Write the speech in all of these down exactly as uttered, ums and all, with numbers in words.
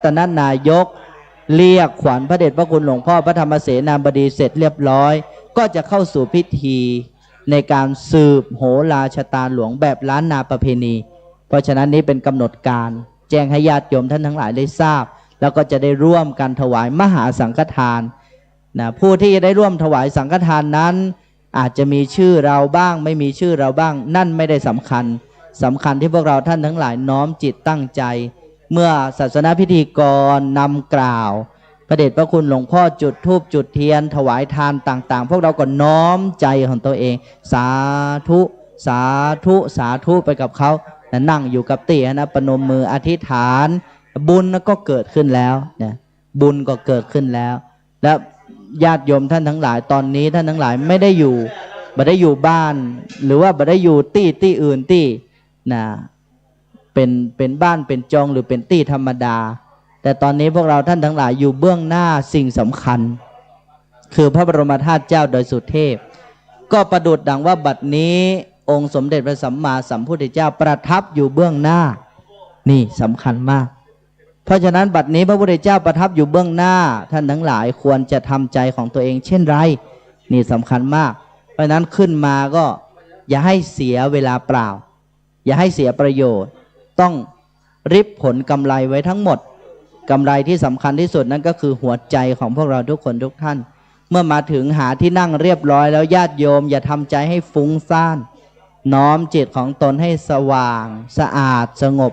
ตนนายก เรียกขวัญพระเดชพระคุณหลวงพ่อพระธรรมเสนาบดีเสร็จเรียบร้อย ก็จะเข้าสู่พิธีในการสืบโหราชะตาหลวงแบบล้านนาประเพณี เพราะฉะนั้นนี้เป็นกำหนดการแจ้งให้ญาติโยมท่านทั้งหลายได้ทราบ แล้วก็จะได้ร่วมกันถวายมหาสังฆทานนะ ผู้ที่จะได้ร่วมถวายสังฆทานนั้น อาจจะมีชื่อเราบ้าง ไม่มีชื่อเราบ้าง นั่นไม่ได้สำคัญ สำคัญที่พวกเราท่านทั้งหลายน้อมจิตตั้งใจ เมื่อศาสนพิธีกรนำกล่าว พระเดชพระคุณหลวงพ่อจุดธูปจุดเทียนถวายทานต่างๆ พวกเราก็น้อมใจของตัวเอง สาธุ สาธุ สาธุไปกับเขานะ นั่งอยู่กับตี้นะ ประนมมืออธิษฐาน บุญก็เกิดขึ้นแล้วนะ บุญก็เกิดขึ้นแล้ว และญาติโยมท่านทั้งหลาย ตอนนี้ท่านทั้งหลายไม่ได้อยู่บ่ได้อยู่บ้าน หรือว่าบ่ได้อยู่ตี้ตี้อื่นตี้นะ เป็นเป็นบ้านเป็นจองหรือเป็นตี้ธรรมดา แต่ตอนนี้พวกเราท่านทั้งหลายอยู่เบื้องหน้าสิ่งสำคัญ คือพระบรมธาตุเจ้าดอยสุเทพ ก็ประดุจดังว่าบัดนี้องค์สมเด็จพระสัมมาสัมพุทธเจ้าประทับอยู่เบื้องหน้า นี่สำคัญมาก เพราะฉะนั้นบัดนี้พระพุทธเจ้าประทับอยู่เบื้องหน้า ท่านทั้งหลายควรจะทำใจของตัวเองเช่นไร นี่สำคัญมาก เพราะฉะนั้นขึ้นมาก็อย่าให้เสียเวลาเปล่า อย่าให้เสียประโยชน์ ต้องริบผลกำไรไว้ทั้งหมด กำไรที่สำคัญที่สุดนั่นก็คือหัวใจของพวกเราทุกคนทุกท่าน เมื่อมาถึงหาที่นั่งเรียบร้อยแล้ว ญาติโยมอย่าทำใจให้ฟุ้งซ่าน น้อมจิตของตนให้สว่าง สะอาด สงบ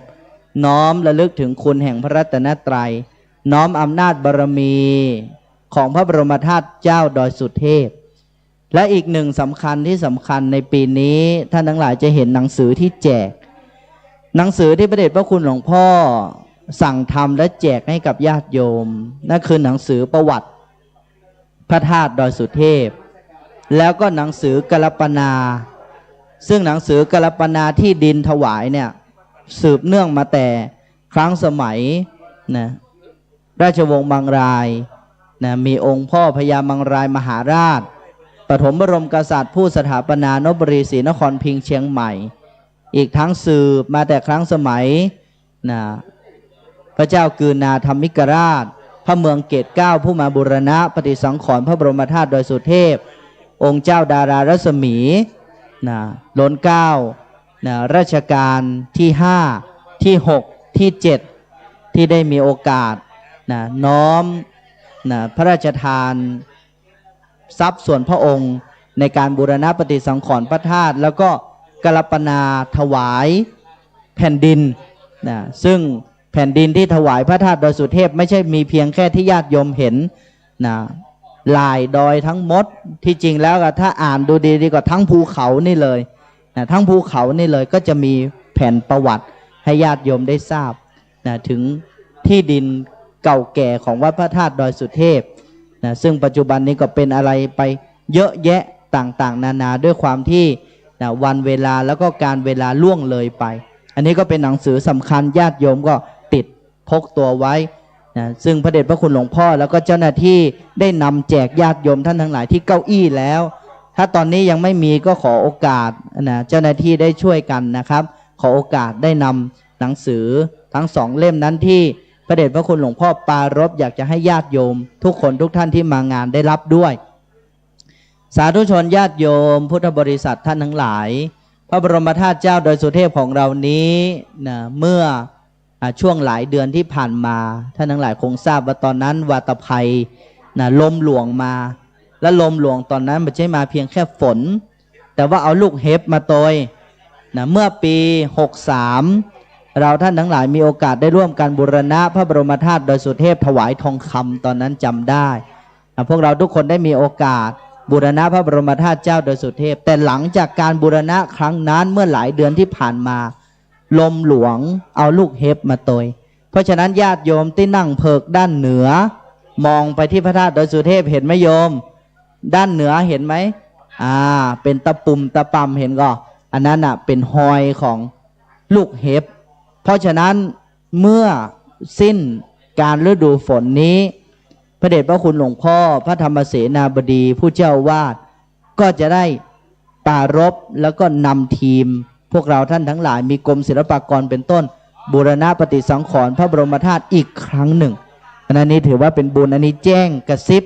น้อมระลึกถึงคุณแห่งพระรัตนตรัย น้อมอำนาจบารมีของพระบรมธาตุเจ้าดอยสุเทพ และอีกหนึ่งสำคัญที่สำคัญในปีนี้ ท่านทั้งหลายจะเห็นหนังสือที่แจก หนังสือที่พระเดชพระคุณหลวงพ่อสั่งทำและแจกให้กับญาติโยม นั่นคือหนังสือประวัติพระธาตุดอยสุเทพ แล้วก็หนังสือกัลปนา ซึ่งหนังสือกัลปนาที่ดินถวายเนี่ย สืบเนื่องมาแต่ครั้งสมัยนะ ราชวงศ์มังรายนะ มีองค์พ่อพญามังรายมหาราช ปฐมบรมกษัตริย์ผู้สถาปนานพบุรีศรีนครพิงค์เชียงใหม่ อีกทั้งสืบมาแต่ครั้งสมัยนะ พระเจ้ากือนาถมิกราช พระเมืองเกตเกล้าผู้มาบูรณะปฏิสังขรณ์พระบรมธาตุดอยสุเทพ องค์เจ้าดารารัศมีนะ ล้นเกล้านะ รัชกาลที่ห้า ที่หก ที่เจ็ด ที่ได้มีโอกาสนะ น้อมนะ พระราชทานทรัพย์ส่วนพระองค์ในการบูรณะปฏิสังขรณ์พระธาตุ แล้วก็กัลปนาถวายแผ่นดินนะ ซึ่งแผ่นดินที่ถวายพระธาตุดอยสุเทพ ไม่ใช่มีเพียงแค่ที่ญาติโยมเห็นนะ หลายดอยทั้งหมด ที่จริงแล้วอะ ถ้าอ่านดูดีๆ ก็ทั้งภูเขานี่เลยนะ ทั้งภูเขานี่เลย ก็จะมีแผนประวัติให้ญาติโยมได้ทราบนะ ถึงที่ดินเก่าแก่ของวัดพระธาตุดอยสุเทพนะ ซึ่งปัจจุบันนี้ก็เป็นอะไรไปเยอะแยะต่างๆ นานา ด้วยความที่นะ วันเวลาแล้วก็การเวลาล่วงเลยไป อันนี้ก็เป็นหนังสือสำคัญ ญาติโยมก็ติดพกตัวไว้นะ ซึ่งพระเดชพระคุณหลวงพ่อแล้วก็เจ้าหน้าที่ได้นำแจกญาติโยมท่านทั้งหลายที่เก้าอี้แล้ว ถ้าตอนนี้ยังไม่มีก็ขอโอกาสนะ เจ้าหน้าที่ได้ช่วยกันนะครับ ขอโอกาสได้นำหนังสือทั้งสองเล่มนั้นที่พระเดชพระคุณหลวงพ่อปรารภ อยากจะให้ญาติโยมทุกคนทุกท่านที่มางานได้รับด้วย สาธุชนญาติโยมพุทธบริษัทท่านทั้งหลาย พระบรมธาตุเจ้าดอยสุเทพของเรานี้นะ เมื่ออ่าช่วงหลายเดือนที่ผ่านมา ท่านทั้งหลายคงทราบว่าตอนนั้นวาตภัยนะ ลมหลวงมา และลมหลวงตอนนั้นไม่ใช่มาเพียงแค่ฝน แต่ว่าเอาลูกเห็บมาโตยนะ เมื่อปี หกสาม เราท่านทั้งหลายมีโอกาสได้ร่วมกันบูรณะพระบรมธาตุดอยสุเทพถวายทองคำ ตอนนั้นจำได้นะ พวกเราทุกคนได้มีโอกาสบูรณะพระบรมธาตุเจ้าดอยสุเทพ แต่หลังจากการบูรณะครั้งนั้นเมื่อหลายเดือนที่ผ่านมา ลมหลวงเอาลูกเห็บมาโตย เพราะฉะนั้นญาติโยมที่นั่งเผิกด้านเหนือ มองไปที่พระธาตุดอยสุเทพ เห็นไหมโยม ด้านเหนือเห็นไหม อ่า เป็นตะปุ่มตะปำ เห็นก็ อันนั้นน่ะเป็นฮอยของลูกเห็บ เพราะฉะนั้นเมื่อสิ้นการฤดูฝนนี้ พระเดชพระคุณหลวงพ่อพระธรรมเสนาบดีผู้เจ้าอาวาสก็จะได้ปรารภแล้วก็นำทีม พวกเราท่านทั้งหลายมีกรมศิลปากรเป็นต้น บูรณปฏิสังขรณ์พระบรมธาตุอีกครั้งหนึ่ง อันนี้ถือว่าเป็นบุญ อันนี้แจ้งกระซิบ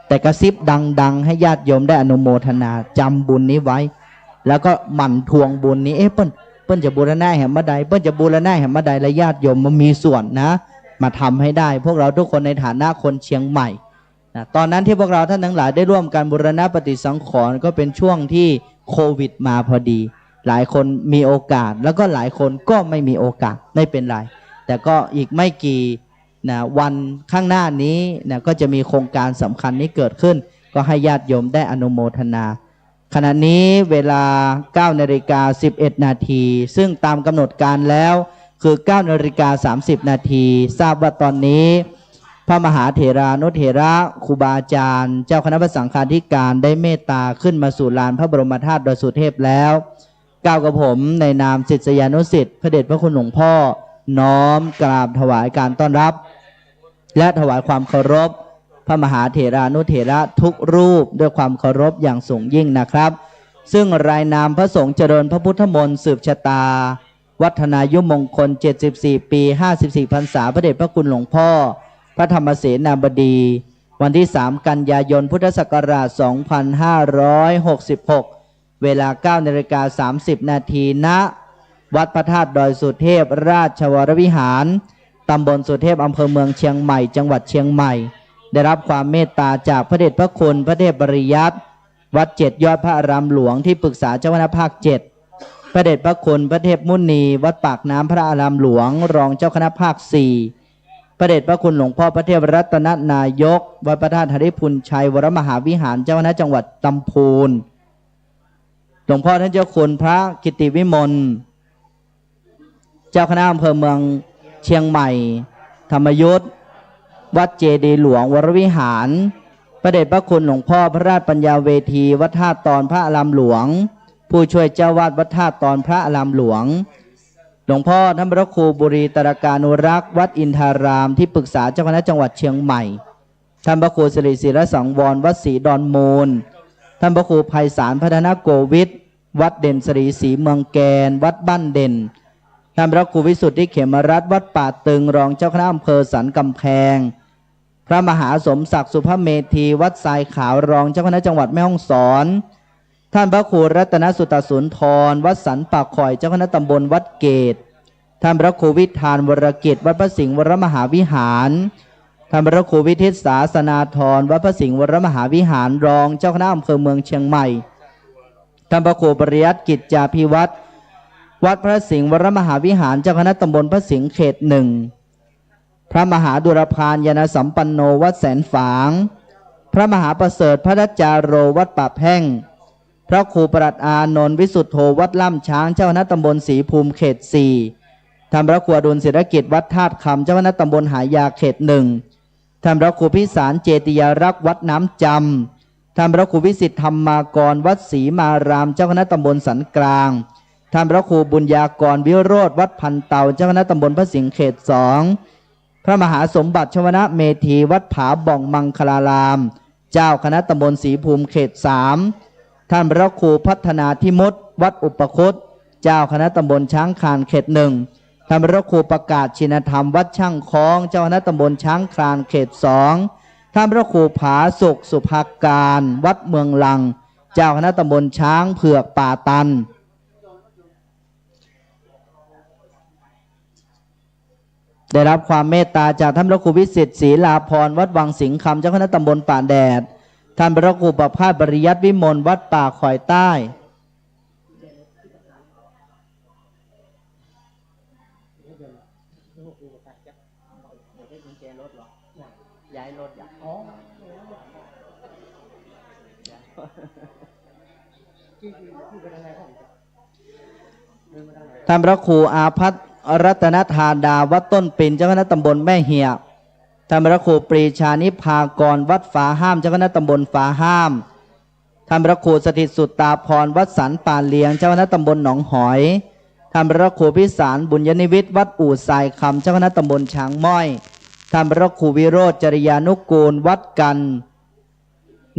แต่กระซิบดังๆ ให้ญาติโยมได้อนุโมทนา จำบุญนี้ไว้ แล้วก็หมั่นทวงบุญนี้ เอ๊ะ เปิ้น เปิ้นจะบูรณะแหมเมื่อใด เปิ้นจะบูรณะแหมเมื่อใด และญาติโยมมามีส่วนนะ มาทำให้ได้ พวกเราทุกคนในฐานะคนเชียงใหม่นะ ตอนนั้นที่พวกเราท่านทั้งหลายได้ร่วมกันบูรณะปฏิสังขรณ์ ก็เป็นช่วงที่โควิดมาพอดี หลายคนมีโอกาส แล้วก็หลายคนก็ไม่มีโอกาส ไม่เป็นไร แต่ก็อีกไม่กี่นะ วันข้างหน้านี้นะ ก็จะมีโครงการสำคัญนี้เกิดขึ้น ก็ให้ญาติโยมได้อนุโมทนา ขณะนี้เวลา เก้านาฬิกาสิบเอ็ดนาที ซึ่งตามกำหนดการแล้วคือ เก้านาฬิกาสามสิบนาที ทราบว่าตอนนี้ พระมหาเถรานุเถระ ครูบาอาจารย์ เจ้าคณะพระสังฆาธิการได้เมตตาขึ้นมาสู่ลานพระบรมธาตุดอยสุเทพแล้ว กล่าวกับผมในนามศิษยานุศิษย์พระเดชพระคุณหลวงพ่อ น้อมกราบถวายการต้อนรับ และถวายความเคารพ พระมหาเถรานุเถระทุกรูปด้วยความเคารพอย่างสูงยิ่งนะครับ ซึ่งรายนามพระสงฆ์เจริญพระพุทธมนต์สืบชะตา วัฒนายุมงคล เจ็ดสิบสี่ ปี ห้าสิบสี่ พรรษา พระเดชพระคุณหลวงพ่อ พระธรรมเสนาบดี วันที่ สาม กันยายน พุทธศักราช สองพันห้าร้อยหกสิบหก เวลา เก้านาฬิกาสามสิบนาที ณ วัดพระธาตุดอยสุเทพ ราชวรวิหาร ตำบลสุเทพ อำเภอเมืองเชียงใหม่ จังหวัดเชียงใหม่ ได้รับความเมตตาจากพระเดชพระคุณ พระเทพปริยัติ วัดเจ็ดยอดพระอารามหลวง ที่ปรึกษาเจ้าคณะภาคเจ็ด พระเดชพระคุณ พระเทพมุนี วัดปากน้ำพระอารามหลวง รองเจ้าคณะภาคสี่ พระเดชพระคุณหลวงพ่อพระเทพรัตนนายก วัดพระธาตุหริภุญชัย วรมหาวิหาร เจ้าคณะจังหวัดลำพูน หลวงพ่อท่านเจ้าคุณพระกิติวิมล เจ้าคณะอำเภอเมืองเชียงใหม่ ธรรมยุทธ วัดเจดีย์หลวงวรวิหาร พระเดชพระคุณหลวงพ่อพระราชปัญญาเวที วัดท่าตอนพระอารามหลวง ผู้ช่วยเจ้าวาดวัดท่าตอนพระอารามหลวง หลวงพ่อท่านพระครูบุรีตรากานุรักษ์ วัดอินทาราม ที่ปรึกษาเจ้าคณะจังหวัดเชียงใหม่ ท่านพระครูสิริศิลสังวร วัดศรีดอนมูล ท่านพระครูไพศาลพัฒนโกวิท วัดเด่นศรีศรีเมืองแกน วัดบ้านเด่น ท่านพระครูวิสุทธิเขมรัตน์ วัดป่าตึง รองเจ้าคณะอำเภอสันกำแพง พระมหาสมศักดิ์สุภเมธี วัดทรายขาว รองเจ้าคณะจังหวัดแม่ฮ่องสอน ท่านพระครูรัตนสุตสุนทร วัดสันป่าข่อย เจ้าคณะตำบลวัดเกต ท่านพระครูวิธานวรกิจ วัดพระสิงห์วรมหาวิหาร ท่านพระครูวิทิตศาสนาธร วัดพระสิงห์วรมหาวิหาร รองเจ้าคณะอำเภอเมืองเชียงใหม่ ท่านพระครูปริยัติกิจจาภิวัตร วัดพระสิงห์วรมหาวิหาร เจ้าคณะตำบลพระสิงห์เขตหนึ่ง พระมหาดุรพานยาณสัมปันโน วัดแสนฝาง พระมหาประเสริฐพัทจาโร วัดป่าแพ่ง พระครูประหลัดอานนท์วิสุทโธ วัดล่ำช้าง เจ้าคณะตำบลศรีภูมิเขตสี่ ท่านพระครูอดุลศิลกิจ วัดธาตุคำ เจ้าคณะตำบลหายาเขตหนึ่ง ท่านพระครูพิสารเจติยารักษ์ วัดน้ำจำ ท่านพระครูวิสิทธิธรรมากร วัดศรีมาราม เจ้าคณะตำบลสันกลาง ท่านพระครูบุญญากรวิโรธ วัดพันเตา เจ้าคณะตำบลพระสิงห์เขตสอง พระมหาสมบัติชวนะเมธี วัดผาบ่องมังคลาราม เจ้าคณะตำบลศรีภูมิเขตสาม ท่านพระครูพัฒนาธิมุต วัดอุปคุต เจ้าคณะตำบลช้างคลานเขตหนึ่ง ท่านพระครูประกาศชินธรรม วัดช่างค้อง เจ้าคณะตำบลช้างคลานเขตสอง ท่านพระครูผาสุกสุภาการ วัดเมืองลัง เจ้าคณะตำบลช้างเผือกป่าตัน ได้รับความเมตตาจากท่านพระครูวิสิทธิ์ศรีลาภรณ์ วัดวังสิงห์คำ เจ้าคณะตำบลป่าแดด ท่านพระครูประภาสปริยัติวิมล วัดป่าข่อยใต้ ย้ายรถเหรอ ท่านพระครูอาภัตรัตนธาดา วัดต้นปิน เจ้าคณะตำบลแม่เหียะ ท่านพระครูปรีชานิพากร วัดฝาห้าม เจ้าคณะตำบลฝาห้าม ท่านพระครูสถิตสุตตาภรณ์ วัดสันป่าเลียง เจ้าคณะตำบลหนองหอย ท่านพระครูพิสารบุญยนิวิทย์ วัดอู่ทรายคำ เจ้าคณะตำบลช้างม้อย ท่านพระครูวิโรจน์จริยานุกูล วัดกัน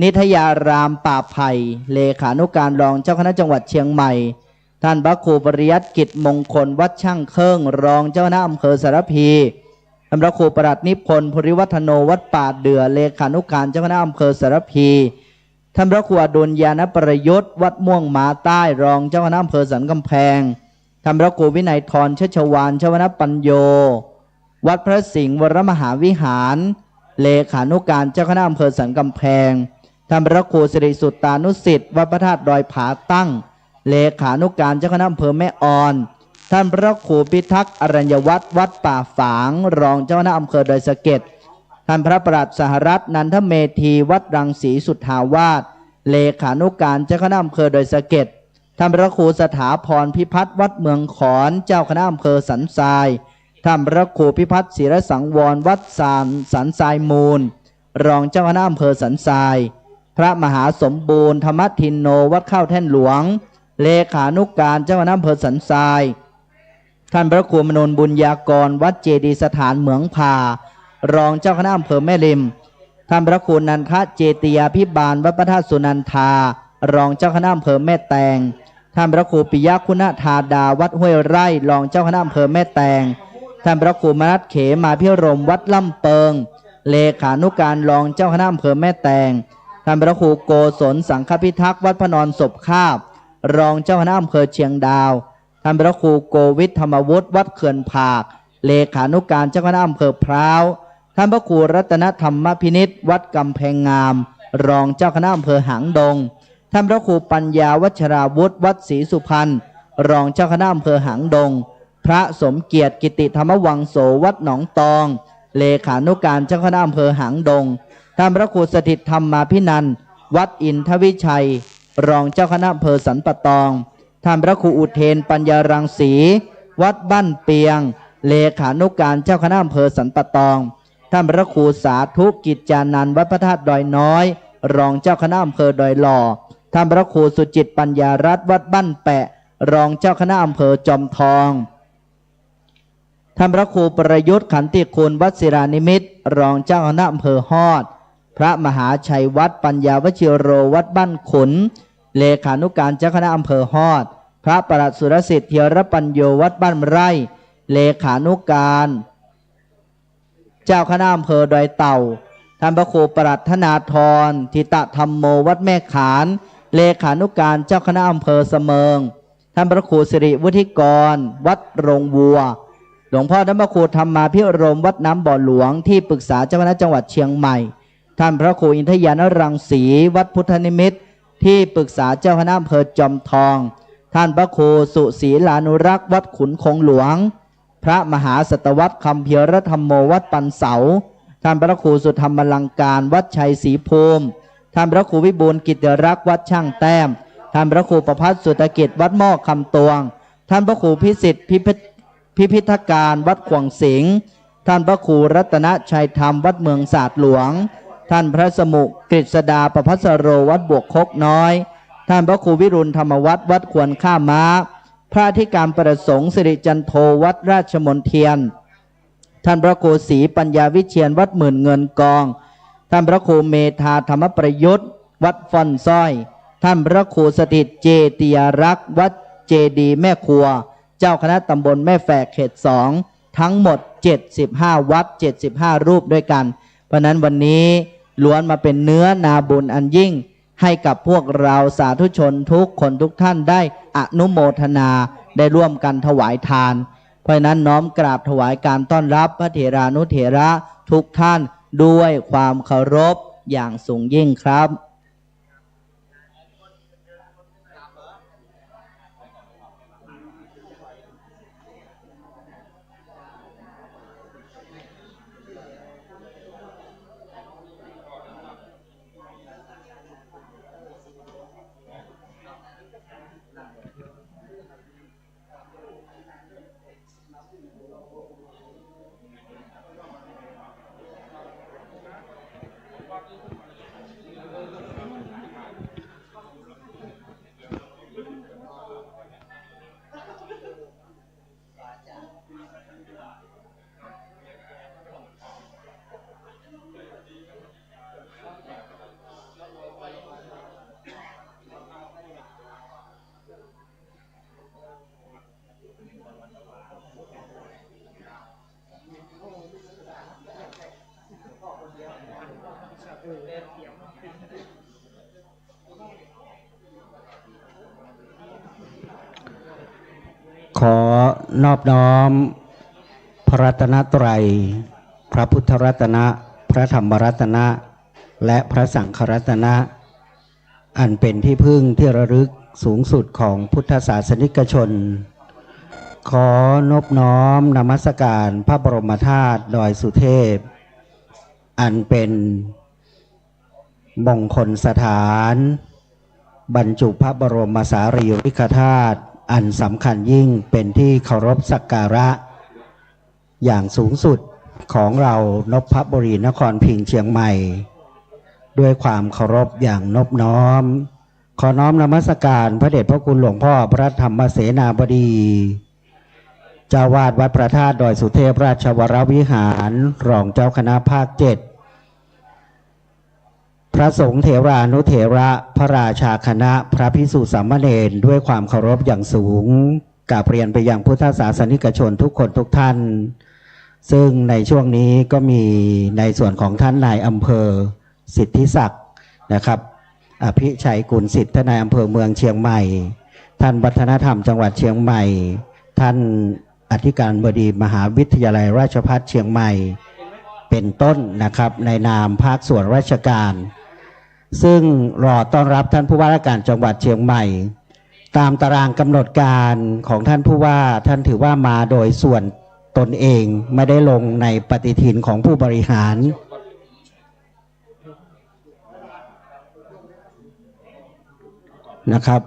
นิทยารามป่าไผ่ เลขานุการรองเจ้าคณะจังหวัดเชียงใหม่ ท่านพระครูปริยัติกิจมงคลวัดช่างเครื่อง รองเจ้าคณะอำเภอสารภี ท่านพระครูปลัดนิพนธ์ ภูริวัฒโน วัดป่าเดื่อ เลขานุการเจ้าคณะอำเภอสารภี ท่านพระครูอดุลยาณประยุทธ์ วัดม่วงหมาใต้ รองเจ้าคณะอำเภอสันกำแพง ท่านพระครูวินัยธร ชัชวาล ชวนปัญโญ วัดพระสิงห์วรมหาวิหาร เลขานุการเจ้าคณะอำเภอสันกำแพง ท่านพระครูสิริสุตตานุสิทธิ์ วัดพระธาตุดอยผาตั้ง เลขานุการเจ้าคณะอำเภอแม่ออน ท่านพระครูพิทักษ์อรัญญวัฒน์ วัดป่าฝาง รองเจ้าคณะอำเภอดอยสะเก็ด ท่านพระปลัดสหรัฐ นันทเมธี วัดรังสีสุทธาวาส เลขานุการเจ้าคณะอำเภอดอยสะเก็ด ท่านพระครูสถาพรพิพัฒน์ วัดเมืองขอน เจ้าคณะอำเภอสันทราย ท่านพระครูพิพัฒน์ ศิรสังวร วัดสัน สันทรายมูล รองเจ้าคณะอำเภอสันทราย พระมหาสมบูรณ์ ธรรมทินโน วัดเข้าแท่นหลวง เลขานุการเจ้าคณะอำเภอสันทราย ท่านพระครูมนูนบุญญากร วัดเจดีย์สถานเหมืองผ่า รองเจ้าคณะอำเภอแม่ริม ท่านพระครูนันทะเจติยาภิบาล วัดพระธาตุสุนันทา รองเจ้าคณะอำเภอแม่แตง ท่านพระครูปิยคุณธาดา วัดห้วยไร่ รองเจ้าคณะอำเภอแม่แตง ท่านพระครูมนัสเขมาภิรมย์ วัดล่ำเปิง เลขานุการรองเจ้าคณะอำเภอแม่แตง ท่านพระครูโกศลสังฆพิทักษ์ วัดพระนอนศพคาบ รองเจ้าคณะอำเภอเชียงดาว ท่านพระครูโกวิทธรรมวุฒิ วัดเขื่อนผาก เลขานุการเจ้าคณะอำเภอพร้าว ท่านพระครูรัตนธรรมพินิจ วัดกำแพงงาม รองเจ้าคณะอำเภอหางดง ท่านพระครูปัญญาวัชราวุฒิ วัดศรีสุพรรณ รองเจ้าคณะอำเภอหางดง พระสมเกียรติกิติธรรมวังโส วัดหนองตอง เลขานุการเจ้าคณะอำเภอหางดง ท่านพระครูสถิตธรรมาภินันท์ วัดอินทวิชัย รองเจ้าคณะอำเภอสันป่าตอง ท่านพระครูอุเทนปัญญารังสี วัดบ้านเปียง เลขานุการเจ้าคณะอำเภอสันป่าตอง ท่านพระครูสาธุกิจจานันท์ วัดพระธาตุดอยน้อย รองเจ้าคณะอำเภอดอยหล่อ ท่านพระครูสุจิตปัญญารัตน์ วัดบ้านแปะ รองเจ้าคณะอำเภอจอมทอง ท่านพระครูประยุทธ์ขันติคุณ วัดศิลานิมิตร รองเจ้าคณะอำเภอฮอด พระมหาชัยวัฒน์ ปัญญาวชิโร วัดบ้านขุน เลขานุการเจ้าคณะอำเภอฮอด พระปลัดสุรสิทธิ์ ธีรปัญโญ วัดบ้านไร่ เลขานุการ เจ้าคณะอำเภอดอยเต่า ท่านพระครูปลัดธนาธร ธิตธรรมโม วัดแม่ขาน เลขานุการเจ้าคณะอำเภอเสมิง ท่านพระครูสิริวุฒิกร วัดโรงวัว หลวงพ่อท่านพระครูธรรมาภิรมย์ วัดน้ำบ่อหลวง ที่ปรึกษาเจ้าคณะจังหวัดเชียงใหม่ ท่านพระครูอินทยานรังสี วัดพุทธนิมิตร ที่ปรึกษาเจ้าคณะอำเภอจอมทอง ท่านพระครูสุศีลานุรักษ์ วัดขุนคงหลวง พระมหาสัตวรรษคัมภีรธรรมโม วัดปันเสา ท่านพระครูสุธรรมลังการ วัดชัยศรีภูมิ ท่านพระครูวิบูลย์กิติรักษ์ วัดช่างแต้ม ท่านพระครูประภัสสุตกิจ วัดหม้อคำตวง ท่านพระครูพิสิทธิ์ พิพิธ พิพิธการ วัดขวางสิงห์ ท่านพระครูรัตนชัยธรรม วัดเมืองสาดหลวง ท่านพระสมุกฤษดา ประภัสโร วัดบวกคกน้อย ท่านพระครูวิรุณธรรมวัฒน์ วัดควรข้าม้า พระอธิการประสงค์ สิริจันโท วัดราชมณเฑียน ท่านพระครูศรีปัญญาวิเชียร วัดหมื่นเงินกอง ท่านพระครูเมธาธรรมประยุทธ์ วัดฟอนซ้อย ท่านพระครูสถิตเจติยารักษ์ วัดเจดีย์แม่ครัว เจ้าคณะตำบลแม่แฝกเขตสอง ทั้งหมด เจ็ดสิบห้า วัด เจ็ดสิบห้า รูปด้วยกัน เพราะฉะนั้นวันนี้ล้วนมาเป็นเนื้อนาบุญอันยิ่ง ให้กับพวกเราสาธุชนทุกคนทุกท่านได้อนุโมทนา ได้ร่วมกันถวายทาน เพราะฉะนั้นน้อมกราบถวายการต้อนรับพระเถรานุเถระทุกท่านด้วยความเคารพอย่างสูงยิ่งครับ ขอนอบน้อมพระรัตนตรัย พระพุทธรัตนะ พระธรรมรัตนะ และพระสังฆรัตนะ อันเป็นที่พึ่งที่ระลึกสูงสุดของพุทธศาสนิกชน ขอนอบน้อมนมัสการพระบรมธาตุดอยสุเทพ อันเป็นมงคลสถาน บรรจุพระบรมสารีริกธาตุอันสำคัญยิ่งเป็นที่เคารพสักการะ อย่างสูงสุดของเรานพบุรีนครพิงค์เชียงใหม่ ด้วยความเคารพอย่างนอบน้อม ขอน้อมนมัสการพระเดชพระคุณหลวงพ่อพระธรรมเสนาบดี เจ้าวาดวัดพระธาตุดอยสุเทพราชวรวิหาร รองเจ้าคณะภาคเจ็ด พระสงฆ์เถรานุเถระ พระราชาคณะ พระภิกษุสามเณร ด้วยความเคารพอย่างสูง กราบเรียนไปยังพุทธศาสนิกชนทุกคนทุกท่าน ซึ่งในช่วงนี้ก็มีในส่วนของท่านนายอำเภอสิทธิศักดิ์นะครับ อภิชัยกุลสิทธิ์ ท่านนายอำเภอเมืองเชียงใหม่ ท่านวัฒนธรรมจังหวัดเชียงใหม่ ท่านอธิการบดีมหาวิทยาลัยราชภัฏเชียงใหม่ เป็นต้นนะครับ ในนามภาคส่วนราชการ ซึ่งรอต้อนรับท่านผู้ว่าราชการจังหวัดเชียงใหม่ ตามตารางกำหนดการของท่านผู้ว่า ท่านถือว่ามาโดยส่วนตนเอง ไม่ได้ลงในปฏิทินของผู้บริหารนะครับ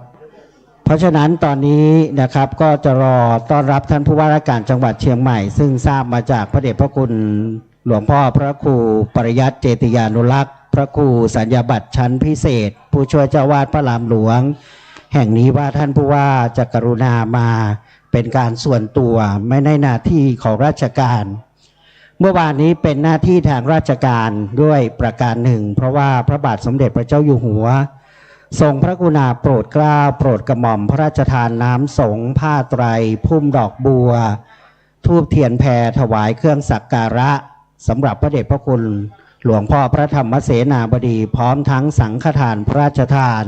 เพราะฉะนั้นตอนนี้นะครับ ก็จะรอต้อนรับท่านผู้ว่าราชการจังหวัดเชียงใหม่ ซึ่งทราบมาจากพระเดชพระคุณหลวงพ่อพระครูปริยัติเจติยานุรักษ์ พระครูสัญญาบัตรชั้นพิเศษ ผู้ช่วยเจ้าวาดพระรามหลวง แห่งนี้ว่าท่านผู้ว่าจะกรุณามาเป็นการส่วนตัว ไม่ในหน้าที่ของราชการ เมื่อวานนี้เป็นหน้าที่ทางราชการด้วยประการหนึ่ง เพราะว่าพระบาทสมเด็จพระเจ้าอยู่หัว ทรงพระกรุณาโปรดเกล้าโปรดกระหม่อมพระราชทานน้ำสงฆ์ผ้าไตร พุ่มดอกบัว ธูปเทียนแพรถวายเครื่องสักการะ สำหรับพระเดชพระคุณหลวงพ่อพระธรรมเสนาบดี พร้อมทั้งสังฆทานพระราชทาน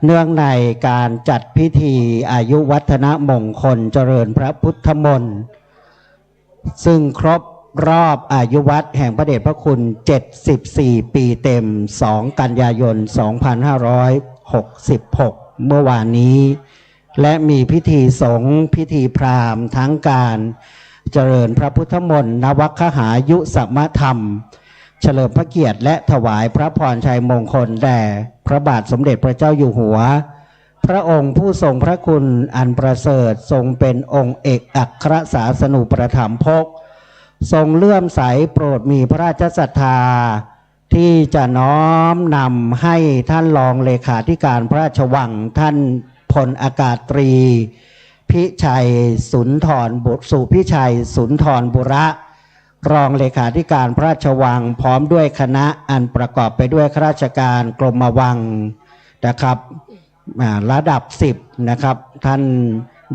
เนื่องในการจัดพิธีอายุวัฒนมงคลเจริญพระพุทธมนต์ ซึ่งครบรอบอายุวัฒน์แห่งพระเดชพระคุณ เจ็ดสิบสี่ ปีเต็ม สอง กันยายน สองพันห้าร้อยหกสิบหก เมื่อวานนี้ และมีพิธีสงฆ์พิธีพราหมณ์ทั้งการเจริญพระพุทธมนต์นวคหายุสมธรรม เฉลิมพระเกียรติและถวายพระพรชัยมงคลแด่พระบาทสมเด็จพระเจ้าอยู่หัว พระองค์ผู้ทรงพระคุณอันประเสริฐ ทรงเป็นองค์เอกอัครศาสนูปถัมภก ทรงเลื่อมใสโปรดมีพระราชศรัทธา ที่จะน้อมนำให้ท่านรองเลขาธิการพระราชวัง ท่านพลอากาศตรี พิชัยสุนทรบุ สุพิชัยสุนทรบุระ รองเลขาธิการพระราชวัง พร้อมด้วยคณะอันประกอบไปด้วยข้าราชการกรมวังนะครับ อ่า ระดับ สิบ นะครับ ท่าน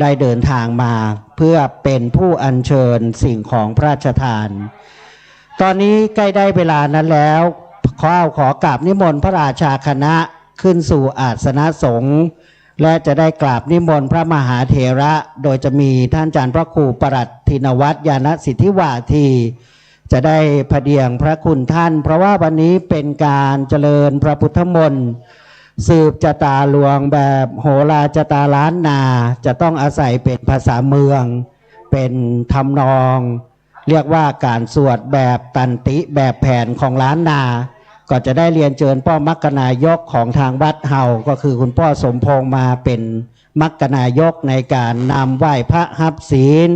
ได้เดินทางมาเพื่อเป็นผู้อัญเชิญสิ่งของพระราชทาน ตอนนี้ใกล้ได้เวลานั้นแล้ว ขอ ขอกราบนิมนต์พระราชาคณะขึ้นสู่อาสนะสงฆ์ และจะได้กราบนิมนต์พระมหาเถระ โดยจะมีท่านอาจารย์พระครูประหลัดธินวัฒน์ ญาณสิทธิวาที จะได้พระเดียงพระคุณท่าน เพราะว่าวันนี้เป็นการเจริญพระพุทธมนต์ สืบชะตาหลวงแบบโหราชะตาล้านนา จะต้องอาศัยเป็นภาษาเมือง เป็นทำนอง เรียกว่าการสวดแบบตันติแบบแผนของล้านนา ก็จะได้เรียนเชิญป้อมัคคนายกของทางวัดเฮา ก็คือคุณป้อสมพงษ์มาเป็นมัคคนายกในการนำไหว้พระฮับศีล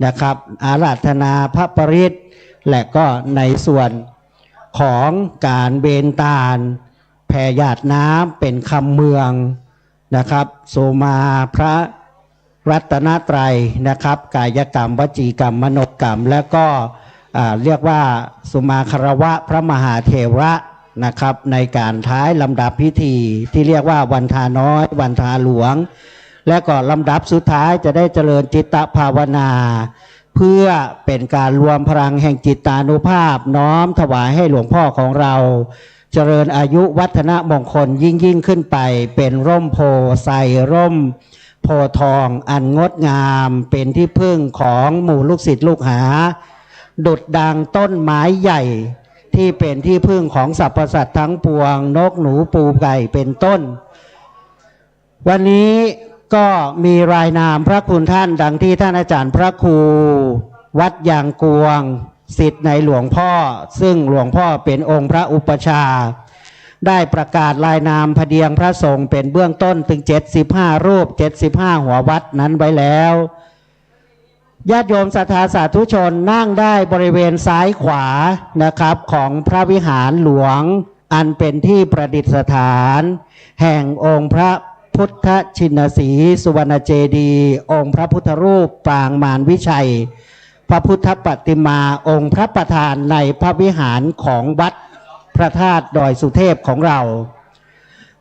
นะครับ อาราธนาพระปริตร และก็ในส่วนของการเบญตาน แผ่หยาดน้ำเป็นคำเมืองนะครับ สุมาพระรัตนตรัยนะครับ กายกรรม วจีกรรม มโนกรรม และก็ อ่า เรียกว่าสุมาคารวะพระมหาเถระนะครับ ในการท้ายลำดับพิธีที่เรียกว่าวันทาน้อย วันทาหลวง และก็ลำดับสุดท้ายจะได้เจริญจิตตภาวนา เพื่อเป็นการรวมพลังแห่งจิตตานุภาพน้อมถวายให้หลวงพ่อของเรา เจริญอายุวัฒนมงคลยิ่งๆขึ้นไป เป็นร่มโพธิ์ไทรร่มโพธิ์ทองอันงดงาม เป็นที่พึ่งของหมู่ลูกศิษย์ลูกหา ดุจดังต้นไม้ใหญ่ที่เป็นที่พึ่งของสรรพสัตว์ทั้งปวง นกหนูปูไก่เป็นต้น วันนี้ก็มีรายนามพระคุณท่านดังที่ท่านอาจารย์พระครูวัดยางกวง ศิษย์ในหลวงพ่อ ซึ่งหลวงพ่อเป็นองค์พระอุปัชฌาย์ ได้ประกาศรายนามพเดียงพระสงฆ์เป็นเบื้องต้นถึง เจ็ดสิบห้า รูป เจ็ดสิบห้า หัววัดนั้นไว้แล้ว ญาติโยมศรัทธาสาธุชนนั่งได้บริเวณซ้ายขวานะครับ ของพระวิหารหลวง อันเป็นที่ประดิษฐาน แห่งองค์พระพุทธชินสีห์สุวรรณเจดีย์ องค์พระพุทธรูปปางมารวิชัย พระพุทธปฏิมาองค์พระประธานในพระวิหารของวัดพระธาตุดอยสุเทพของเรา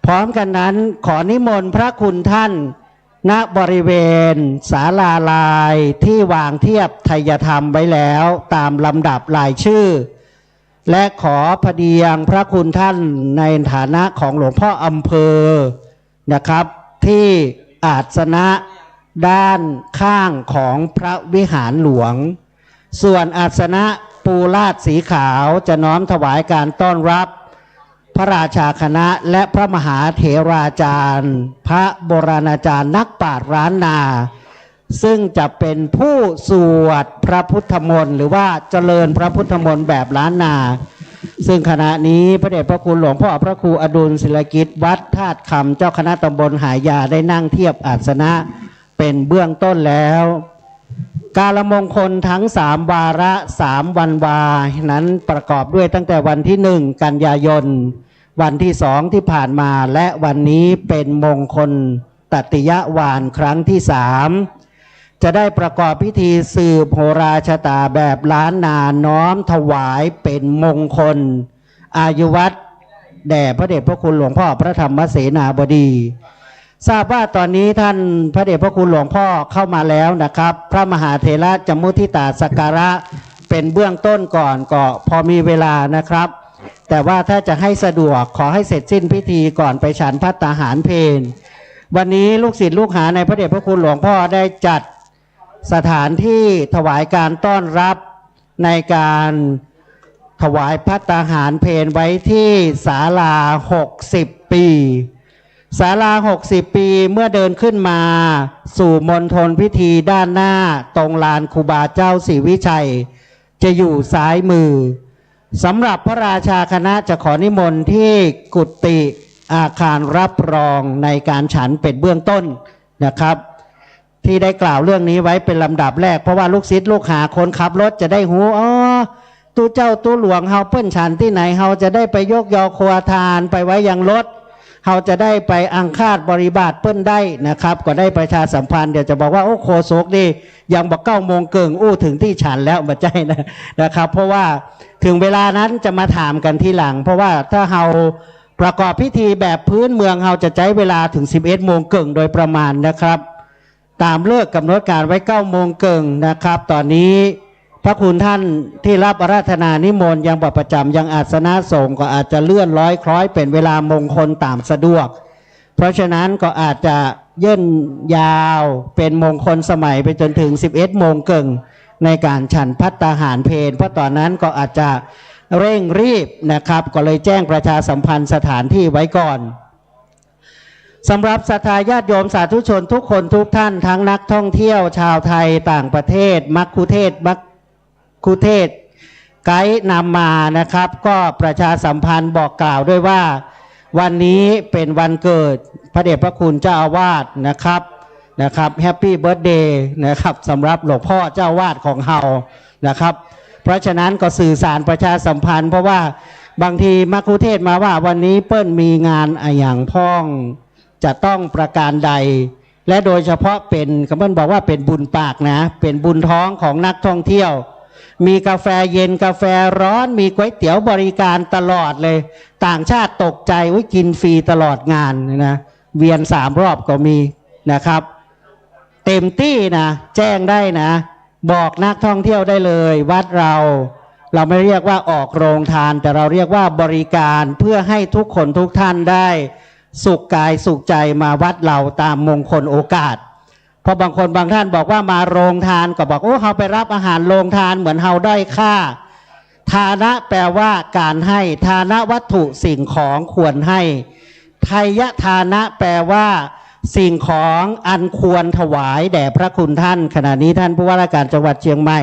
พร้อมกันนั้นขอนิมนต์พระคุณท่าน ณ บริเวณศาลาลายที่วางเทียบไทยธรรมไว้แล้วตามลำดับรายชื่อ และขอพเดียงพระคุณท่านในฐานะของหลวงพ่ออำเภอนะครับ ที่อาสนะด้านข้างของพระวิหารหลวง ส่วนอาสนะปูลาดสีขาวจะน้อมถวายการต้อนรับ พระราชาคณะและพระมหาเถราจารย์ พระโบราณอาจารย์นักปราชญ์ล้านนา ซึ่งจะเป็นผู้สวดพระพุทธมนต์ หรือว่าเจริญพระพุทธมนต์แบบล้านนา ซึ่งขณะนี้พระเดชพระคุณหลวงพ่อพระครูอดุลศิลกิจ วัดธาตุคำ เจ้าคณะตำบลหายา ได้นั่งเทียบอาสนะเป็นเบื้องต้นแล้ว กาลมงคลทั้งสามวาระ สามวันวานั้นประกอบด้วยตั้งแต่วันที่หนึ่งกันยายน วันที่สองที่ผ่านมา และวันนี้เป็นมงคลตติยวานครั้งที่สาม จะได้ประกอบพิธีสืบโหราชะตาแบบล้านนา น้อมถวายเป็นมงคล อายุวัตรแด่พระเดชพระคุณหลวงพ่อพระธรรมเสนาบดี ทราบว่าตอนนี้ท่านพระเดชพระคุณหลวงพ่อเข้ามาแล้วนะครับ พระมหาเถระจะมุทิตาสักการะเป็นเบื้องต้นก่อน ก็พอมีเวลานะครับ แต่ว่าถ้าจะให้สะดวกขอให้เสร็จสิ้นพิธีก่อนไปฉันภัตตาหารเพล วันนี้ลูกศิษย์ลูกหาในพระเดชพระคุณหลวงพ่อได้จัดสถานที่ถวายการต้อนรับในการถวายภัตตาหารเพลไว้ที่ศาลา หกสิบ ปี ศาลา หกสิบ ปี เมื่อเดินขึ้นมาสู่มณฑลพิธีด้านหน้าตรงลานครูบาเจ้าศรีวิชัย จะอยู่ซ้ายมือ สำหรับพระราชาคณะจะขอนิมนต์ที่กุฏิอาคารรับรองในการฉันเป็นเบื้องต้นนะครับ ที่ได้กล่าวเรื่องนี้ไว้เป็นลำดับแรก เพราะว่าลูกศิษย์ลูกหาคนขับรถจะได้รู้ อ๋อ ตุ๊เจ้าตุ๊หลวงเฮาเปิ้นฉันตี้ไหน เฮาจะได้ไปยกยอครัวทานไปไว้ยังรถ เฮาจะได้ไปอังคาดบริบาตเปิ้นได้นะครับ ก็ได้ประชาสัมพันธ์ เดี๋ยวจะบอกว่า โอ้ โฆษกนี่ยังบอกเก้าโมงเกิ่งอู้ถึงที่ฉันแล้ว บ่ใจ้นะ นะครับ เพราะว่าถึงเวลานั้นจะมาถามกันทีหลัง เพราะว่าถ้าเฮาประกอบพิธีแบบพื้นเมือง เฮาจะใช้เวลาถึง สิบเอ็ดโมงเกิ่งโดยประมาณนะครับ ตามฤกษ์กำหนดการไว้ เก้าโมงเกิ่งนะครับ ตอนนี้พระคุณท่านที่รับอาราธนานิมนต์ยังบ่ประจำยังอาสนะสงฆ์ ก็อาจจะเลื่อนร้อยคล้อยเป็นเวลามงคลตามสะดวก เพราะฉะนั้นก็อาจจะย่นยาวเป็นมงคลสมัยไปจนถึง สิบเอ็ดโมงเกิ่ง ในการฉันภัตตาหารเพล เพราะตอนนั้นก็อาจจะเร่งรีบนะครับ ก็เลยแจ้งประชาสัมพันธ์สถานที่ไว้ก่อน สำหรับศรัทธาญาติโยมสาธุชนทุกคนทุกท่าน ทั้งนักท่องเที่ยวชาวไทยต่างประเทศ มัคคุเทศก์ มัคคุเทศก์ไกด์นำมานะครับ ก็ประชาสัมพันธ์บอกกล่าวด้วยว่า วันนี้เป็นวันเกิดพระเดชพระคุณเจ้าอาวาสนะครับ นะครับ Happy Birthday นะครับ สำหรับหลวงพ่อเจ้าอาวาสของเฮานะครับ เพราะฉะนั้นก็สื่อสารประชาสัมพันธ์ เพราะว่าบางทีมัคคุเทศก์มาว่าวันนี้เปิ้นมีงานอะหยังพ่อง จะต้องประการใด และโดยเฉพาะเป็น เปิ้นบอกว่าเป็นบุญปากนะ เป็นบุญท้องของนักท่องเที่ยว มีกาแฟเย็นกาแฟร้อน มีก๋วยเตี๋ยวบริการตลอดเลย ต่างชาติตกใจ อุ๊ย กินฟรีตลอดงานนะ เวียนสามรอบก็มีนะครับ เต็มตี้นะ แจ้งได้นะ บอกนักท่องเที่ยวได้เลย วัดเรา เราไม่เรียกว่าออกโรงทาน แต่เราเรียกว่าบริการเพื่อให้ทุกคนทุกท่านได้สุขกายสุขใจมาวัดเราตามมงคลโอกาส เพราะบางคนบางท่านบอกว่ามาโรงทานก็บอก โอ้ เฮาไปรับอาหารโรงทานเหมือนเฮาด้อยค่า ทานะแปลว่าการให้ ทานะวัตถุสิ่งของควรให้ ไทยทานะแปลว่าสิ่งของอันควรถวายแด่พระคุณท่าน ขณะนี้ท่านผู้ว่าราชการจังหวัดเชียงใหม่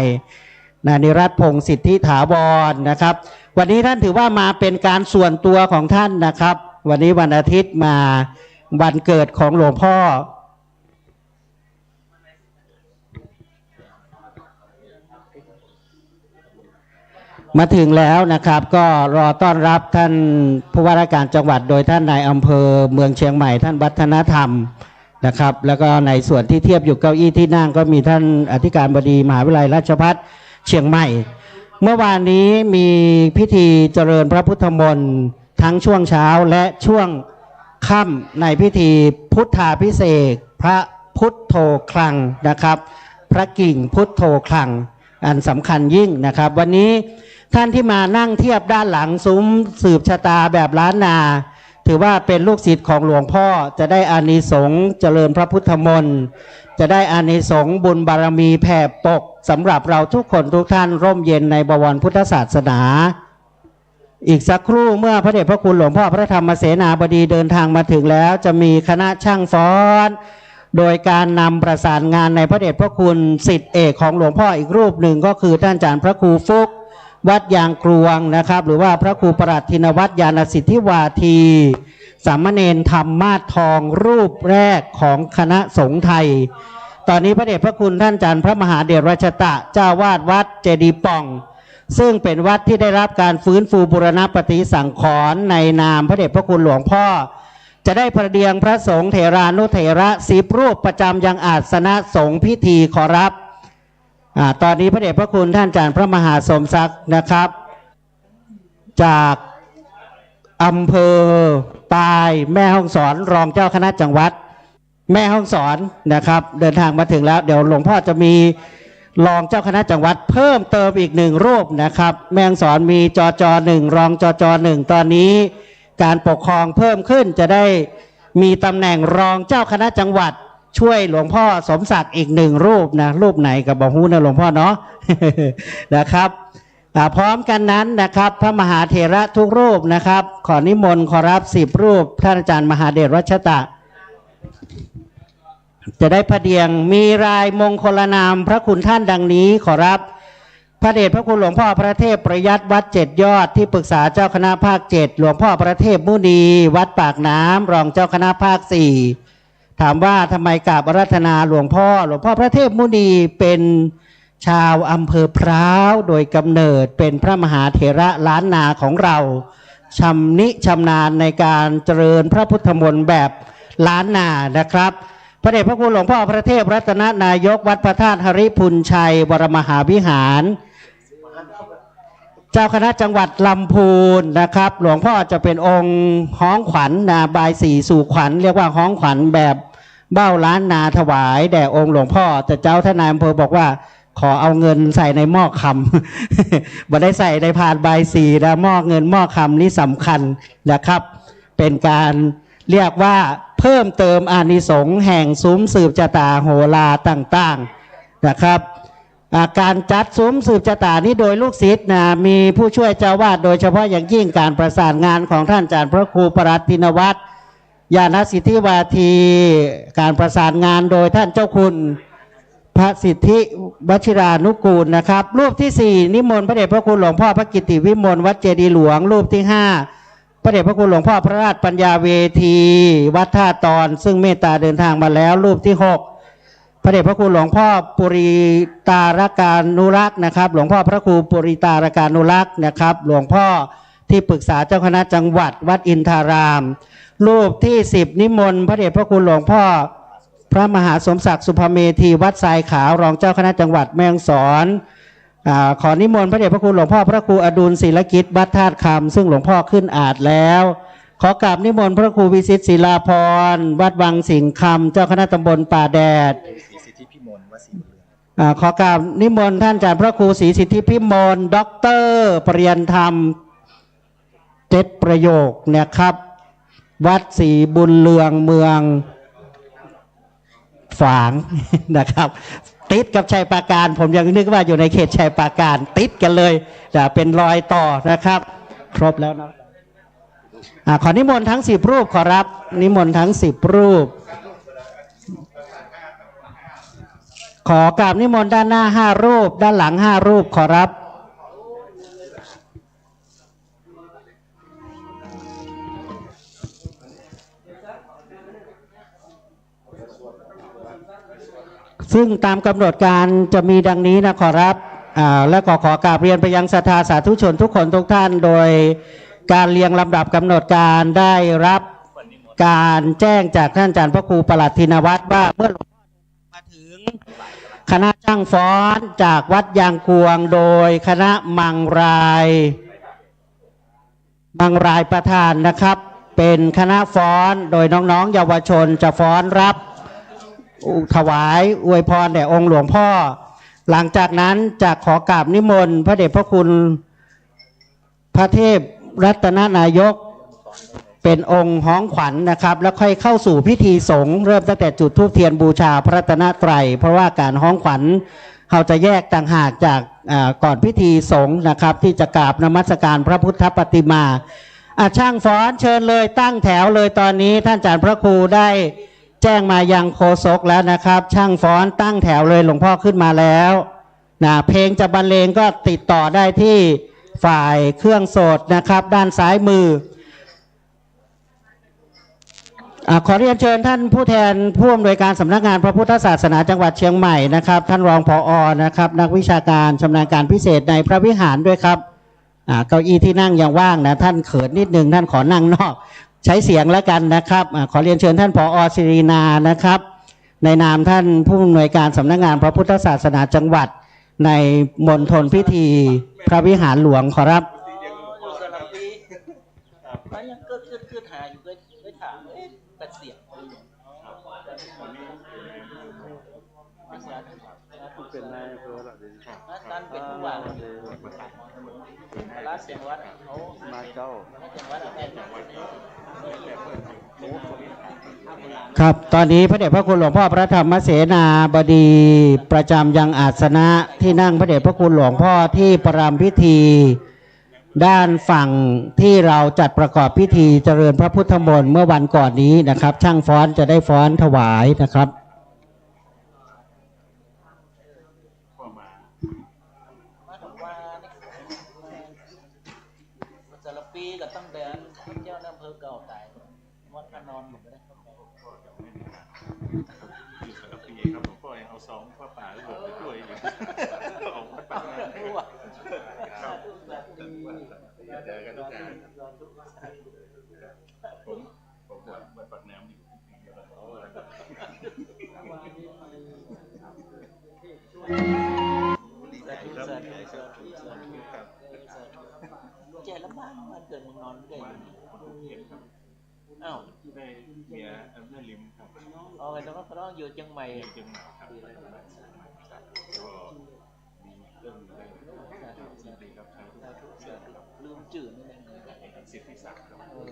นะ นิรัตน์ พงษ์สิทธิถาวรนะครับ วันนี้ท่านถือว่ามาเป็นการส่วนตัวของท่านนะครับ วันนี้วันอาทิตย์มาวันเกิดของหลวงพ่อ มาถึงแล้วนะครับ ก็รอต้อนรับท่านผู้ว่าราชการจังหวัด โดยท่านนายอำเภอเมืองเชียงใหม่ ท่านวัฒนธรรมนะครับ แล้วก็ในส่วนที่เทียบอยู่เก้าอี้ที่นั่งก็มีท่านอธิการบดีมหาวิทยาลัยราชภัฏเชียงใหม่ เมื่อวานนี้มีพิธีเจริญพระพุทธมนต์ทั้งช่วงเช้าและช่วงค่ำ ในพิธีพุทธาภิเษกพระพุทโธคลังนะครับ พระกิ่งพุทโธคลัง อันสำคัญยิ่งนะครับ วันนี้ท่านที่มานั่งเทียบด้านหลังซุ้มสืบชะตาแบบล้านนา ถือว่าเป็นลูกศิษย์ของหลวงพ่อ จะได้อานิสงส์เจริญพระพุทธมนต์ จะได้อานิสงส์บุญบารมีแผ่ปกสำหรับเราทุกคนทุกท่าน ร่มเย็นในบวรพุทธศาสนา อีกสักครู่เมื่อพระเดชพระคุณหลวงพ่อพระธรรมเสนาบดีเดินทางมาถึงแล้ว จะมีคณะช่างฟ้อน โดยการนำประสานงานในพระเดชพระคุณศิษย์เอกของหลวงพ่ออีกรูปหนึ่ง ก็คือท่านอาจารย์พระครูฟุก วัดยางกลวงนะครับ หรือว่าพระครูประหลัดธินวัตรญาณสิทธิวาที สามเณรธรรมาสทองรูปแรกของคณะสงฆ์ไทย ตอนนี้พระเดชพระคุณท่านอาจารย์พระมหาเดชรัชตะ เจ้าวาดวัดเจดีย์ป่อง ซึ่งเป็นวัดที่ได้รับการฟื้นฟูบูรณปฏิสังขรณ์ในนามพระเดชพระคุณหลวงพ่อ จะได้ประเดียงพระสงฆ์เถรานุเถระสิบรูปประจำยังอาสนะสงฆ์พิธีขอรับ อ่า ตอนนี้พระเดชพระคุณท่านอาจารย์พระมหาสมศักดิ์นะครับ จากอำเภอปาย แม่ฮ่องสอน รองเจ้าคณะจังหวัดแม่ฮ่องสอนนะครับ เดินทางมาถึงแล้ว เดี๋ยวหลวงพ่อจะมีรองเจ้าคณะจังหวัดเพิ่มเติมอีกหนึ่งรูปนะครับ แม่ฮ่องสอนมี จจ.หนึ่ง รอง จจ.หนึ่ง ตอนนี้การปกครองเพิ่มขึ้น จะได้มีตำแหน่งรองเจ้าคณะจังหวัด ช่วยหลวงพ่อสมศักดิ์อีกหนึ่งรูปนะ รูปไหนก็บ่ฮู้นะหลวงพ่อเนาะ นะครับ อ่า พร้อมกันนั้นนะครับ พระมหาเถระทุกรูปนะครับ ขอนิมนต์ขอรับสิบรูป ท่านอาจารย์มหาเดชรัชตะ จะได้ประเดียง มีรายมงคลนามพระคุณท่านดังนี้ขอรับ พระเดชพระคุณหลวงพ่อพระเทพประยัติวัดเจ็ดยอด ที่ปรึกษาเจ้าคณะภาคเจ็ด หลวงพ่อพระเทพมุนี วัดปากน้ำ รองเจ้าคณะภาคสี่ ถามว่าทำไมกราบอาราธนาหลวงพ่อ หลวงพ่อพระเทพมุนีเป็นชาวอำเภอพร้าวโดยกำเนิด เป็นพระมหาเถระล้านนาของเรา ชำนิชำนาญในการเจริญพระพุทธมนต์แบบล้านนานะครับ พระเดชพระคุณหลวงพ่อพระเทพรัตนนายก วัดพระธาตุหริภุญชัย วรมหาวิหาร เจ้าคณะจังหวัดลำพูนนะครับ หลวงพ่อจะเป็นองค์ฮ้องขวัญนะ บายสีสู่ขวัญ เรียกว่าฮ้องขวัญแบบเบ้าล้านนาถวายแด่องค์หลวงพ่อ แต่เจ้าท่านนายอำเภอบอกว่า ขอเอาเงินใส่ในหม้อคำ บ่ได้ใส่ในพานบายสีนะ หม้อเงินหม้อคำนี่สำคัญนะครับ เป็นการเรียกว่าเพิ่มเติมอานิสงส์แห่งซุ้มสืบชะตาโหราต่างๆนะครับ อ่า การจัดซุ้มสืบชะตานี้โดยลูกศิษย์นะ มีผู้ช่วยเจ้าวาด โดยเฉพาะอย่างยิ่งการประสานงานของท่านอาจารย์พระครูประหลัดธินวัตร ญาณสิทธิวาที การประสานงานโดยท่านเจ้าคุณพระสิทธิวชิรานุกูลนะครับ รูปที่สี่ นิมนต์พระเดชพระคุณหลวงพ่อพระกิตติวิมล วัดเจดีย์หลวง รูปที่ห้า พระเดชพระคุณหลวงพ่อพระราชปัญญาเวที วัดท่าตอน ซึ่งเมตตาเดินทางมาแล้ว รูปที่หก พระเดชพระคุณหลวงพ่อปุริตารการุรักษ์นะครับ หลวงพ่อพระครูปุริตารการุรักษ์นะครับ หลวงพ่อที่ปรึกษาเจ้าคณะจังหวัดวัดอินทาราม รูปที่สิบ นิมนต์พระเดชพระคุณหลวงพ่อพระมหาสมศักดิ์สุภเมธี วัดทรายขาว รองเจ้าคณะจังหวัดแม่ฮ่องสอน อ่า ขอนิมนต์พระเดชพระคุณหลวงพ่อพระครูอดุลศิลกิจ วัดธาตุคำ ซึ่งหลวงพ่อขึ้นอาดแล้ว ขอกราบนิมนต์พระครูวิสิตศิลาพร วัดวังสิงห์คำ เจ้าคณะตำบลป่าแดด สิทธิพิมล วัดศรีบุญเรือง อ่า ขอกราบนิมนต์ท่านอาจารย์พระครูศรีสิทธิพิมล ด็อกเตอร์ปริญญาธรรม เจ็ดประโยคนะครับ วัดศรีบุญเรือง เมืองฝาง นะครับ ติดกับชัยปราการ ผมยังนึกว่าอยู่ในเขตชัยปราการ ติดกันเลย จะเป็นรอยต่อนะครับ ครบแล้วนะ อ่า ขอนิมนต์ทั้งสิบรูปขอรับ นิมนต์ทั้งสิบรูป ขอกราบนิมนต์ด้านหน้าห้ารูป ด้านหลังห้ารูปขอรับ ซึ่งตามกำหนดการจะมีดังนี้นะขอรับ อ่า และก็ขอกราบเรียนไปยังศรัทธาสาธุชนทุกคนทุกท่าน โดยการเรียงลำดับกำหนดการได้รับการแจ้งจากท่านอาจารย์พระครูประหลัดธินวัตรว่าเมื่อหลวงพ่อมาถึง คณะช่างฟ้อนจากวัดยางกวง โดยคณะมังราย มังรายประธานนะครับ เป็นคณะฟ้อน โดยน้องๆเยาวชนจะฟ้อนรับ ถวายอวยพรแด่องค์หลวงพ่อ หลังจากนั้นจะขอกราบนิมนต์พระเดชพระคุณ พระเทพรัตนนายก เป็นองค์ฮ้องขวัญนะครับ แล้วค่อยเข้าสู่พิธีสงฆ์ เริ่มตั้งแต่จุดธูปเทียนบูชาพระรัตนตรัย เพราะว่าการฮ้องขวัญ เราจะแยกต่างหากจาก อ่า ก่อนพิธีสงฆ์นะครับ ที่จะกราบนมัสการพระพุทธปฏิมา อ่ะ ช่างฟ้อนเชิญเลย ตั้งแถวเลย ตอนนี้ท่านอาจารย์พระครูได้แจ้งมายังโฆษกแล้วนะครับ ช่างฟ้อนตั้งแถวเลย หลวงพ่อขึ้นมาแล้วนะ เพลงจะบรรเลงก็ติดต่อได้ที่ฝ่ายเครื่องสดนะครับ ด้านซ้ายมือ อ่า ขอเรียนเชิญท่านผู้แทนผู้อำนวยการสำนักงานพระพุทธศาสนาจังหวัดเชียงใหม่นะครับ ท่านรองผอ.นะครับ นักวิชาการชำนาญการพิเศษในพระวิหารด้วยครับ อ่า เก้าอี้ที่นั่งยังว่างนะ ท่านเขินนิดนึง ท่านขอนั่งนอก ใช้เสียงแล้วกันนะครับ อ่า ขอเรียนเชิญท่านผอ.ศิรินานะครับ ในนามท่านผู้อำนวยการสำนักงานพระพุทธศาสนาจังหวัด ในมณฑลพิธีพระวิหารหลวงขอรับ อ๋อ อยู่สระบุรี ก็ยังกึดกึดกึดหาอยู่ เคย เคยถาม เอ๊ะ เกษียณ เป็นนายอำเภอละเดี๋ยวนี้ ท่านเป็นผู้ว่า รัฐจังหวัดเขา มาเจ้า รัฐจังหวัดเอาแทน ครับ ตอนนี้พระเดชพระคุณหลวงพ่อพระธรรมเสนาบดี ประจำยังอาสนะที่นั่งพระเดชพระคุณหลวงพ่อที่ประรำพิธี ด้านฝั่งที่เราจัดประกอบพิธีเจริญพระพุทธมนต์เมื่อวันก่อนนี้นะครับ ช่างฟ้อนจะได้ฟ้อนถวายนะครับ มาถึงว่านี่ สารปีก็ตั้งแต่เจ้าอำเภอเก่าตาย วัดพระนอนหมดเลย อยู่สารพีครับ หลวงพ่อยังเอาซองผ้าป่าหลวงไปด้วยอยู่ ออกวัดปากน้ำ ครับ เจอกันทุกงาน ผม ผมบวชวัดปากน้ำอยู่ สาธุ สาธุ สาธุ สาธุ ครับ แกลำบาก บ้านเกิดเมืองนอนแกอยู่นี่ อ้าว ได้เมีย เอ่อ แม่ริมครับ อ๋อ แม่ริม น้องอยู่เชียงใหม่ อยู่เชียงใหม่ครับ ก็มีเรื่องมีราว สาธุ สาธุ สาธุ ลืมจื่อนี่แหละ สิทธิศักดิ์ครับ เออ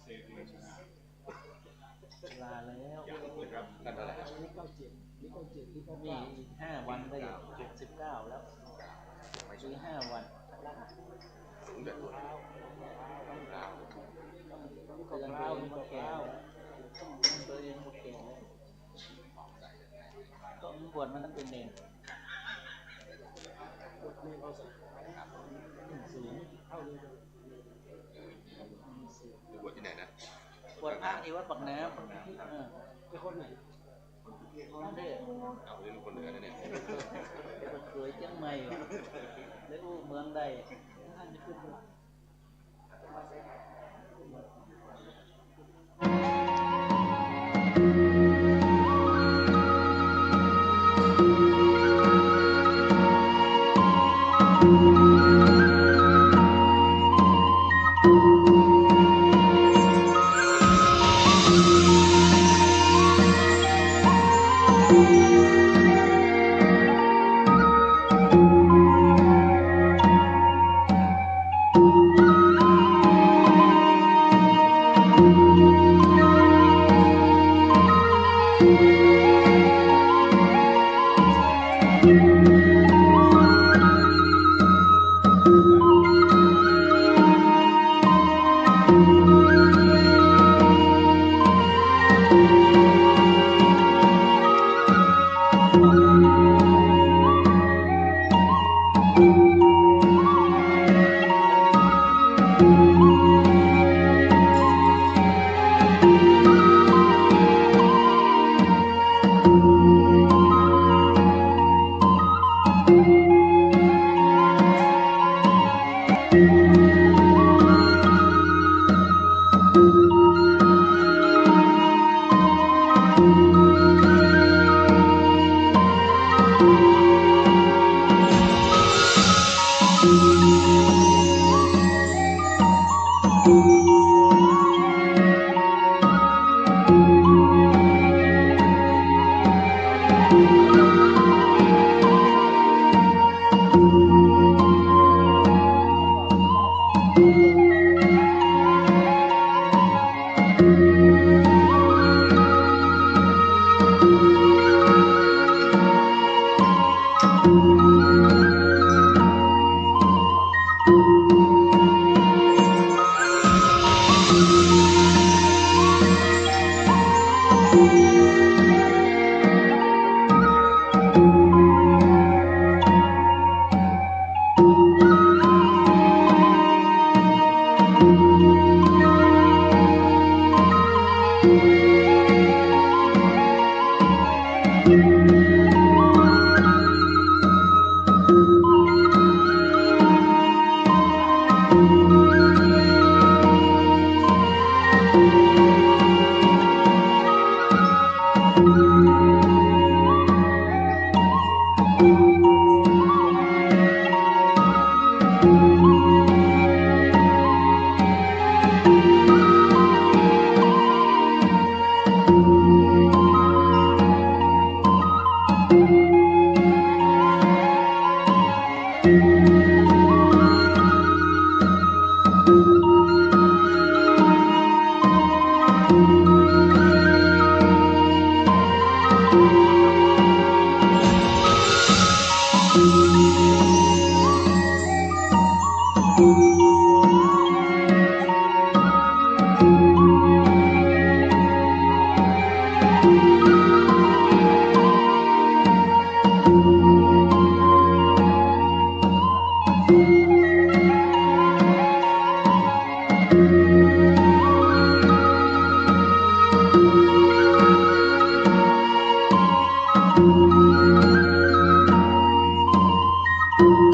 เสกเลยใช่ไหม ลาแล้ว ครับ ท่านเท่าไหร่ครับ นี่เก้าเจ็ด นี่เก้าเจ็ด นี่เก้าเก้า มีอีกห้าวันก็อยู่ หกสิบเก้า แล้ว อีกห้าวัน สูงแต่ตัว ก็ยังตัวเองก็แก่แล้ว ตัวเองก็แก่แล้ว ก็บวชมาตั้งแต่เด็ก สูง ไปบวชที่ไหนนะ บวชพระที่วัดปากน้ำ เออ เป็นคนไหน คนกรุงเทพฯ เอา นี่เป็นคนเหนือนะเนี่ย เป็นคนเขยเชียงใหม่ว่ะ เลยอู้เมืองได้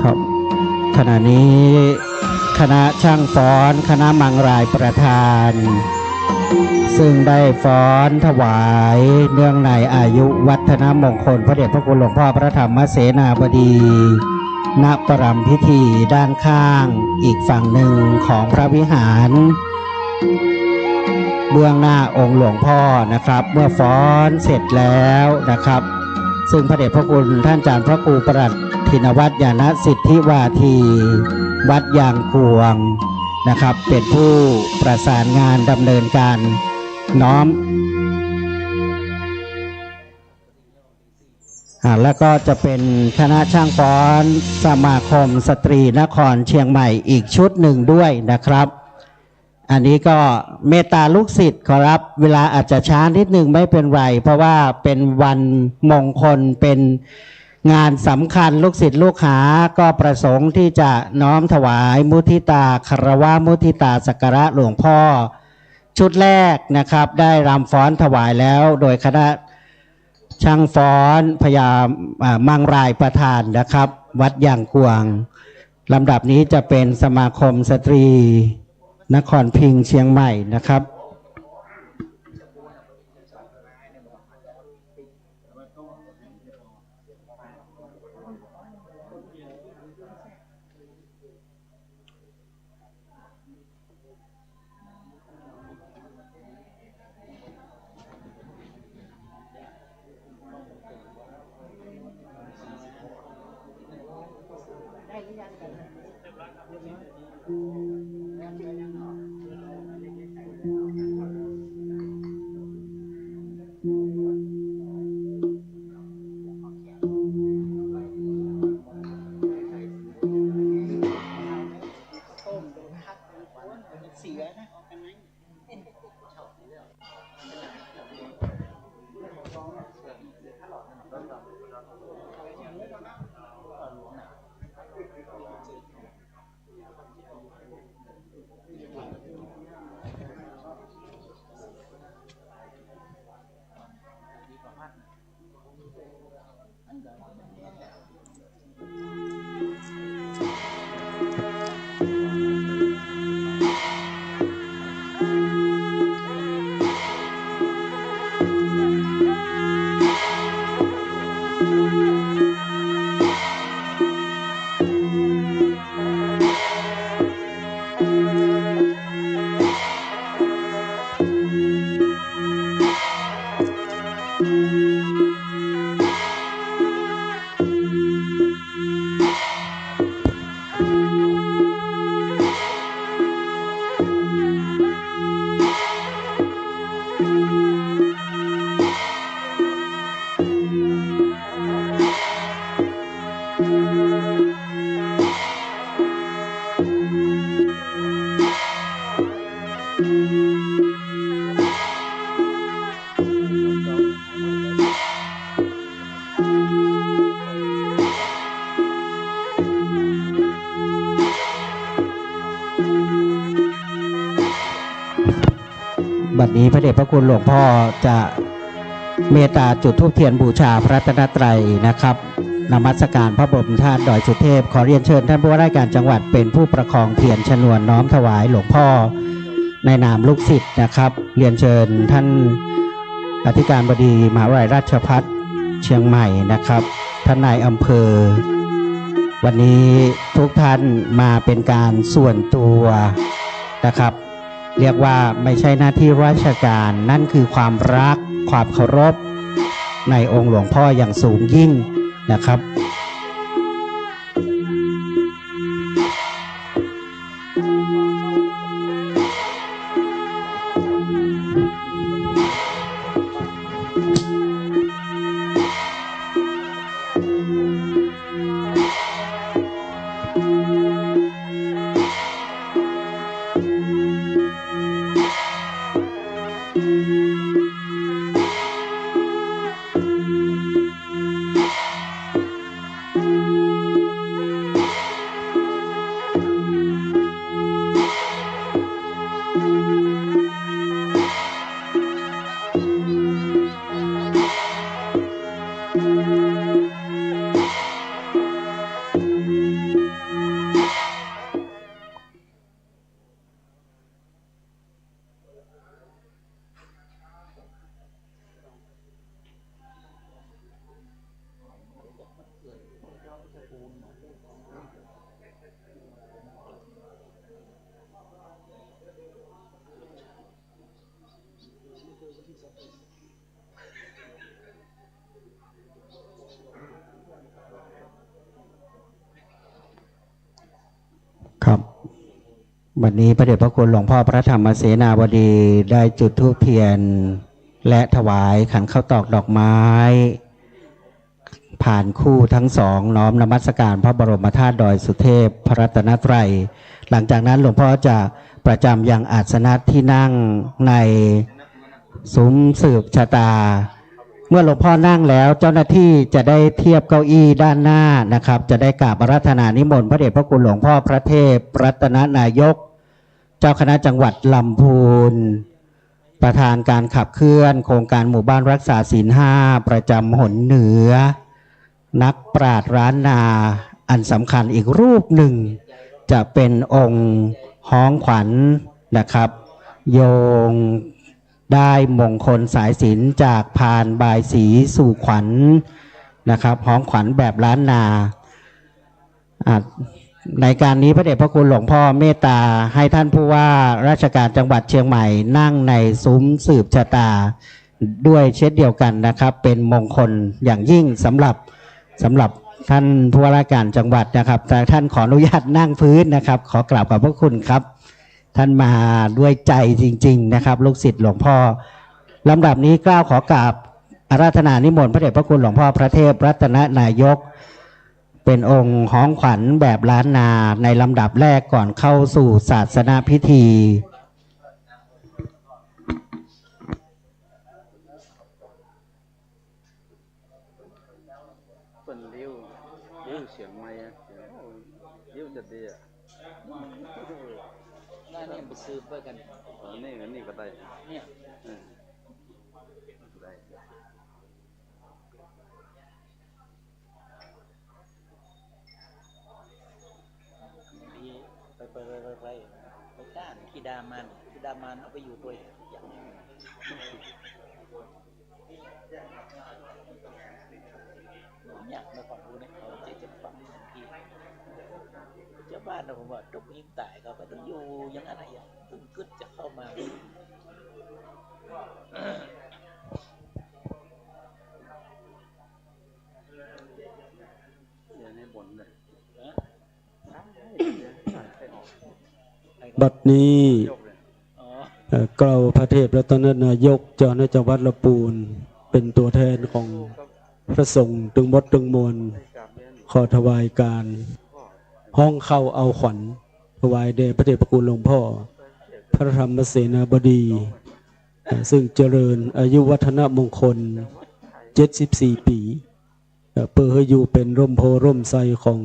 ครับ ขณะนี้คณะช่างฟ้อน คณะมังรายประธาน ซึ่งได้ฟ้อนถวายเนื่องในอายุวัฒนมงคลพระเดชพระคุณหลวงพ่อพระธรรมเสนาบดี ณ ประรำพิธีด้านข้างอีกฝั่งหนึ่งของพระวิหาร เบื้องหน้าองค์หลวงพ่อนะครับ เมื่อฟ้อนเสร็จแล้วนะครับ ซึ่งพระเดชพระคุณท่านอาจารย์พระครูประหลัดธินวัฒน์ ญาณสิทธิวาที วัดยางกวงนะครับ เป็นผู้ประสานงานดำเนินการน้อม อ่า แล้วก็จะเป็นคณะช่างฟ้อนสมาคมสตรีนครเชียงใหม่อีกชุดหนึ่งด้วยนะครับ อันนี้ก็เมตตาลูกศิษย์ขอรับ เวลาอาจจะช้านิดนึงไม่เป็นไร เพราะว่าเป็นวันมงคล เป็นงานสำคัญ ลูกศิษย์ลูกหาก็ประสงค์ที่จะน้อมถวายมุทิตา คารวะมุทิตาสักการะหลวงพ่อ ชุดแรกนะครับ ได้รำฟ้อนถวายแล้ว โดยคณะช่างฟ้อนพญา อ่า มังรายประธานนะครับ วัดยางกวง ลำดับนี้จะเป็นสมาคมสตรีนครพิงค์เชียงใหม่นะครับ บัดนี้พระเดชพระคุณหลวงพ่อจะเมตตาจุดธูปเทียนบูชาพระรัตนตรัยนะครับ นมัสการพระบรมธาตุดอยสุเทพ ขอเรียนเชิญท่านผู้ว่าราชการจังหวัดเป็นผู้ประคองเทียนชนวนน้อมถวายหลวงพ่อในนามลูกศิษย์นะครับ เรียนเชิญท่านอธิการบดีมหาวิทยาลัยราชภัฏเชียงใหม่นะครับ ท่านนายอำเภอ วันนี้ทุกท่านมาเป็นการส่วนตัวนะครับ เรียกว่าไม่ใช่หน้าที่ราชการ นั่นคือความรัก ความเคารพในองค์หลวงพ่ออย่างสูงยิ่งนะครับ ครับ วันนี้พระเดชพระคุณหลวงพ่อพระธรรมเสนาบดีได้จุดธูปเทียน และถวายขันข้าวตอกดอกไม้ พานคู่ทั้งสอง น้อมนมัสการพระบรมธาตุดอยสุเทพ พระรัตนตรัย หลังจากนั้นหลวงพ่อจะประจำยังอาสนะที่นั่งใน ซุ้มสืบชะตา เมื่อหลวงพ่อนั่งแล้ว เจ้าหน้าที่จะได้เทียบเก้าอี้ด้านหน้านะครับ จะได้กราบอาราธนานิมนต์พระเดชพระคุณหลวงพ่อพระเทพรัตนนายก เจ้าคณะจังหวัดลำพูน ประธานการขับเคลื่อนโครงการหมู่บ้านรักษาศีลห้าประจำหนเหนือ นักปราชญ์ล้านนาอันสำคัญอีกรูปหนึ่ง จะเป็นองค์ฮ้องขวัญนะครับ โยง ได้มงคลสายสิญจน์จากพานบายสีสู่ขวัญนะครับ ฮ้องขวัญแบบล้านนา อ่า ในการนี้พระเดชพระคุณหลวงพ่อเมตตาให้ท่านผู้ว่าราชการจังหวัดเชียงใหม่นั่งในซุ้มสืบชะตาด้วยเช่นเดียวกันนะครับ เป็นมงคลอย่างยิ่งสำหรับ สำหรับท่านผู้ว่าราชการจังหวัดนะครับ แต่ท่านขออนุญาตนั่งพื้นนะครับ ขอกราบขอบพระคุณครับ ท่านมาด้วยใจจริงๆนะครับ ลูกศิษย์หลวงพ่อ ลำดับนี้เกล้าขอกราบอาราธนานิมนต์พระเดชพระคุณหลวงพ่อพระเทพรัตนนายก เป็นองค์ฮ้องขวัญแบบล้านนาในลำดับแรกก่อนเข้าสู่ศาสนพิธี เปิ้นเลี้ยว เลี้ยวเสียงไมค์อะ เสียง โอ้ เลี้ยวจะดีอะ นั่นนี่มันสืบไปกัน เออ นี่ นี่ก็ได้ เนี่ย เออ ได้ เ ตามมาเอาไปอยู่ด้วย อย่าง อย่างนครหลวงเนี่ยเขาจะจะฟังทันที ชาวบ้านนะ ผมว่า ตกยิงตาย เขาก็ต้องอยู่อย่างนั้นนะ อย่างตึงกึดจะเข้ามา เดี๋ยวให้บนเลย บัดนี้ เอ่อ กล่าวพระเทพรัตนนายก เจ้าคณะจังหวัดลำพูน เป็นตัวแทนของพระสงฆ์ตึงหมดตึงมวล ขอถวายการฮ้องเข้าเอาขวัญ ถวายแด่พระเดชพระคุณหลวงพ่อ พระธรรมเสนาบดี เอ่อ ซึ่งเจริญอายุวัฒนมงคล เจ็ดสิบสี่ ปี เอ่อ เพื่อให้อยู่เป็นร่มโพธิ์ร่มไทรของ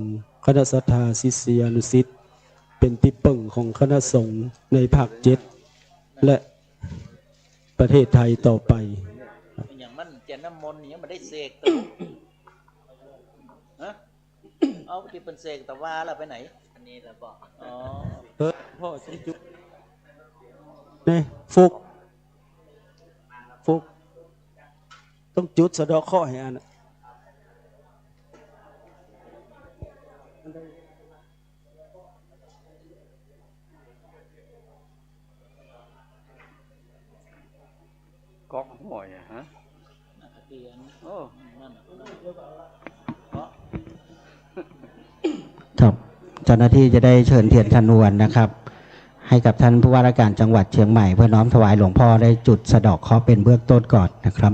คณะศรัทธาศิษยานุศิษย์ เป็นที่พึ่งของคณะสงฆ์ในภาคเจ็ด และประเทศไทยต่อไป อย่างมันจะน้ำมนต์ยังไม่ได้เสกตัว ฮะ เอาที่เป็นเสกตะวาแล้วไปไหน อันนี้แล้วบอก อ๋อ เฮ้ย พ่อต้องจุด นี่ ฟุก ฟุก ต้องจุดสะเดาะเคราะห์ให้อันน่ะ ก๊อกห้วยอะฮะ โอ้ ครับ เจ้าหน้าที่จะได้เชิญเทียนชนวนนะครับ ให้กับท่านผู้ว่าราชการจังหวัดเชียงใหม่ เพื่อน้อมถวายหลวงพ่อได้จุดสะเดาะเคราะห์เป็นเบื้องต้นก่อนนะครับ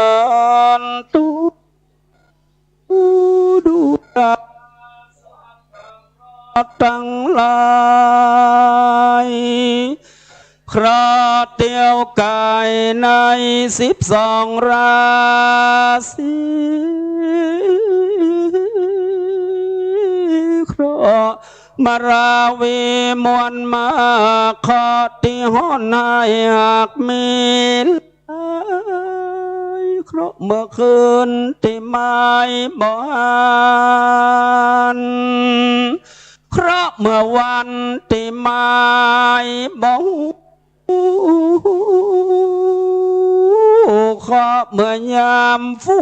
Suṇantu. ดูราสัตว์ทั้งหลาย เคราะห์เตียวไก่ในสิบสองราศี เคราะห์มราวีมวลมาก เคราะห์ที่ห้อนให้หากมี เคราะห์เมื่อคืนที่ไม้บ่หัน เคราะห์เมื่อวันที่ไม้บ่ฮู้ เคราะห์เมื่อยามฟู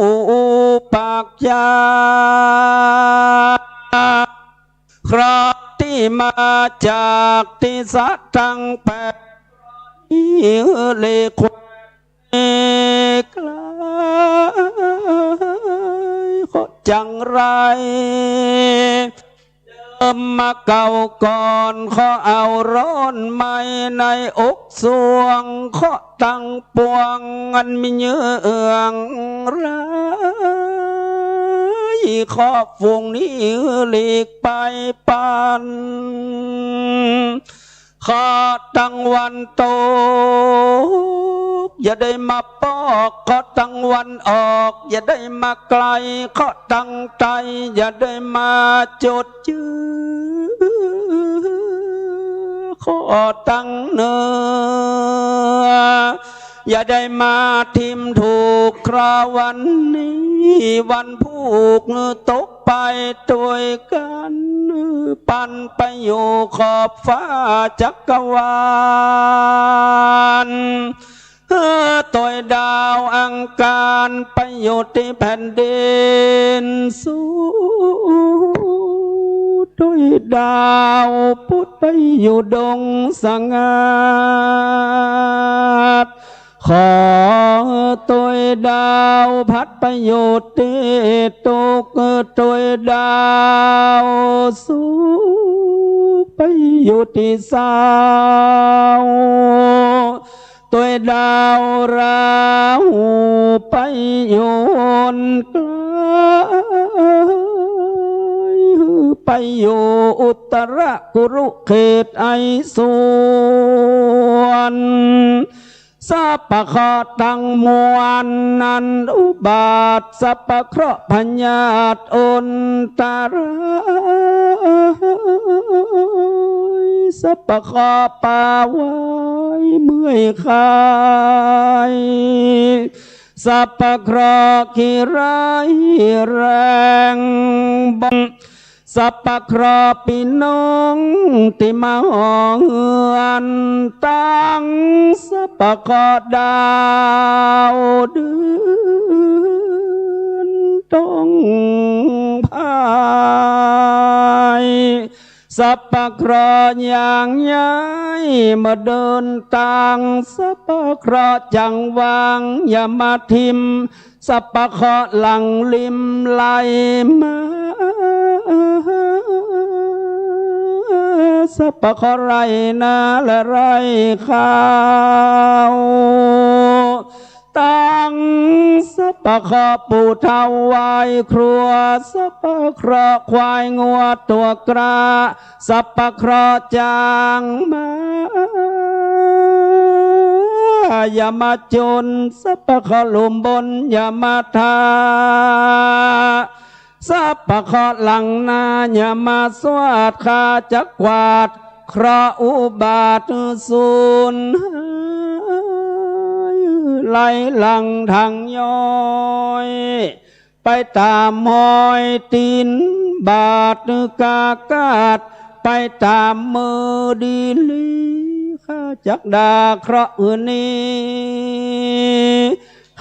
ปากจา เคราะห์ที่มาจากทิศทั้งแปด หลีกไกล เคราะห์จังไร เดิมมาเก่าก่อน เคราะห์เอาร้อนไหม้ในอกสวง เคราะห์ทั้งปวงอันมีเยื่องร้าย เคราะห์ฝูงนี้หลีกไปปัน เคราะห์ทั้งวันตก อย่าได้มาปอก เคราะห์ทั้งวันออก อย่าได้มาไกล เคราะห์ทั้งใต้ อย่าได้มาจุดจื้อ เคราะห์ทั้งเหนือ อย่าได้มาทิ่มถูก เคราะห์วันนี้วันผูกตก ไปด้วยกัน ปันไปอยู่ขอบฟ้าจักรวาล โดยดาวอังคารไปอยู่ที่แผ่นดิน สุด โดยดาวพุธไปอยู่ดงสงัด ขอโดยดาวพัดไปอยู่ที่ทุกข์ โดยดาวศุกร์ไป ไปอยู่ที่เสา โดยดาวราหูไปอยู่ใกล้ ไปอยู่อุตรกุรุเขตไอสวน สรรพเคราะห์ทั้งมวลนั้นอุบัติ สรรพเคราะห์พยาธิอันตราย สรรพเคราะห์ปวดเมื่อยไข้ สรรพเคราะห์ขี้ร้ายแรงบง สรรพเคราะห์พี่น้องที่มาห่อเฮือน ทั้งสรรพเคราะห์ดาวเดือนต้องพาย สรรพเคราะห์อย่างย้ายมาเดินทาง สรรพเคราะห์จังหวังอย่ามาทิ่ม สรรพเคราะห์หลังริมไหลมา สรรพเคราะห์ไรนาและไรข้าว ตั้งสรรพเคราะห์ปู่เฒ่าไหว้ครัว สรรพเคราะห์ควายงัวตัวกระ สรรพเคราะห์จางมา อย่ามาจน สรรพเคราะห์หลุมบนอย่ามาทา สรรพเคราะห์หลังนาอย่ามาสวาด ข้าจักกวาดเคราะห์อุบัติสูญหายไหลหลังทางย้อย ไปตามหอยตีนบาดกากาด ไปตามมือดีลี ข้าจักด่าเคราะห์นี้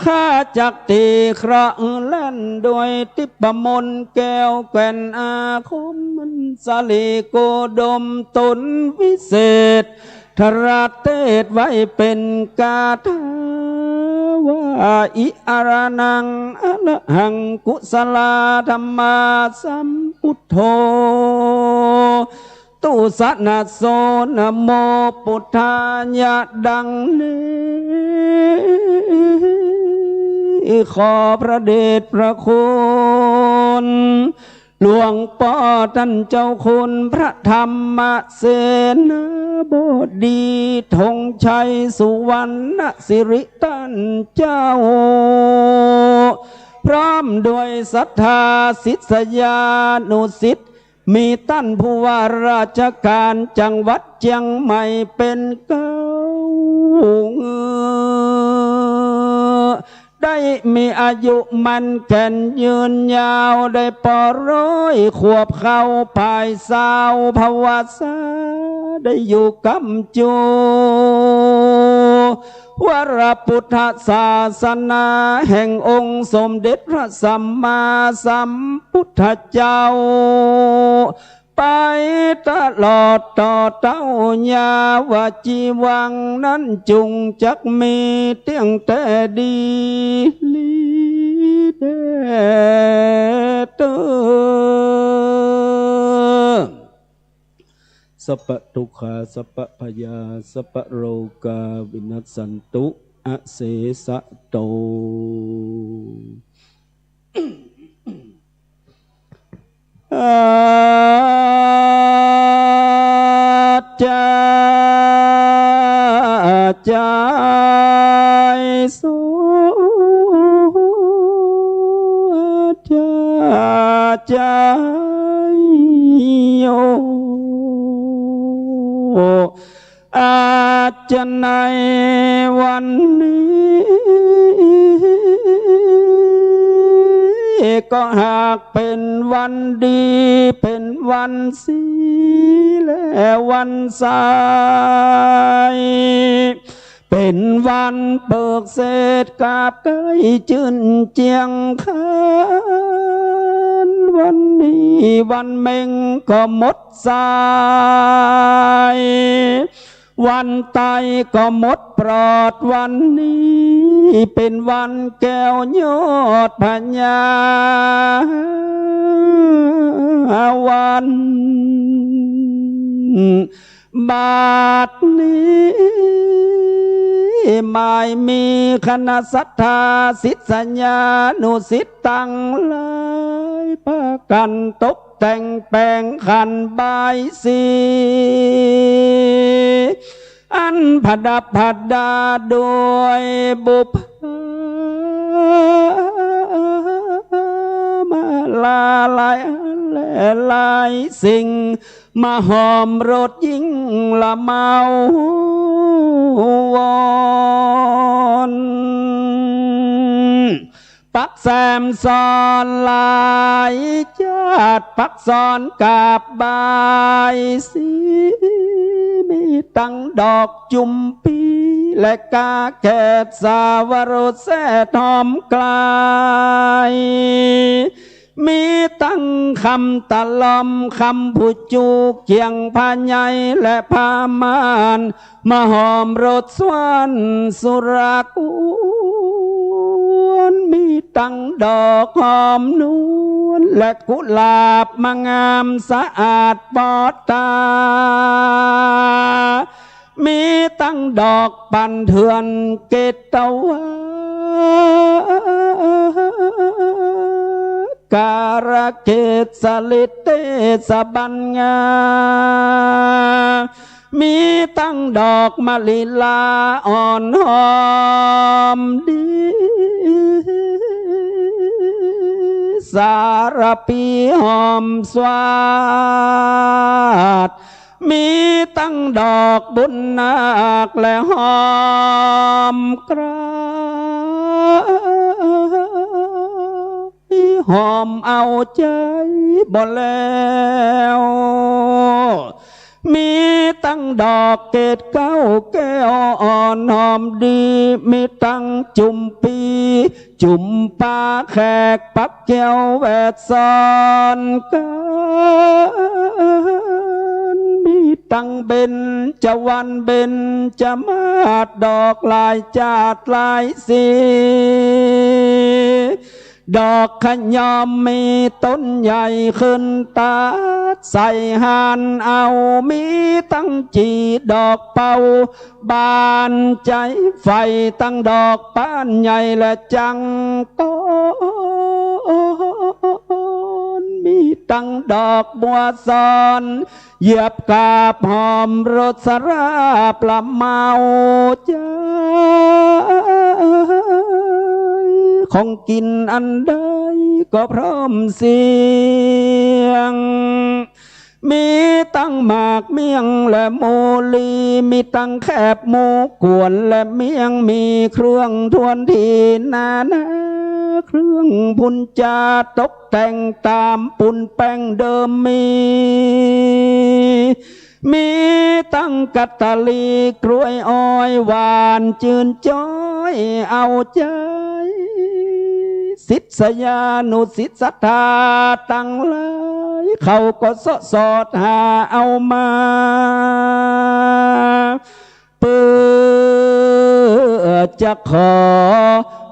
ข้าจักตีเคราะห์แล่นด้วยทิพมนต์แก้วแก่นอาคม มันสลีโกดมตนวิเศษ ทรเทศไว้เป็นคาถาว่า อิอะระหัง อะระหัง กุสลาธัมมาสัมพุทโธ ตุสะนะโส นะโมพุทธายะ ดังนี้ ขอพระเดชพระคุณ หลวงพ่อท่านเจ้าคุณพระธรรมเสนาบดี ธงชัยสุวรรณสิริท่านเจ้า พร้อมด้วยศรัทธาศิษยานุศิษย์ มีท่านผู้ว่าราชการจังหวัดเชียงใหม่เป็นเกล้า ได้มีอายุมั่นแก่นยืนยาว ได้ปอร้อยขวบเข้าภายสาวภวาสา ได้อยู่กำจู วรพุทธศาสนาแห่งองค์สมเด็จพระสัมมาสัมพุทธเจ้า ไปตลอดต่อเต้ายาวจีวังนั้นจุงจักมีเตี้ยงแต่ดีลีแด่เตอ สัพพะทุกขาสัพพะพยาสัพพะโรคาวินัสสันตุอเสสะโต อาจาจายโส อาจาจายโย อาจจะในวันนี้ ก็หากเป็นวันดี เป็นวันสีและวันใส เป็นวันเปิกเศษกาบใกล้จื้นเจียงคาน วันนี้วันเม็งก็หมดสาย วันไตก็หมดปลอด วันนี้เป็นวันแก้วยอดพญาวัน บัดนี้หมายมีคณะศรัทธาศิษยานุศิษย์ทั้งหลาย พากันตกแต่งแปลงขันบายสี อันประดับประดาด้วยบุปผามาลาหลายอันและหลายสิ่ง มาห้อมรดยิ่งละเมาวน ปักแซมซ้อนหลายชาติ ปักซ้อนกราบบายสี มีทั้งดอกจุมพี และกาแขกสาวรสแสดหอมกลาย มีทั้งคำตะลอมคำผู้จูเคียงพระใหญ่และพระมาร มาห้อมรดสวนสุรากวน มีทั้งดอกหอมนวลและกุหลาบมางามสะอาดปอดตา มีทั้งดอกปันเถื่อนเกตวา การะเกสลิเตสะบัญญา มีทั้งดอกมะลิลาอ่อนหอมดี สารพีหอมสวาด มีทั้งดอกบุญนาคและหอมกราย หอมเอาใจบ่แล้ว มีทั้งดอกเกตเก้าแก้วอ่อนหอมดี มีทั้งจุมพี จุมปาแขกปักแก้วแวดซ้อนกัน มีทั้งเบญจวรรณเบญจมาศ ดอกหลายชาติหลายสี ดอกขยอมมีต้นใหญ่ขึ้นตัด ใส่หานเอา มีทั้งจี่ดอกเป่าบานใจ ไฟทั้งดอกปานใหญ่และจังต้น มีทั้งดอกบัวซ้อน เหยียบกราบหอมรสสาราบละเมาใจ ของกินอันใดก็พร้อมเสียง มีตั้งหมากเมี่ยงและโมลี มีตั้งแคบหมูกวนและเมี่ยง มีเครื่องทวนทีนานา เครื่องพุนจาตกแต่งตามปูนแป้งเดิมมี มีตั้งกัตตาลีกล้วยอ้อยหวานจื่นจ้อยเอาใจ ศิษยานุศิษย์ศรัทธาทั้งหลาย เขาก็เสาะสอดหาเอามา เพื่อจะขอ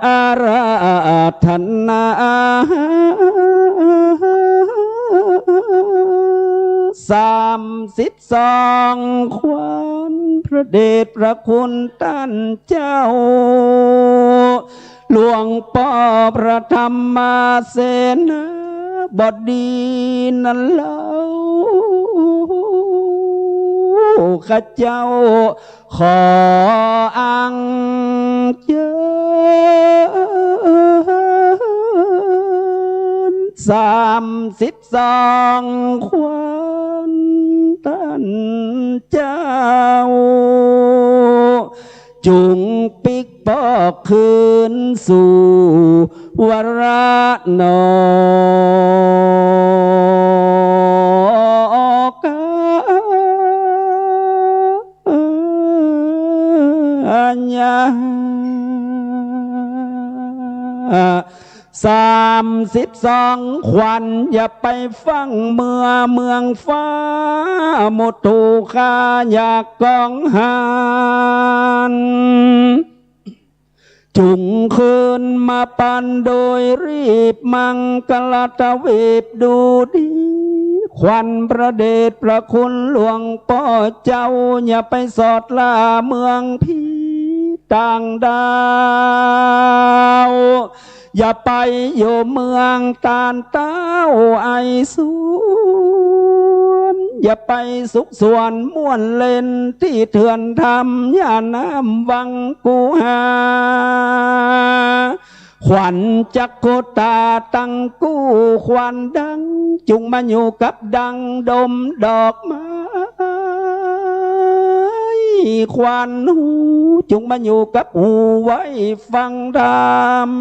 อาราธนา สามสิบสองขวัญพระเดชพระคุณท่านเจ้า หลวงป้อพระธรรมเสนาบดีนั้นเล่า ข้าเจ้าขออัญเชิญ สามสิบสองขวัญท่านเจ้า จุ่งปิ๊กปอกคืนสู่วรนอกา สามสิบสองขวัญอย่าไปฟั่งเมือเมืองฟ้า หมดถูกข้าอยากกองหาน จุ่งคืนมาปันโดยรีบมังกรทวีปดูดี ขวัญพระเดชพระคุณหลวงป้อเจ้า อย่าไปสอดล่าเมืองผีต่างดาว อย่าไปอยู่เมืองตานเต้าไอสวน อย่าไปสุขสวนม่วนเล่นที่เถื่อนถ้ำ อย่าน้ำวังกูหา ขวัญจักขุตาตังกู้ ขวัญดังจุงมาอยู่กับดังดมดอกไม้ ขวัญหูจุงมาอยู่กับหูไว้ฟังธรรม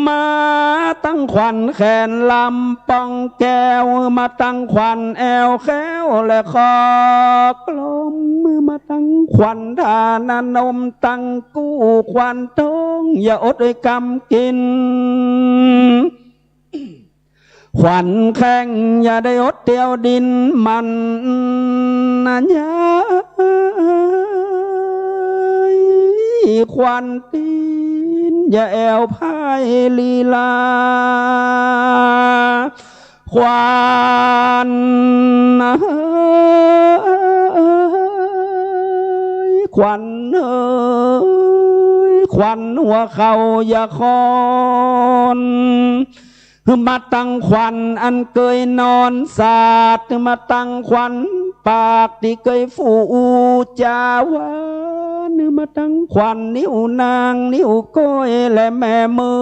มาตั้งขวัญแขนลำปองแก้ว มาตั้งขวัญแอวแคล้วและคอกลม มาตั้งขวัญทานนมตังกู้ ขวัญทองอย่าอดด้วยกำกิน ขวัญแข้งอย่าได้อดเตียวดินมันยาย ขวัญตีนอย่าแอวพายลีลา ขวัญเอ้ย ขวัญเอ้ย ขวัญหัวเข่าอย่าคอน มาตั้งขวัญอันเกยนอนสาด มาตั้งขวัญปากที่เกยฟู่จาหวาน มาตั้งขวัญนิ้วนางนิ้วก้อยและแม่มือ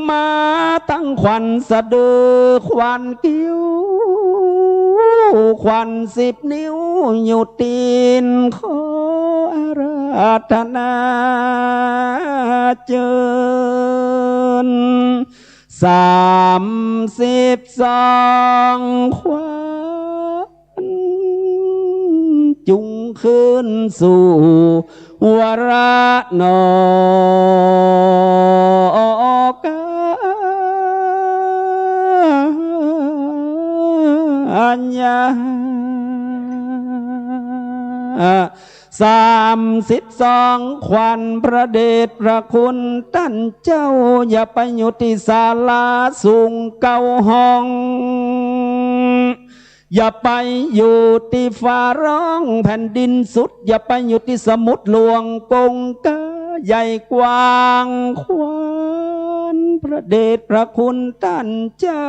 มาตั้งขวัญสะดือ ขวัญคิ้ว ขวัญสิบนิ้ว อยู่ตีน ขออาราธนาเจิญ สามสิบสอง ขวัญจุงคืนสู่ วรนอกาญา สามสิบสอง ขวัญพระเดชพระคุณต้านเจ้า อย่าไปอยู่ที่ศาลาสูงเก้าห้อง อย่าไปอยู่ที่ฟ้าร้องแผ่นดินสุด อย่าไปอยู่ที่สมุทรหลวงกงกาใหญ่กว้าง ขวัญพระเดชพระคุณต้านเจ้า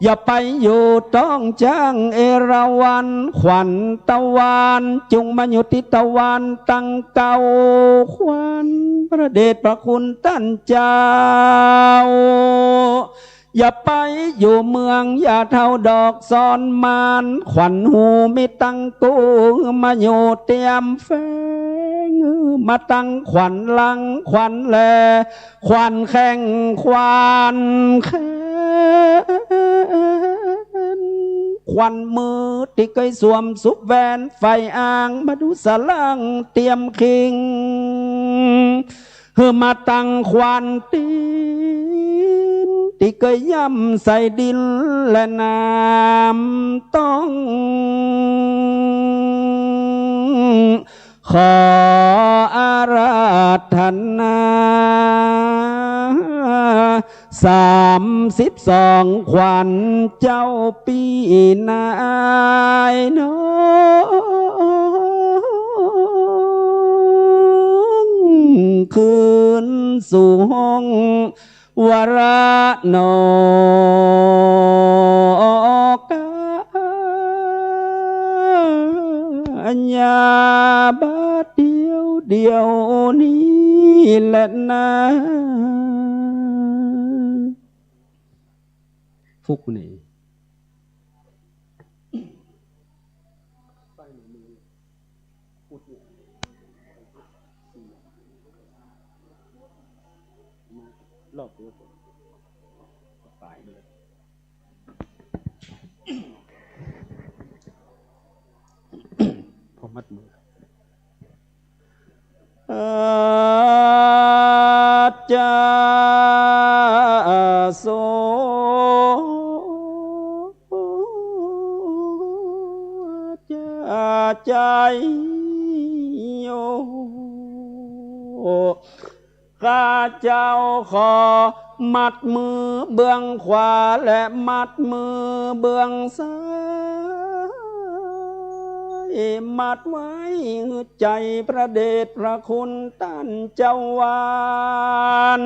อย่าไปอยู่ท้องช้างเอราวัณ ขวัญตะวันจุงมาอยู่ที่ตะวันตังเก้า ขวัญพระเดชพระคุณต้านเจ้า อย่าไปอยู่เมืองย่าเฒ่าดอกสอนหมาน ขวัญหูมีตังกู้ มาอยู่เตียมแฝง มาตั้งขวัญหลังขวัญแล ขวัญแข้งขวัญแขน ขวัญมือที่เกยสวมสุบแหวนไฟอ่าง มาดูสะหลังเตียมคิง หื้อมาตั้งขวัญตีน ที่เกยย่ำใส่ดินและน้ำต้อง ขออาราธนา สามสิบสอง ขวัญเจ้าปี๋นายน้อง คืนสู่ห้อง วรนอกาญา บาดเดียวเดียวนี้แหละนะ ฟุกนี่ รอบเดียวตายเลย พอมัดมือ อาจาโส จาใจโย ข้าเจ้าขอ มัดมือเบื้องขวาและมัดมือเบื้องซ้าย มัดไว้ใจพระเดชพระคุณต้านเจ้าวาน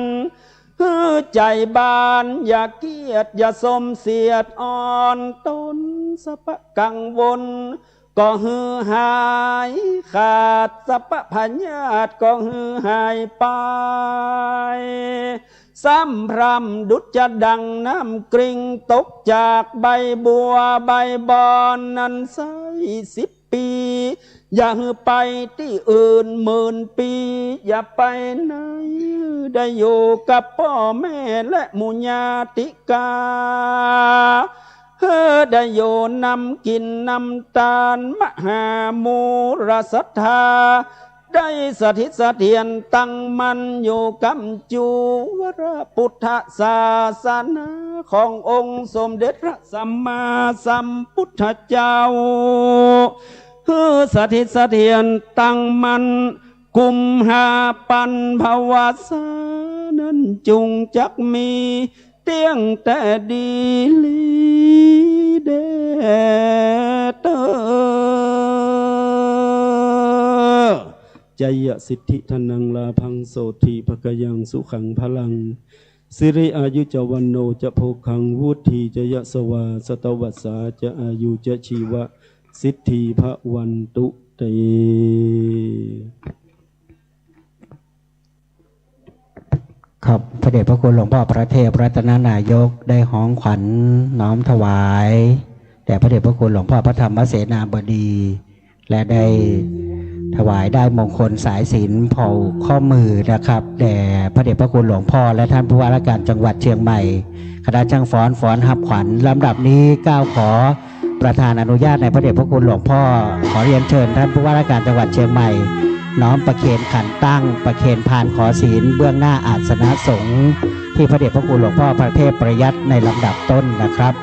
ใจบานอย่าเกียจอย่าสมเสียดอ่อนตน สัพพะกังวลก็หือหายขาด สัพพะพยาธิก็หือหายไป สำพร่ำดุจจะดังน้ำกริ่งตกจากใบบัวใบบอนนั้นไซร้สิบปี อย่าหือไปตี้อื่นหมื่นปี อย่าไปไหน ได้อยู่กับป้อแม่และหมู่ญาติกา หื้อได้อยู่นำกิ๋นนำตาน มหามูลศรัทธา ได้สถิตเสถียรตั้งมั่นอยู่กำจุวรปุทธศาสนาขององค์สมเด็จพระสัมมาสัมพุทธเจ้า หื้อสถิตเสถียรตั้งมั่น กุมหาปันภวาสานั้นจุ่งจักมี เตี้ยงแต่ดีหลีแด่เต้อ Jayasiddhi dhanaṃ lābhaṃ sotthi bhāgyaṃ sukhaṃ balaṃ สิริอายุจะวัณโณจะโภคัง วุฒีจะยะสวา สะตะวัสสาจะอายุจะชีวะ สิทธิภะวันตุเต ครับ พระเดชพระคุณหลวงพ่อพระเทพรัตนนายกได้ฮ้องขวัญน้อมถวายแด่พระเดชพระคุณหลวงพ่อพระธรรมเสนาบดี และได้ถวายด้ายมงคลสายสิญจน์ผูกข้อมือนะครับ แด่พระเดชพระคุณหลวงพ่อและท่านผู้ว่าราชการจังหวัดเชียงใหม่ คณะช่างฟ้อนฟ้อนฮับขวัญ ลำดับนี้เกล้าขอประธานอนุญาตในพระเดชพระคุณหลวงพ่อ ขอเรียนเชิญท่านผู้ว่าราชการจังหวัดเชียงใหม่ น้อมประเคนขันตั้ง ประเคนพานขอศีล เบื้องหน้าอาสนะสงฆ์ที่พระเดชพระคุณหลวงพ่อพระเทพประยัตน์ในลำดับต้นนะครับ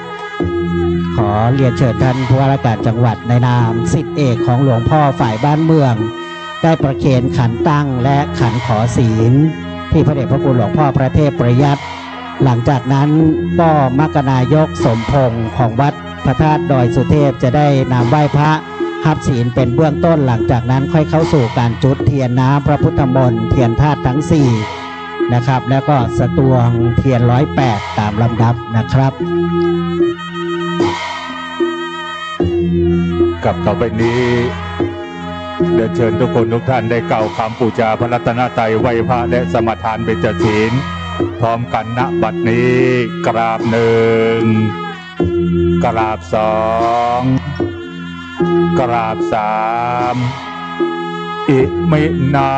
ขอเรียนเชิญท่านผู้ว่าราชการจังหวัดในนามศิษย์เอกของหลวงพ่อฝ่ายบ้านเมือง ได้ประเคนขันตั้งและขันขอศีล ที่พระเดชพระคุณหลวงพ่อพระเทพประยัตน์ หลังจากนั้นป้อมรคนายกสมพงษ์ของวัดพระธาตุดอยสุเทพจะได้นำไหว้พระฮับศีลเป็นเบื้องต้น หลังจากนั้นค่อยเข้าสู่การจุดเทียนน้ำพระพุทธมนต์ เทียนธาตุทั้งสี่นะครับ แล้วก็สตวงเทียนร้อยแปดตามลำดับนะครับ กับต่อไปนี้ เรียนเชิญทุกคนทุกท่านได้กล่าวคำปูจาพระรัตนตรัย ไหว้พระและสมาทานเบญจศีล พร้อมกัน ณ บัดนี้ กราบหนึ่ง กราบสอง กราบสาม Iminā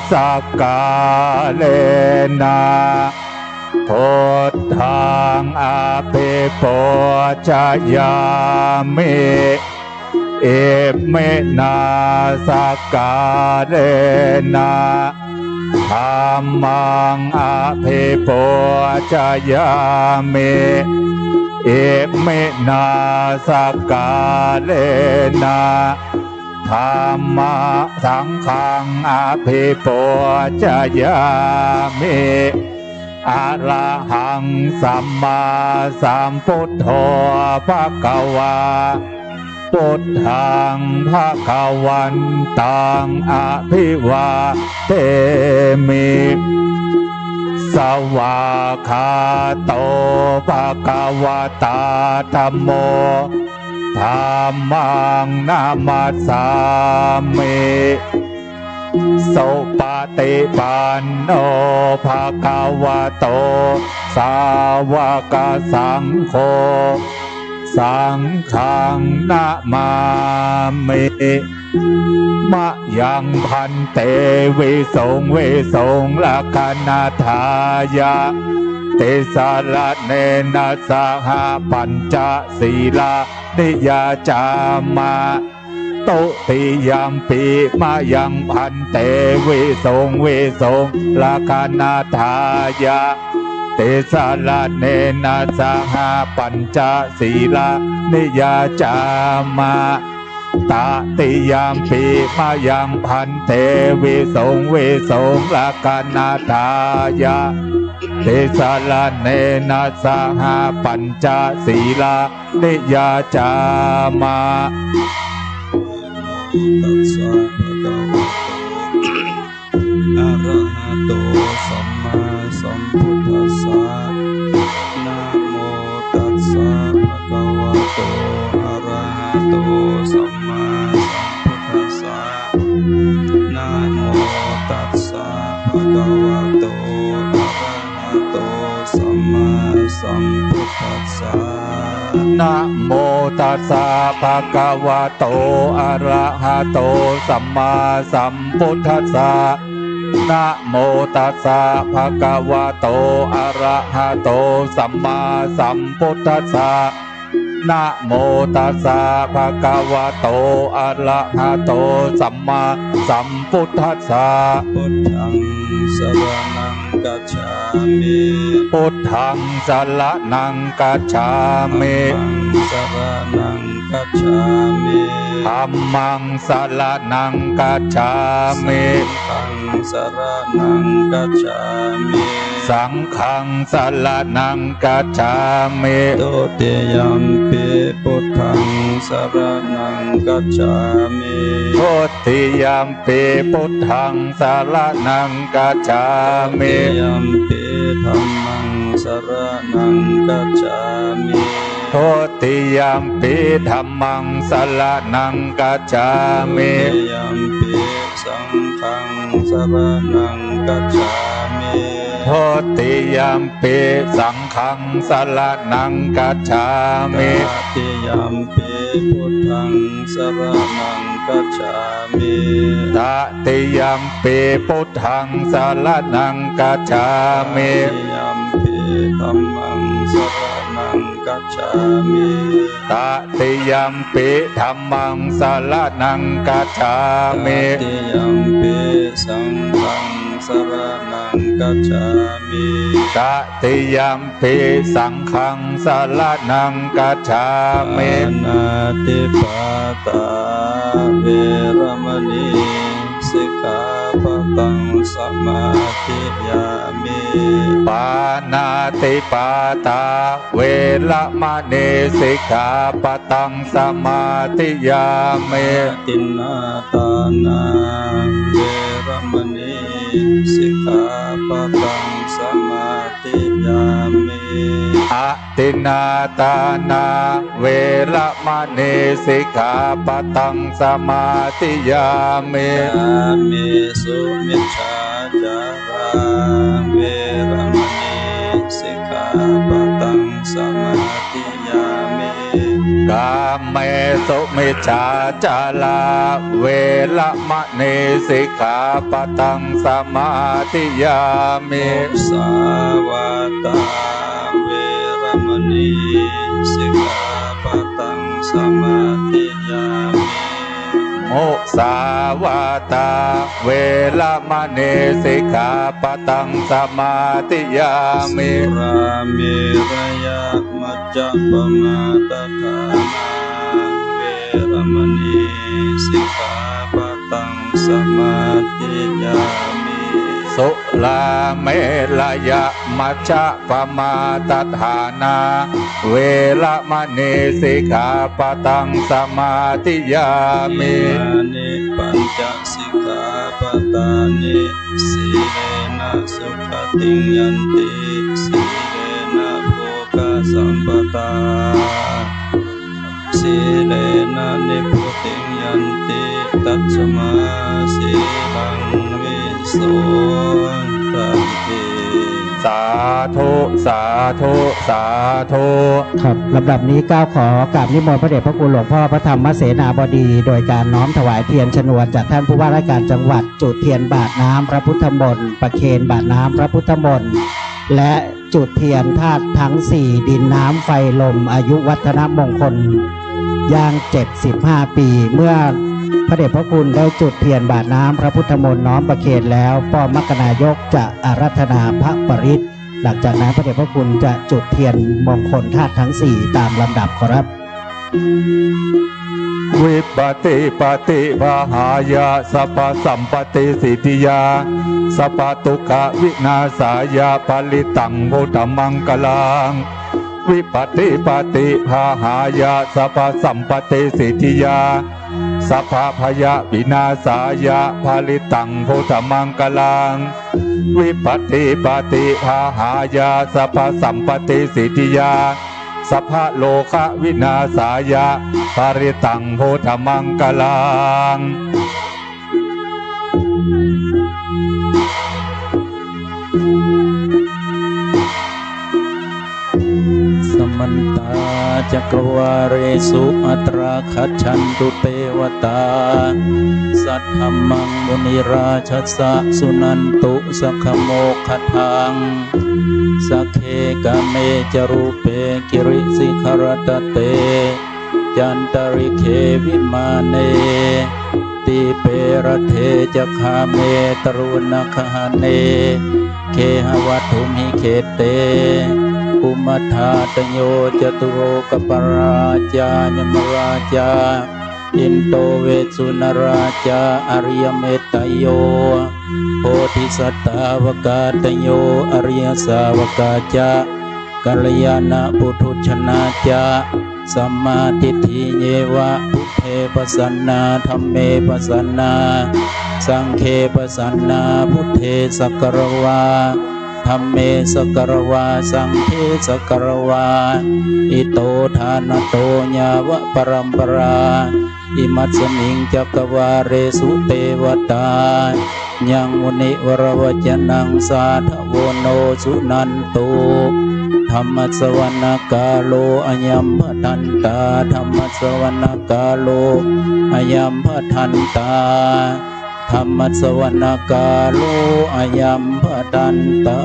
sakkārena buddhaṃ abhipūjayāmi. Iminā sakkārena dhammaṃ abhipūjayāmi. Iminā sakkārena dhamma saṅghaṃ abhipūjayāmi. Arahaṃ sammāsambuddho bhagavā. Buddhaṃ bhagavantaṃ abhivādemi. Svākkhāto bhagavatā dhammo. Dhammaṃ namassāmi. Supaṭipanno bhagavato sāvakasaṅgho. Saṅghaṃ namāmi. Mayaṃ bhante visuṃ visuṃ rakkhaṇatthāya tisaraṇena saha pañca sīlāni yācāma. Dutiyampi mayaṃ bhante visuṃ visuṃ rakkhaṇatthāya tisaraṇena saha pañca sīlāni yācāma. Tatiyampi mayaṃ bhante visuṃ visuṃ rakkhaṇatthāya tisaraṇena saha pañca sīlāni yācāma. Tassa bhagavato arahato sammāsambuddhassa. Namo tassa bhagavato arahato sammāsambuddhassa. Namo tassa bhagavato arahato sammāsambuddhassa. Namo tassa bhagavato arahato sammāsambuddhassa. Namo tassa bhagavato arahato sammāsambuddhassa. Namo tassa bhagavato arahato sammāsambuddhassa. Buddhaṃ saraṇaṃ gacchāmi. Buddhaṃ saraṇaṃ gacchāmi. Dhammaṃ saraṇaṃ gacchāmi. Dhammaṃ saraṇaṃ gacchāmi. Saṅghaṃ saraṇaṃ gacchāmi. Saṅghaṃ saraṇaṃ gacchāmi. Dutiyampi buddhaṃ saraṇaṃ gacchāmi. Dutiyampi buddhaṃ saraṇaṃ gacchāmi. Dutiyampi dhammaṃ saraṇaṃ gacchāmi. Dutiyampi dhammaṃ saraṇaṃ gacchāmi. Dutiyampi saṅghaṃ saraṇaṃ gacchāmi. Dutiyampi saṅghaṃ saraṇaṃ gacchāmi. Tatiyampi buddhaṃ saraṇaṃ gacchāmi. Tatiyampi buddhaṃ saraṇaṃ gacchāmi. Tatiyampi dhammaṃ saraṇaṃ gacchāmi. Tatiyampi dhammaṃ saraṇaṃ gacchāmi. Tatiyampi saṅghaṃ saraṇaṃ gacchāmi. Tatiyampi saṅghaṃ saraṇaṃ gacchāmi. Pāṇātipātā veramaṇī sikkhāpadaṃ samādiyāmi. Pāṇātipātā veramaṇī sikkhāpadaṃ samādiyāmi. Adinnādānā veramaṇī sikkhāpadaṃ samādiyāmi. Adinnādānā veramaṇī sikkhāpadaṃ samādiyāmi. Kāmesu micchācārā veramaṇī sikkhāpadaṃ samādiyāmi. Kāmesu micchācārā veramaṇī sikkhāpadaṃ samādiyāmi. Musāvādā veramaṇī sikkhāpadaṃ samādiyāmi. Musāvādā veramaṇī sikkhāpadaṃ samādiyāmi. Surāmerayamajjapamādaṭṭhānā veramaṇī sikkhāpadaṃ samādiyāmi. Surāmerayamajjapamādaṭṭhānā veramaṇī sikkhāpadaṃ samādiyāmi. Imāni pañca sikkhāpadāni. Sīlena sugatiṃ yanti, sīlena bhogasampadā, sīlena nibbutiṃ yanti, tasmā sīlaṃ visodhaye. Sādhu, sādhu, sādhu. ครับ ลำดับนี้ก้าวขอกราบนิมนต์พระเดชพระคุณหลวงพ่อพระธรรมเสนาบดี โดยการน้อมถวายเทียนชนวนจากท่านผู้ว่าราชการจังหวัด จุดเทียนบาทน้ำพระพุทธมนต์ ประเคนบาทน้ำพระพุทธมนต์ และจุดเทียนธาตุทั้งสี่ ดินน้ำไฟลม อายุวัฒนมงคล ย่าง เจ็ดสิบห้า ปี เมื่อพระเดชพระคุณได้จุดเทียนบาทน้ำพระพุทธมนต์น้อมประเคนแล้ว ป้อมมัคคณายกจะอาราธนาพระปริตร หลังจากนั้นพระเดชพระคุณจะจุดเทียนมงคลธาตุทั้งสี่ ตามลำดับขอรับ Vipattipaṭibāhāya sabbasampattisiddhiyā sabbadukkhavināsāya parittaṃ brūtha maṅgalaṃ. Vipattipaṭibāhāya sabbasampattisiddhiyā sabbabhayavināsāya parittaṃ brūtha maṅgalaṃ. Vipattipaṭibāhāya sabbasampattisiddhiyā sabbarogavināsāya parittaṃ brūtha maṅgalaṃ. Samantā cakkavāḷesu atrāgacchantu devatā, saddhammaṃ munirājassa suṇantu saggamokkhadaṃ. Sagge kāme ca rūpe girisikharataṭe cantalikkhe vimāne, dīpe raṭṭhe ca gāme taruvanagahane gehavatthumhi khette, kumbadhādayo catulokapālā ca yamarājā indo vesuṇarā ca ariyametteyyo bodhisattāvakādayo ariyasāvakā ca kalyāṇaputhujjanā ca sammādiṭṭhi yeva buddhe pasannā dhamme pasannā saṅghe pasannā, buddhe sagāravā dhamme sagāravā saṅghe sagāravā, ito ṭhānato yāva paramparā imasmiṃ cakkavāḷesu devatā yaṃ munivaravacanaṃ sādhavo no suṇantu. Dhammassavanakālo ayambhadantā, dhammassavanakālo ayambhadantā, dhammassavanakālo ayambhadantā.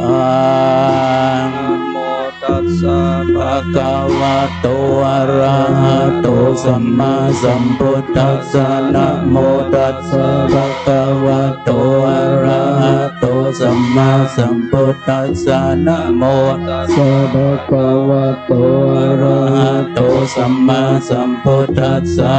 Namo tassa bhagavato arahato sammāsambuddhassa. Namo tassa bhagavato arahato sammāsambuddhassa. Namo tassa bhagavato arahato sammāsambuddhassa.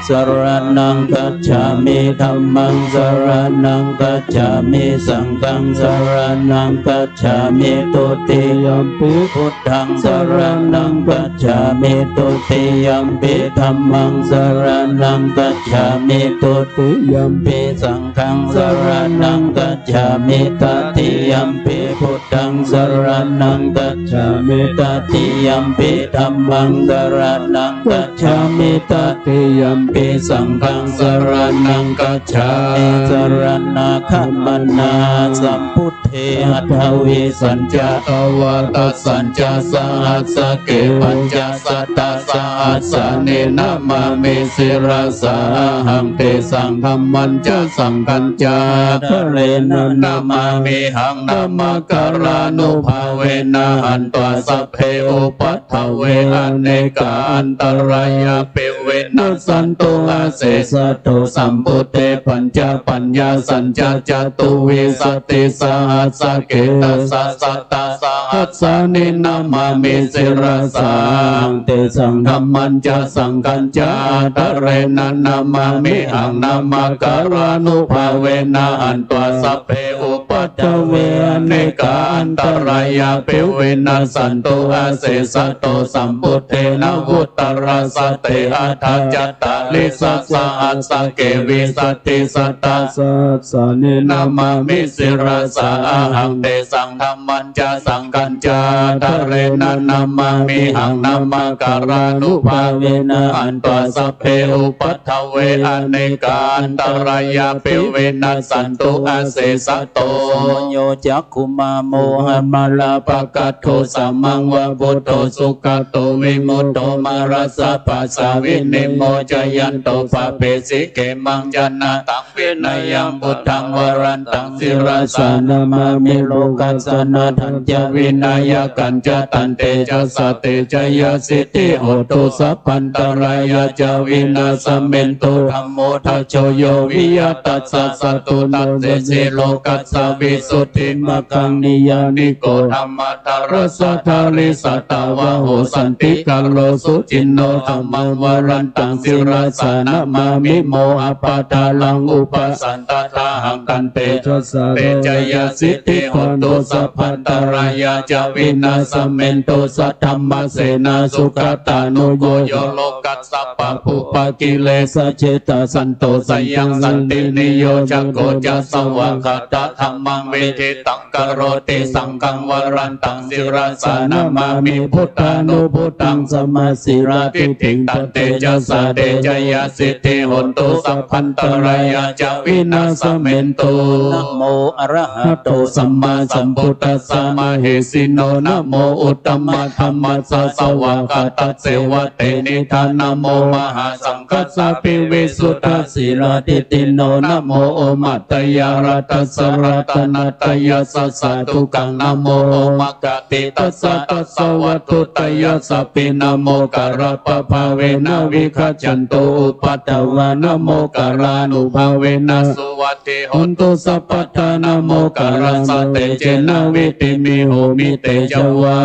Saraṇaṃ gacchāmi. Dhammaṃ saraṇaṃ gacchāmi. Saṅghaṃ saraṇaṃ gacchāmi. Dutiyampi buddhaṃ saraṇaṃ gacchāmi. Dutiyampi dhammaṃ saraṇaṃ gacchāmi. Dutiyampi saṅghaṃ saraṇaṃ gacchāmi. Tatiyampi buddhaṃ saraṇaṃ gacchāmi. Tatiyampi dhammaṃ saraṇaṃ gacchāmi. Tatiyampi saṅghaṃ saraṇaṃ gacchāmi. Saraṇagamanaṃ. Sambuddhe aṭṭhavīsañca dvādasañca sahassake pañcasatasahassāni namāmi sirasā ahaṃ. Tesaṃ dhammañca saṅghañca ādarena namāmihaṃ. Namakārānubhāvena hantvā sabbe upaddave anekā antarāyāpi vinassantu asesato. Sambuddhe pañcapaññāsañca catuvīsatisahassake dasasatasahassāni namāmi sirasā ahaṃ. Tesaṃ dhammañca saṅghañca ādarena namāmihaṃ. Namakārānubhāvena hantvā sabbe upaddave anekā antarāyāpi vinassantu asesato. Sambuddhe navuttarasate aṭṭhacattāḷīsasahassake vīsatisatasahassāni namāmi sirasā ahaṃ. Tesaṃ dhammañca saṅghañca ādarena namāmihaṃ. Namakārānubhāvena hantvā sabbe upaddave anekā antarāyāpi vinassantu asesato. Sumayo cakkhumā mohamalāpakaṭṭho samaṃ va buddho sugato vimutto mārassa pāsā vinimocayanto pāpesi khemaṃ janataṃ vinayaṃ buddhaṃ varantaṃ sirasā namāmi. Lokassa nāthañca vināyakañca tantejasā te jayasiddhi hotu sabbantarāyā ca vināsamentu. Dhammo dhajo yo viya tassa satthu dassesi lokassa visuddhimag kaṃ niyyāniko dhammadharassa dhārī sattāvaho santikaro suciṇṇo dhammaṃ varantaṃ sirasā namāmi mohappadālaṃ upasantādahaṃ tantejasā te jayasiddhi hotu sabbantarāyā ca vināsamentu saddhammasenā sugatānugo yo lokassa pāpūpakilesajetā santo sayaṃ santiniyojako ca svākkhātadhammaṃ viditaṃ karoti saṅghaṃ varantaṃ sirasā namāmi buddhānubuddhaṃ samasīladiṭṭhiṃ tantejasā te jayasiddhi hotu sabbantarāyā ca vināsamentu. Namo arahato sammāsambuddhassa mahesino. Namo uttamadhammassa svākkhātasseva tenidha. Namo mahāsaṅghassāpi visuddhasīladiṭṭhino. Namo omātyāraddhassa ratanattayassa sādhukaṃ. Namo omakātītassa tassa vatthuttayassapi. Namokārappabhāvena vigacchantu upaddavā. Namokārānubhāvena suvatthi hotu sabbadā. Namokārassa tejena vidhimhi homi tejavā.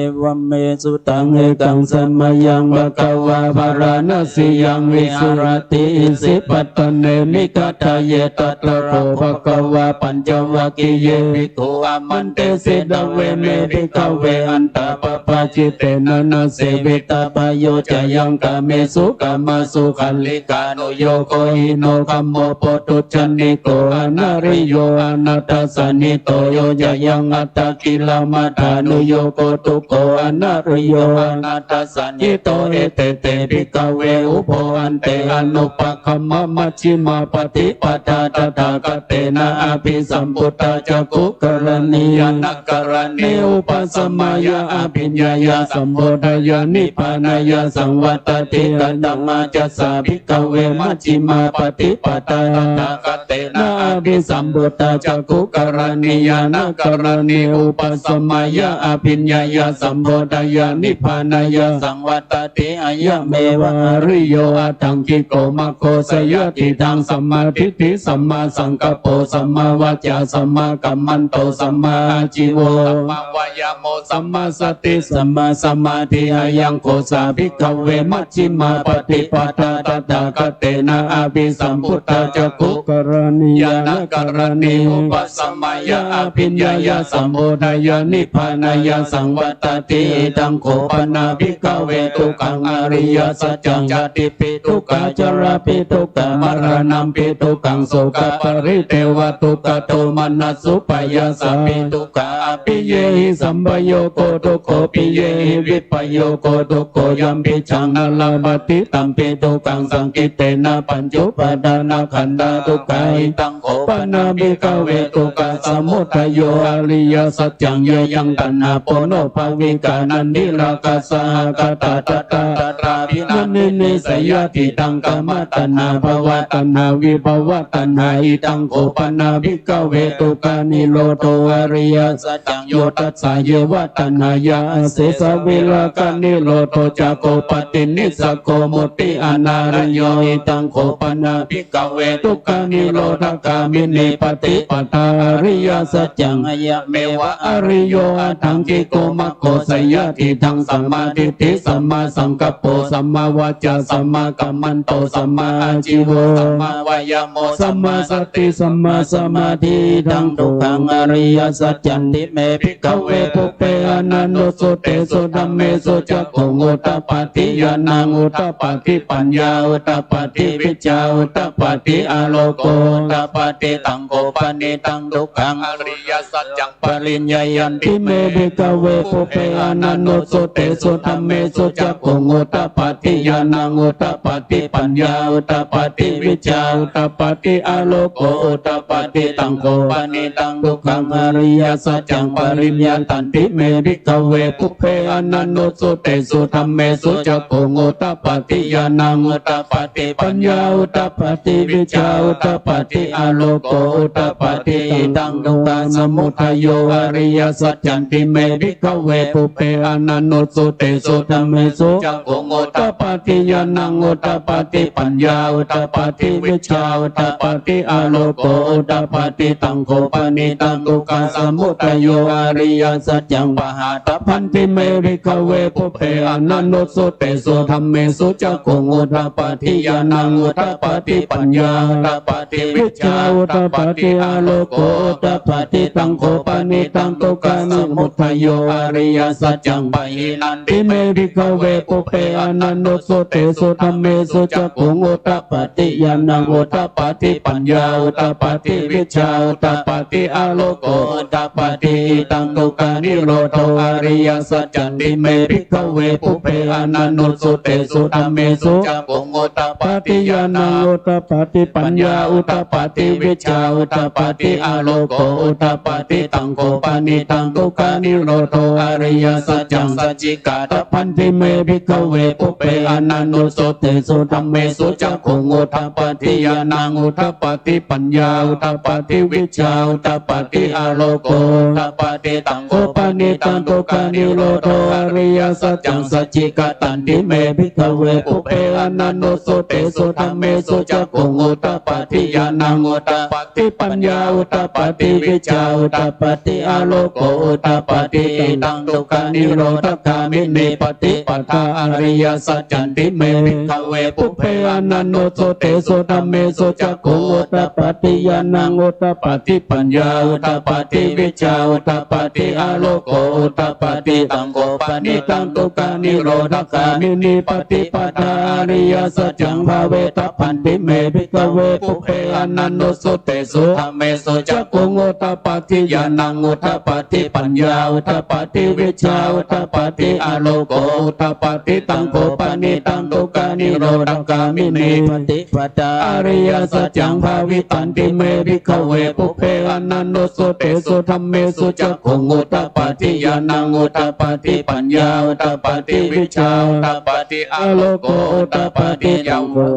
Evaṃ me sutaṃ. Ekaṃ samayaṃ bhagavā bārāṇasiyaṃ viharati isipatane migadāye. Tatra kho bhagavā pañcavaggiye bhikkhū āmantesi: dveme, bhikkhave, antā pabbajitena na sevitabbayo, cayaṃ kāmesu kāmasukhallikānuyogo hīno gammo pothujjaniko anariyo anatthasañhito. Yo cayaṃ attakilamathānuyogo dukkho anariyo anatthasañhito. Ete te, bhikkhave, ubho ante anupagamma majjhimā paṭipadā tathāgatena abhisambuddhā cakkhukaraṇī ñāṇakaraṇī upasamāya abhiññāya sambodhāya nibbānāya saṃvattati. Katamā ca sā, bhikkhave, majjhimā paṭipadā tathāgatena abhisambuddhā cakkhukaraṇī ñāṇakaraṇī upasamāya abhiññāya sambodhāya nibbānāya saṃvattati? Ayameva ariyo aṭṭhaṅgiko maggo, seyyathīdaṃ: sammādiṭṭhi sammāsaṅkappo sammāvācā sammākammanto sammāājīvo sammāvāyāmo sammāsati sammāsamādhi. Ayaṃ kho sā, bhikkhave, majjhimā paṭipadā tathāgatena abhisambuddhā cakkhukaraṇī ñāṇakaraṇī upasamāya abhiññāya sambodhāya nibbānāya saṃvattati. Idaṃ kho pana, bhikkhave, dukkhaṃ ariyasaccaṃ: jātipi dukkhā jarāpi dukkhā maraṇampi dukkhaṃ sokaparidevadukkhadomanassupāyāsāpi dukkhā appiyehi sampayogo dukkho piyehi vippayogo dukkho yampicchaṃ na labhati tampi dukkhaṃ saṅkhittena pañcupādānakkhandhā dukkhā. Idaṃ kho pana, bhikkhave, dukkhasamudayo ariyasaccaṃ: yayaṃ taṇhā ponobbhavikā nandirāgasahagatā tatrābhinandinī, seyyathīdaṃ: kāmataṇhā bhavataṇhā vibhavataṇhā. Idaṃ kho pana, bhikkhave, dukkhanirodho ariyasaccaṃ: yo tassāyeva taṇhāya asesavirāganirodho cāgo paṭinissaggo mutti anālayo. Idaṃ kho pana, bhikkhave, dukkhanirodhagāminī paṭipadā ariyasaccaṃ: ayameva ariyo aṭṭhaṅgiko maggo, seyyathīdaṃ: sammādiṭṭhi sammāsaṅkappo sammāvācā sammākammanto sammāājīvo sammāvāyāmo sammāsati sammāsamādhi. Idaṃ dukkhaṃ ariyasaccanti me, bhikkhave, pubbe ananussutesu dhammesu cakkhuṃ udapādi ñāṇaṃ udapādi paññā udapādi vijjā udapādi āloko udapādi. Taṃ kho panidaṃ dukkhaṃ ariyasaccaṃ pariññeyyanti me, bhikkhave, pubbe ananussutesu dhammesu cakkhuṃ udapādi ñāṇaṃ udapādi paññā udapādi vijjā udapādi āloko udapādi. Taṃ kho panidaṃ dukkhaṃ ariyasaccaṃ pariññātanti me, bhikkhave, pubbe ananussutesu dhammesu cakkhuṃ udapādi ñāṇaṃ udapādi paññā udapādi vijjā udapādi āloko udapādi. Idaṃ dukkhasamudayo ariyasaccanti me, bhikkhave, pubbe ananussutesu dhammesu cakkhuṃ udapādi, ñāṇaṃ udapādi, paññā udapādi, vijjā udapādi, āloko udapādi. Taṃ kho panidaṃ dukkhasamudayo ariyasaccaṃ pahātabbanti me bhikkhave pubbe ananussutesu dhammesu cakkhuṃ udapādi, ñāṇaṃ udapādi, paññā udapādi, vijjā udapādi, āloko udapādi. Taṃ kho panidaṃ dukkhasamudayo ariyasaccaṃ pahīnanti me bhikkhave pubbe ananussutesu dhammesu cakkhuṃ udapādi, ñāṇaṃ udapādi, paññā udapādi, vijjā udapādi, āloko udapādi. Idaṃ dukkhanirodho ariyasaccanti me bhikkhave pubbe ananussutesu dhammesu cakkhuṃ udapādi, ñāṇaṃ udapādi, paññā udapādi, vijjā udapādi, āloko udapādi. Taṃ kho panidaṃ dukkhanirodho ariyasaccaṃ sacchikātabbanti me bhikkhave pubbe ananussutesu dhammesu cakkhuṃ udapādi, ñāṇaṃ udapādi, paññā udapādi, vijjā udapādi, āloko udapādi. Taṃ kho panidaṃ dukkhanirodho ariyasaccaṃ sacchikatanti me bhikkhave pubbe ananussutesu dhammesu cakkhuṃ udapādi, ñāṇaṃ udapādi, paññā udapādi, vijjā udapādi, āloko udapādi. Idaṃ dukkhanirodhagāminī paṭipadā ariyasaccanti me bhikkhave pubbe ananussutesu dhammesu cakkhuṃ udapādi, ñāṇaṃ udapādi, paññā udapādi, vijjā udapādi, āloko udapādi. Taṃ kho panidaṃ dukkhanirodhagāminī paṭipadā ariyasaccaṃ bhāvetabbanti me bhikkhave pubbe ananussutesu dhammesu cakkhuṃ udapādi, ñāṇaṃ udapādi, paññā udapādi, vijjā udapādi, āloko udapādi. Taṃ kho panidaṃ dukkhanirodhagāminī paṭipadā ariyasaccaṃ bhāvitanti me bhikkhave pubbe ananussutesu dhammesu cakkhuṃ udapādi, ñāṇaṃ udapādi, paññā udapādi, vijjā udapādi, āloko udapādi. Yaṃ kho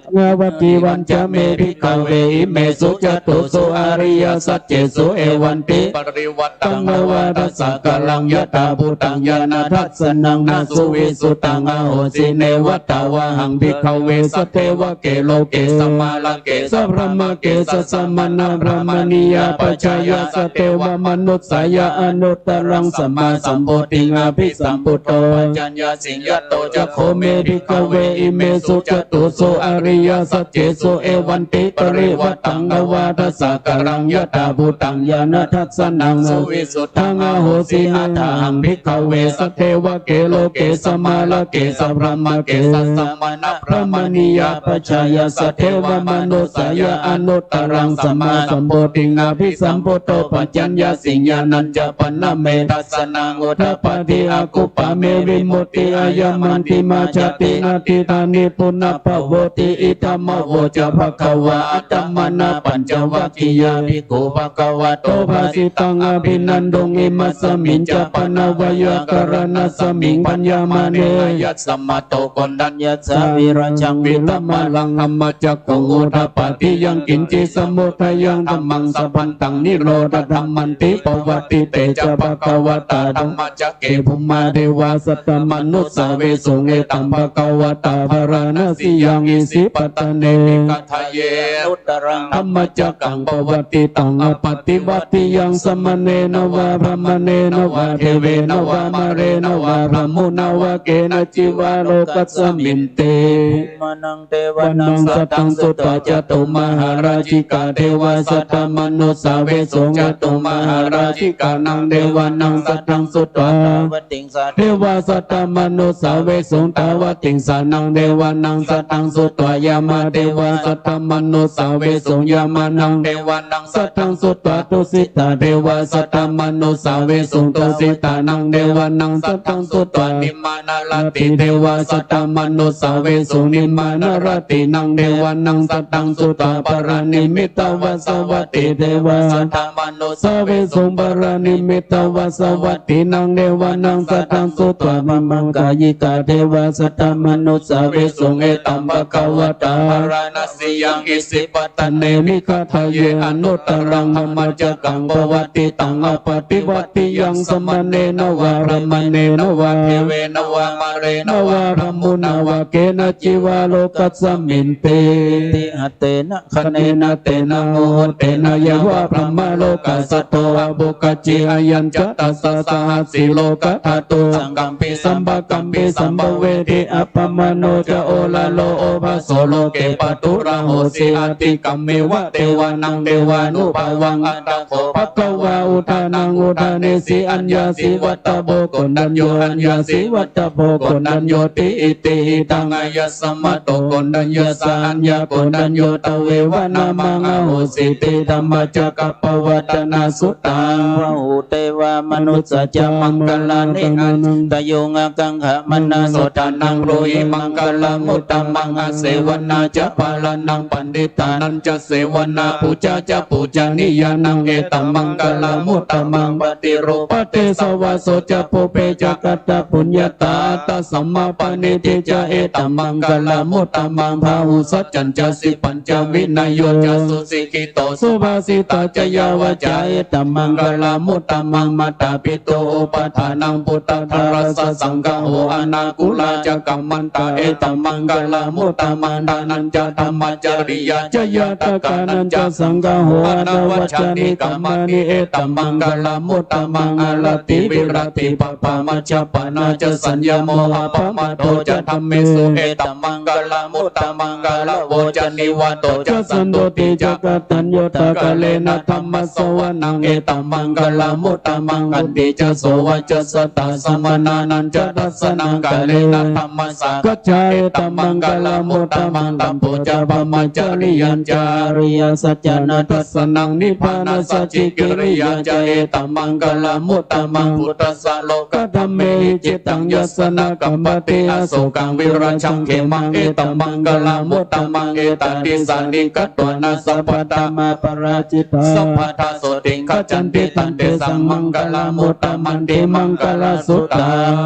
aññāvattīvañca me bhikkhave imesu catūsu ariyasaccesu evantiparivaṭṭaṃ dvādasākāraṃ yathābhūtaṃ ñāṇadassanaṃ na suvisuddhaṃ ahosi. Neva tāvāhaṃ bhikkhave sadevake loke samārake sabrahmake sassamaṇabrāhmaṇiyā pajāya sadevamanussāya anuttaraṃ sammāsambodhiṃ abhisambuddho paccaññāsiṃ. Yato ca kho me bhikkhave imesu catūsu ariyasaccesu evantiparivaṭṭaṃ dvādasākāraṃ yathābhūtaṃ ñāṇadassanaṃ suvisuddhaṃ ahosi. Athāhaṃ bhikkhave sadevake loke samārake sabrahmake sassamaṇabrāhmaṇiyā pajāya sadevamanussāya anuttaraṃ sammāsambodhiṃ abhisambuddho paccaññāsiṃ. Ñāṇañca pana me dassanaṃ udapādi akuppā me vimutti ayamantimā jāti natthidāni punabbhavoti. Idamavoca bhagavā. Attamanā pañcavaggiyā bhikkhū bhagavato bhāsitaṃ abhinanduṃ. Imasmiñca pana veyyākaraṇasmiṃ bhaññamāne āyasmato Koṇḍaññassa virajaṃ vītamalaṃ dhammacakkhuṃ udapādi yaṅkiñci samudayaṃ dhammaṃ sabbantaṃ nirodhadhammanti. Pavattite ca bhagavatā dhammacakke bhummā devā saddamanussāvesuṃ. Etaṃ bhagavatā bārāṇasiyaṃ isipatane migadāye anuttaraṃ dhammacakkaṃ pavattitaṃ appaṭivattiyaṃ samaṇena vā brāhmaṇena vā devena vā mārena vā brahmunā vā kenaci vā lokasminti. Bhummānaṃ devānaṃ saddaṃ sutvā cātummahārājikā devā saddamanussāvesuṃ. Cātummahārājikānaṃ devānaṃ saddaṃ sutvā tāvatiṃsā devā saddamanussāvesuṃ. Tāvatiṃsānaṃ devānaṃ saddaṃ sutvā yāmā devā saddamanussāvesuṃ. Yāmānaṃ devānaṃ saddaṃ sutvā tusitā devā saddamanussāvesuṃ. Tusitānaṃ devānaṃ saddaṃ sutvā nimmānaratī devā saddamanussāvesuṃ. Nimmānaratīnaṃ devānaṃ saddaṃ sutvā paranimmitavasavattī devā saddamanussāvesuṃ. Paranimmitavasavattīnaṃ devānaṃ saddaṃ sutvā brahmakāyikā devā saddamanussāvesuṃ. Etaṃ bhagava Bhārāṇasiyaṃ Isipatane Migadāye anuttaraṃ dhammacakkaṃ pavattitaṃ appaṭivattiyaṃ samaṇena vā brāhmaṇena vā devena vā mārena vā brahmunā vā kenaci vā lokasminti. Tena khaṇena tena muhuttena yāva brahmalokā saddo abbhuggacchi. Ayañca dasasahassī lokadhātu saṅkampi sampakampi sampavedhi. Appamāṇo ca oḷāro obhāso loke pāturahosi atikkammeva devānaṃ devānubhāvaṃ. Atha kho bhagavā udānaṃ udānesi: Aññāsi vata bho koṇḍañño, aññāsi vata bho koṇḍaññoti. Itihidaṃ āyasmato koṇḍaññassa aññākoṇḍañño tveva nāmaṃ ahosīti. Dhammacakkappavattana suttaṃ. Bahū devā manussā ca maṅgalāni acintayuṃ ākaṅkhamānā sotthānaṃ brūhi maṅgalamuttamaṃ. Asevanā ca bālānaṃ paṇḍitānañca sevanā, pūjā ca pūjanīyānaṃ etammaṅgalamuttamaṃ. Paṭirūpadesavāso ca pubbe ca katapuññatā attasammāpaṇidhi ca etammaṅgalamuttamaṃ. Bāhusaccañca sippañca vinayo ca susikkhito subhāsitā ca yā vācā etammaṅgalamuttamaṃ. Mātāpitu upaṭṭhānaṃ puttadārassa saṅgaho anākulā ca kammantā etammaṅgalamuttamaṃ. Dānañca dhammacariyā ca ñātakānañca saṅgaho anavajjāni kammāni etammaṅgalamuttamaṃ. Āratī viratī pāpā majjapānā ca saññamo appamādo ca dhammesu etammaṅgalamuttamaṃ. Gāravo ca nivāto ca santuṭṭhī ca kataññutā kālena dhammassavanaṃ etammaṅgalamuttamaṃ. Khantī ca sovacassatā samaṇānañca dassanaṃ kālena dhammasākacchā etammaṅgalamuttamaṃ. Tapo ca brahmacariyañca ariyasaccāna dassanaṃ nibbānasacchikiriyā ca etammaṅgalamuttamaṃ. Phuṭṭhassa lokadhammehi cittaṃ yassa na kampati asokaṃ virajaṃ khemaṃ etammaṅgalamuttamaṃ. Etādisāni katvāna sabbatthamaparājitā sabbattha sotthiṃ gacchanti tantesaṃ maṅgalamuttamanti maṅgalasuttaṃ.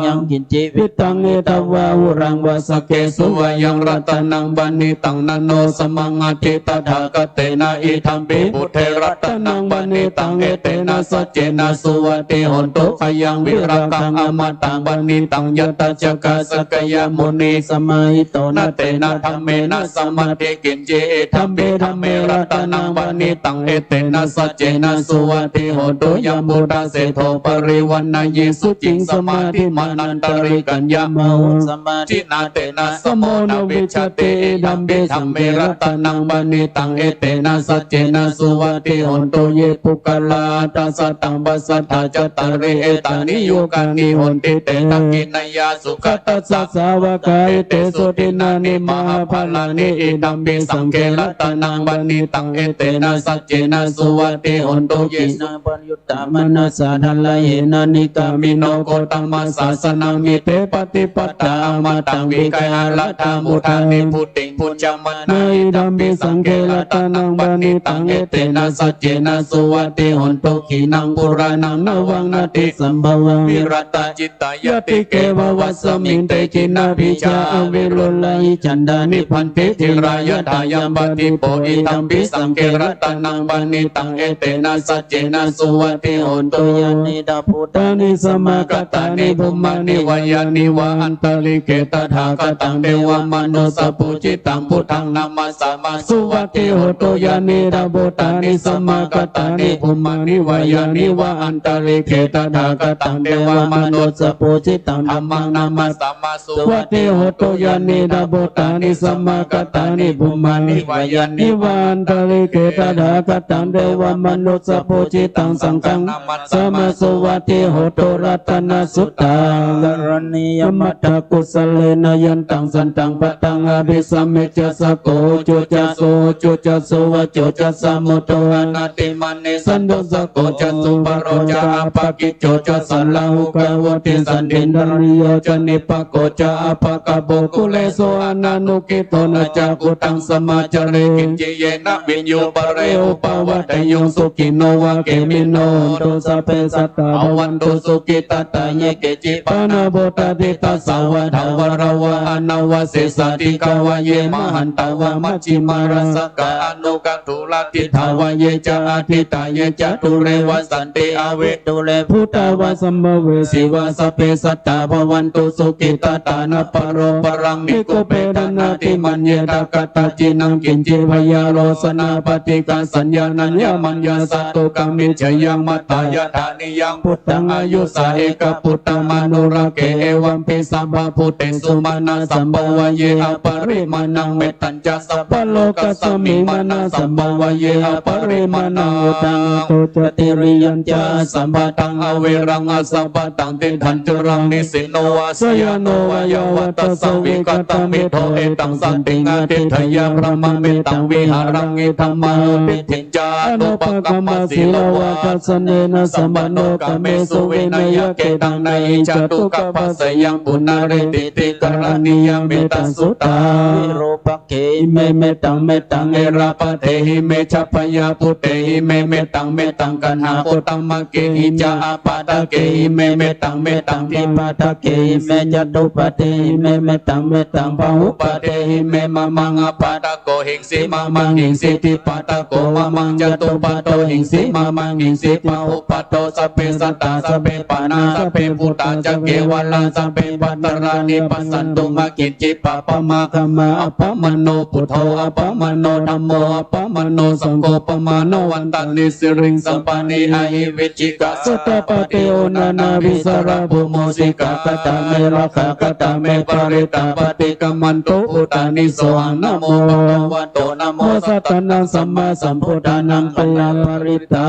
Yaṅkiñci vittaṃ idha vā huraṃ vā saggesu vā yaṃ ratanaṃ paṇītaṃ na no samaṃ atthi tathāgatena idampi buddhe ratanaṃ paṇītaṃ etena saccena suvatthi hotu. Khayaṃ virāgaṃ amataṃ paṇītaṃ yadajjhagā sakyamunī samāhito na tena dhammena samatthi kiñci idampi dhamme ratanaṃ paṇītaṃ etena saccena suvatthi hotu. Yambuddhaseṭṭho parivaṇṇayī suciṃ samādhimānantarikaññamāhu samādhinā tena samo na vijjati idampi dhamme ratanaṃ paṇītaṃ etena saccena suvatthi hotu. Ye puggalā aṭṭha sataṃ pasatthā cattāri etāni yugāni honti te dakkhiṇeyyā sugatassa sāvakā etesu dinnāni mahapphalāni idampi saṅghe ratanaṃ paṇītaṃ etena saccena suvatthi hotu. Ye suppayuttā manasā daḷhena nikkāmino gotamasāsanamhi te pattipattā amataṃ vigayha laddhā mudhā nibbutiṃ bhuñjamānā idampi saṅghe ratanaṃ paṇītaṃ etena saccena suvatthi hotu. Khīṇaṃ purāṇaṃ navaṃ natthi sambhavaṃ virattacit tā ñātike bhavasmiṃ te khīṇabījā avirūḷhichandā nibbanti dhīrā yathāyampadīpo idampi saṅghe ratanaṃ paṇītaṃ etena saccena suvatthi hotu. Yānīdha bhūtāni samāgatāni bhummāni vā yāni va antalikkhe tathāgataṃ devamanussapūjitaṃ buddhaṃ namassāma suvatthi hotu. Yānīdha bhūtāni samāgatāni bhummāni vā yāni va antalikkhe tathāgataṃ devamanussapūjitaṃ dhammaṃ namassāma suvatthi hotu. Yānīdha bhūtāni samāgatāni bhummāni vā yāni va antalikkhe tathāgataṃ devamanussapūjitaṃ saṅghaṃ namassāma suvatthi hotu. Ratanasuttaṃ. Karaṇīyamatthakusalena yantaṃ santaṃ padaṃ abhisamecca sakko ujū ca suhujū ca suvaco cassa mudu anatimānī santussako ca su paro ca appakicco ca sallahukavutti, santindriyo ca nipako ca appagabbho kulesu ananugiddho, na ca khuddaṃ samācare kiñci yena viññū pare upavadeyyuṃ. Sukhino vā khemino hontu sabbe sattā bhavantu sukhitattā. Ye keci pāṇabhūtatthi tasā vā thāvarā vā anavasesā, dīghā vā ye mahantā vā majjhimā rassakā aṇukathūlā, diṭṭhā vā ye ca adiṭṭhā ye ca dūre vasanti avidūre, bhūtā vā sambhavesī vā sabbe sattā bhavantu sukhitattā. Na paro paraṃ nikubbetha nātimaññetha katthaci naṃ kiñci, byārosanā paṭighasaññā nāññamaññassa dukkhamiccheyya. Mātā yathā niyaṃ puttaṃ āyusā ekaputtamanurakkhe, evampi sabbabhūtesu mānasambhāvaye aparimāṇaṃ. Mettañca sabbalokasmiṃ mānasambhāvaye aparimāṇaṃ. Uddhaṃ adho ca tiriyañca asambādhaṃ averaṃ asapattaṃ. Tiṭṭhañcaraṃ nisinno vā sayāno vā yāvatassa vigatamiddho, etaṃ satiṃ adhiṭṭheyya brahmametaṃ vihāraṃ idhamāhu. Diṭṭhiñca anupagamma sīlavā dassanena sampanno, kāmesu vineyya gedhaṃ na hi jātu gabbhaseyyaṃ punaretīti. Karaṇīyamettasuttaṃ. Virūpakkhehi me mettaṃ mettaṃ, erāpathehi me chabyāputtehi me mettaṃ mettaṃ, kaṇhakuṭamākehi ca apādakehi me mettaṃ mettaṃ, dvipādakehi me catuppadehi me mettaṃ mettaṃ, bahuppadehi me mamaṃ appāda ko hiṃsi mamaṃ hiṃsi, dvipādako mamaṃ catuppādo hiṃsi mamaṃ hiṃsi, bahuppādo. Sabbe sattā sabbe pāṇā sabbe bhūtā ca kevalā, sabbe bhadrāni passantu mā kiñci pāpam āgammā. Appamāṇo buddho appamāṇo dhammo appamāṇo saṅgho, pamāṇavantāni siriṃsapāni ahi vicchikā satapadī uṇṇānābhī sarabū mūsikā. Katā me rakkhā katā me parittā, paṭikkamantu bhūtāni sohaṃ namo bhagavato, namo sattannaṃ sammāsambuddhānaṃ. Pana parittaṃ.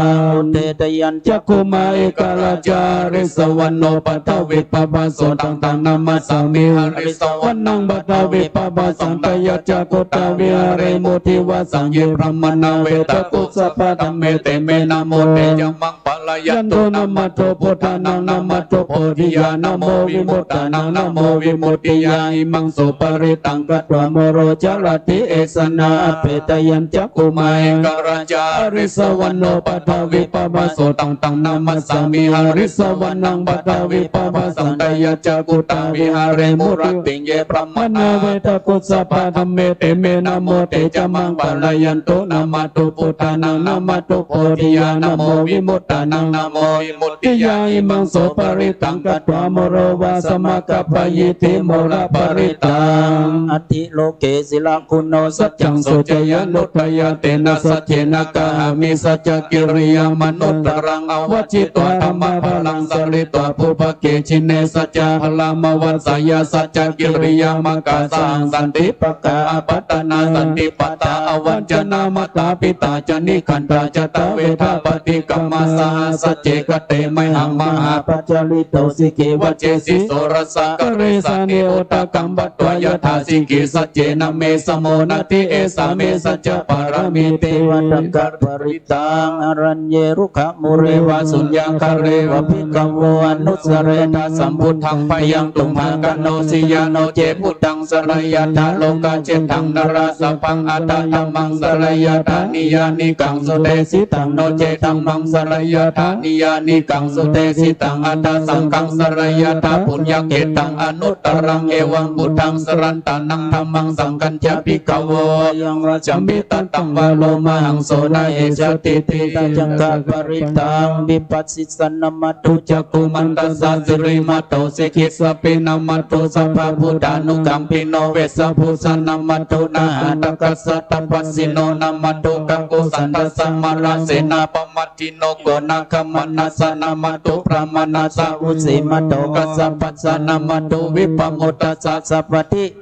Udetayañcakkhumā ekarājā harissavaṇṇo paṭhavippabhāso, taṃ taṃ namassāmi harissavaṇṇaṃ paṭhavippabhāsaṃ. Tayajja guttā viharemu divā saṃ, ye brāhmaṇā vedagu sabbadhamme, te me namo te ca maṃ pālayantu. Namatthu buddhānaṃ namatthu bodhiyā, namo vimuttānaṃ namo vimuttiyā. Imaṃ so parittaṃ katvā moro carati esanā, apetayañcakkhumā ekarājā harissavaṇṇo paṭhavippabhāso, taṃ taṃ namassāmi harissavaṇṇaṃ paṭhavippabhāsaṃ. Tayajja guttā viharemu rattiṃ, ye brāhmaṇā vedagu sabbadhamme, te me namo te ca maṃ pālayantu. Namatthu buddhānaṃ namatthu bodhiyā, namo vimuttānaṃ namo vimuttiyā. Imaṃ so parittaṃ katvā moro vāsamakappayīti moro parittaṃ. Atthi loke sīlaguṇo saccaṃ soceyyanuddayā, tena saccena kāhāmi saccakiriyamanuttaraṃ. Āvajjitvā dhammabalaṃ sāritvā pubbe jine saccabhalamavassāya, saccakiriyamākāsahaṃ santi pakkhā apattanā santi, pādā avañcanā mātā pitā ca nikkhantā, jātaveda paṭikkama. Saha sacce kate mayhaṃ mahāpajjalito, sikkhī vajjesi sorasā karīsāni, udakaṃ patvā yathā sikhī, saccena me samo natthi, esā me saccapāramīti. Vācakaparittaṃ. Araññe rukkhamūle vā suññāgāre vā bhikkhavo anussarena sambuddhaṃ, bhayaṃ tumhākaṃ no siyā no ce buddhaṃ sarayattha, lokaceddaṃ nārāsabhaṃ, atha dhammaṃ sarayattha niyyānikaṃ sudesitaṃ, no ce dhammaṃ sarayattha niyyānikaṃ sudesitaṃ, atha saṅghaṃ sarayattha puññakkhettaṃ anuttaraṃ, evaṃ buddhaṃ sarantānaṃ dhammaṃ saṅghañca bhikkhavo, ayaṃ vācāmi tattaṃ vā lomahaṃso na hessatīti. Vācakaparittaṃ. Vipassissa namatthu cakkhumantassa sirīmato, sikhissapi namatthu sabbabhūtānukampino, vessabhussa namatthu nhātakassa tapassino, namatthu kakusandhassa mārasenāpamaddino, koṇāgamanassa namatthu brāhmaṇassa vusīmato, kassapassa namatthu vippamuttassa, sabbadhi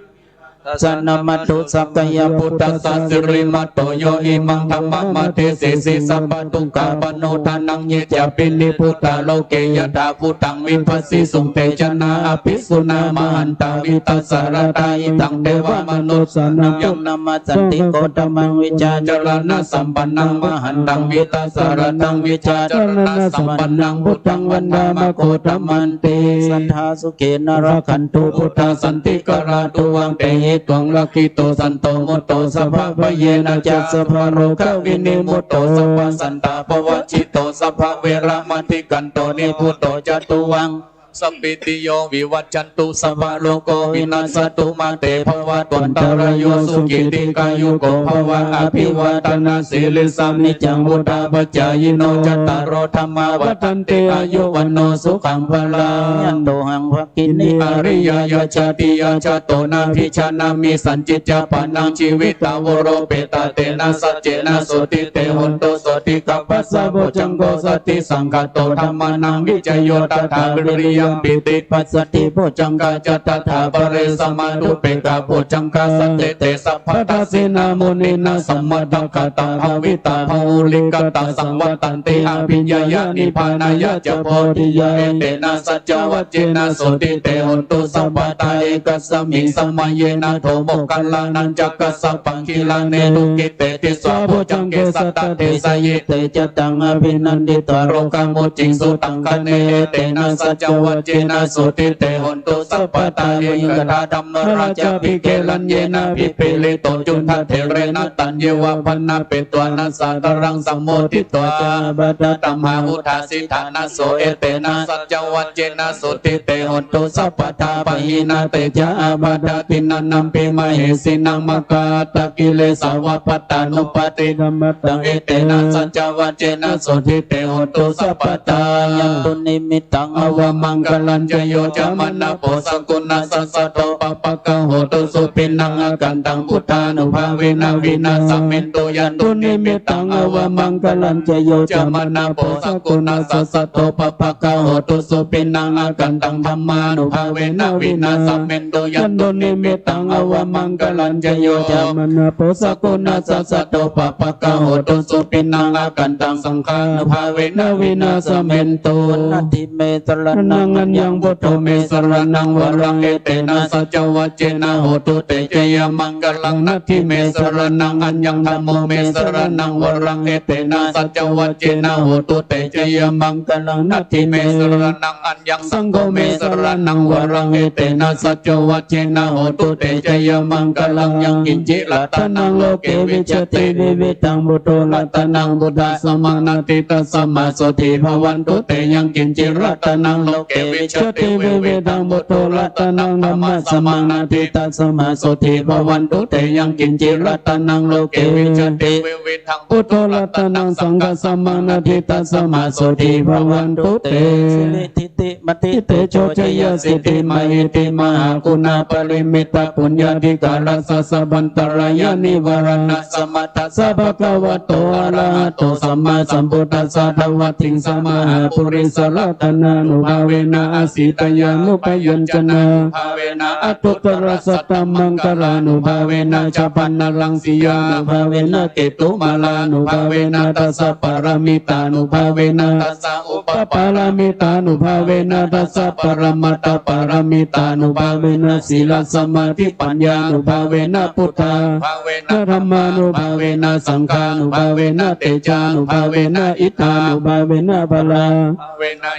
Dassanamatthu sakyaputtassa sirīmato yo imaṃ dhammamadesesi sabbadukkhapanodānaṃ ye cāpi nibbutā loke yathābhūtaṃ vipassisuṃ te janā apisuṇā mahantā vītasāradā. Idaṃ devamanussānaṃ yaṃ namassanti Gotamaṃ vijjācaraṇasampannaṃ mahantaṃ vītasāradaṃ vijjācaraṇasampannaṃ buddhaṃ vandāma Gotamanti. Sadā sukhena rakkhantu buddhā santikarā tuvaṃ. Tehi tvaṃ rakkhito santo mutto sabbabhayena ca sabbarogavinimutto sabbasantāpavajjito sabbaveramatikkanto nibbuto ca tuvaṃ. Sabbītiyo vivajjantu sabbarogo vinassatu mā te bhavatvantarāyo sukhī dīghāyuko bhava. Abhivādanasīlissa niccaṃ vuḍḍhāpacāyino cattāro dhammā vaḍḍhanti āyu vaṇṇo sukhaṃ balaṃ. Yato haṃ bhagini ariyāya jātiyā jāto nābhijānāmi sañcicca pāṇaṃ jīvitā voropetā tena saccena sotthi te hotu. Sotthi gabbhassa bojjhaṅgo satisaṅkhāto dhammānaṃ vicayo tathā viriyampīti passaddhi bojjhaṅgā ca tathāpare samādhupekkhabojjhaṅgā sattete sabbadassinā muninā sammadakkhātā bhāvitā bahulīkatā saṃvattanti abhiññāya nibbānāya ca bodhiyā. Etena saccavajjena sotthi te hotu sabbadā. Ekasmiṃ samaye nātho moggallānañca kassapaṃ gilāne dukkhite disvā bojjhaṅge satta desayi. Te ca taṃ abhinanditvā rogā mucciṃsu taṅkhaṇe. Etena saccavajjena sotthi te hotu sabbadā. Ekadā dhammarājāpi gelaññenābhipīḷito cundattherena taññeva bhaṇāpetvāna sādaraṃ sammoditvā ca ābādhā tamhā vuṭṭhāsi ṭhānaso. Etena saccavajjena sotthi te hotu sabbadā. Pahīnā te ca ābādhā tiṇṇannampi mahesinaṃ maggāhatakilesāva pattānuppattidhammataṃ. Etena saccavajjena sotthi te hotu sabbadā. Yandunnimittaṃ avamaṅgalañca yo cāmanāpo sakuṇassa saddo pāpaggaho dussupinaṃ akantaṃ buddhānubhāvena vināsamentu. Yandunnimittaṃ avamaṅgalañca yo cāmanāpo sakuṇassa saddo pāpaggaho dussupinaṃ akantaṃ dhammānubhāvena vināsamentu. Yandunnimittaṃ avamaṅgalañca yo cāmanāpo sakuṇassa saddo pāpaggaho dussupinaṃ akantaṃ saṅghānubhāvena vināsamentu. Natthi me saraṇaṃ aññaṃ buddho me saraṇaṃ varaṃ etena saccavajjena hotu te jayamaṅgalaṃ. Natthi me saraṇaṃ aññaṃ dhammo me saraṇaṃ varaṃ etena saccavajjena hotu te jayamaṅgalaṃ. Natthi me saraṇaṃ aññaṃ saṅgho me saraṇaṃ varaṃ etena saccavajjena hotu te jayamaṅgalaṃ. Yaṅkiñci ratanaṃ loke vijjati vividhaṃ puthu ratanaṃ buddhasamaṃ natthi tasmā sotthī bhavantu te. Yaṅkiñci ratanaṃ loke vijjati vividhaṃ puthu ratanaṃ dhammasamaṃ natthi tasmā sotthī bhavantu te. Yaṅkiñci ratanaṃ loke vijjati vividhaṃ puthu ratanaṃ saṅghasamaṃ natthi tasmā sotthī bhavantu te. Siridhitimatitejojayasiddhimahiddhimahāguṇāparimitapuññādhikārasahassajayamaṅgalaṃ. Sabbantarāyanivāraṇasamatthassa bhagavato arahato sammāsambuddhassa dvattiṃsamahāpurisaratana nubhāvena asītyānubyañjanānubhāvena aṭṭhuttarasatamaṅgalānubhāvena chabbaṇṇaraṃsiyānubhāvena ketumālānubhāvena dasapāramitānubhāvena dasaupapāramitānubhāvena dasaparamatthapāramitānubhāvena sīlasamādhipaññānubhāvena buddhānubhāvena dhammānubhāvena saṅghānubhāvena tejānubhāvena iddhānubhāvena balā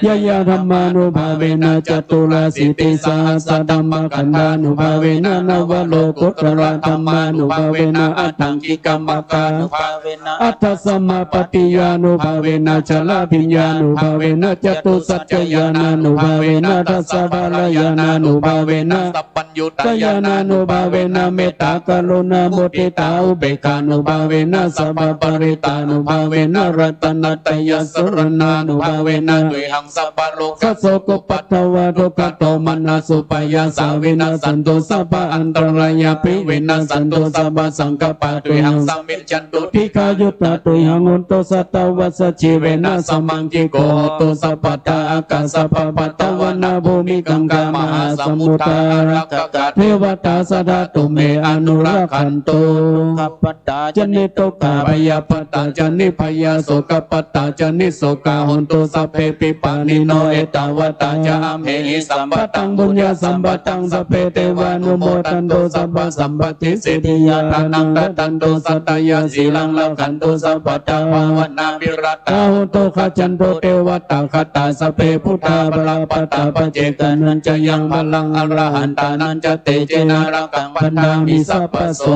ñāyadhammānubhāvena caturāsītisahassadhammakkhandhānubhāvena navalokuttaradhammānubhāvena aṭṭhaṅgikamaggānubhāvena aṭṭhasamāpattiyānubhāvena chaḷabhiññānubhāvena catusaccañāṇānubhāvena dasabalañāṇānubhāvena sabbaññutañāṇānubhāvena mettākaruṇāmuditāupekkhānubhāvena sabbaparittānubhāvena ratanattayasaraṇānubhāvena tuyhaṃ sabbarogaso Dukkhopaddavadukkhadomanassupāyāsā vinassantu, sabba antarāyāpi vinassantu, sabbasaṅkappā tuyhaṃ samijjhantu, dīghāyutā tuyhaṃ hontu, satavassajīvena samaṅgiko hotu sabbadā. Ākāsapabbatavanabhūmigaṅgāmahāsamuddā ārakkhakā devatā sadā tumhe anurakkhantu. Dukkhappattā ca niddukkhā bhayappattā ca nibbhayā sokappattā ca nissokā hontu sabbepi pāṇino. Ettāvatā ca amhehi sambhataṃ puññasampadaṃ sabbe devānumodantu sabbasampattisiddhiyā. Dānaṃ dadantu saddhāya sīlaṃ rakkhantu sabbadā bhāvanābhiratā hontu gacchantu devatāgatā. Sabbe buddhā balappattā paccekānañca yaṃ balaṃ arahantānañca tejena rakkhaṃ bandhāmi sabbaso.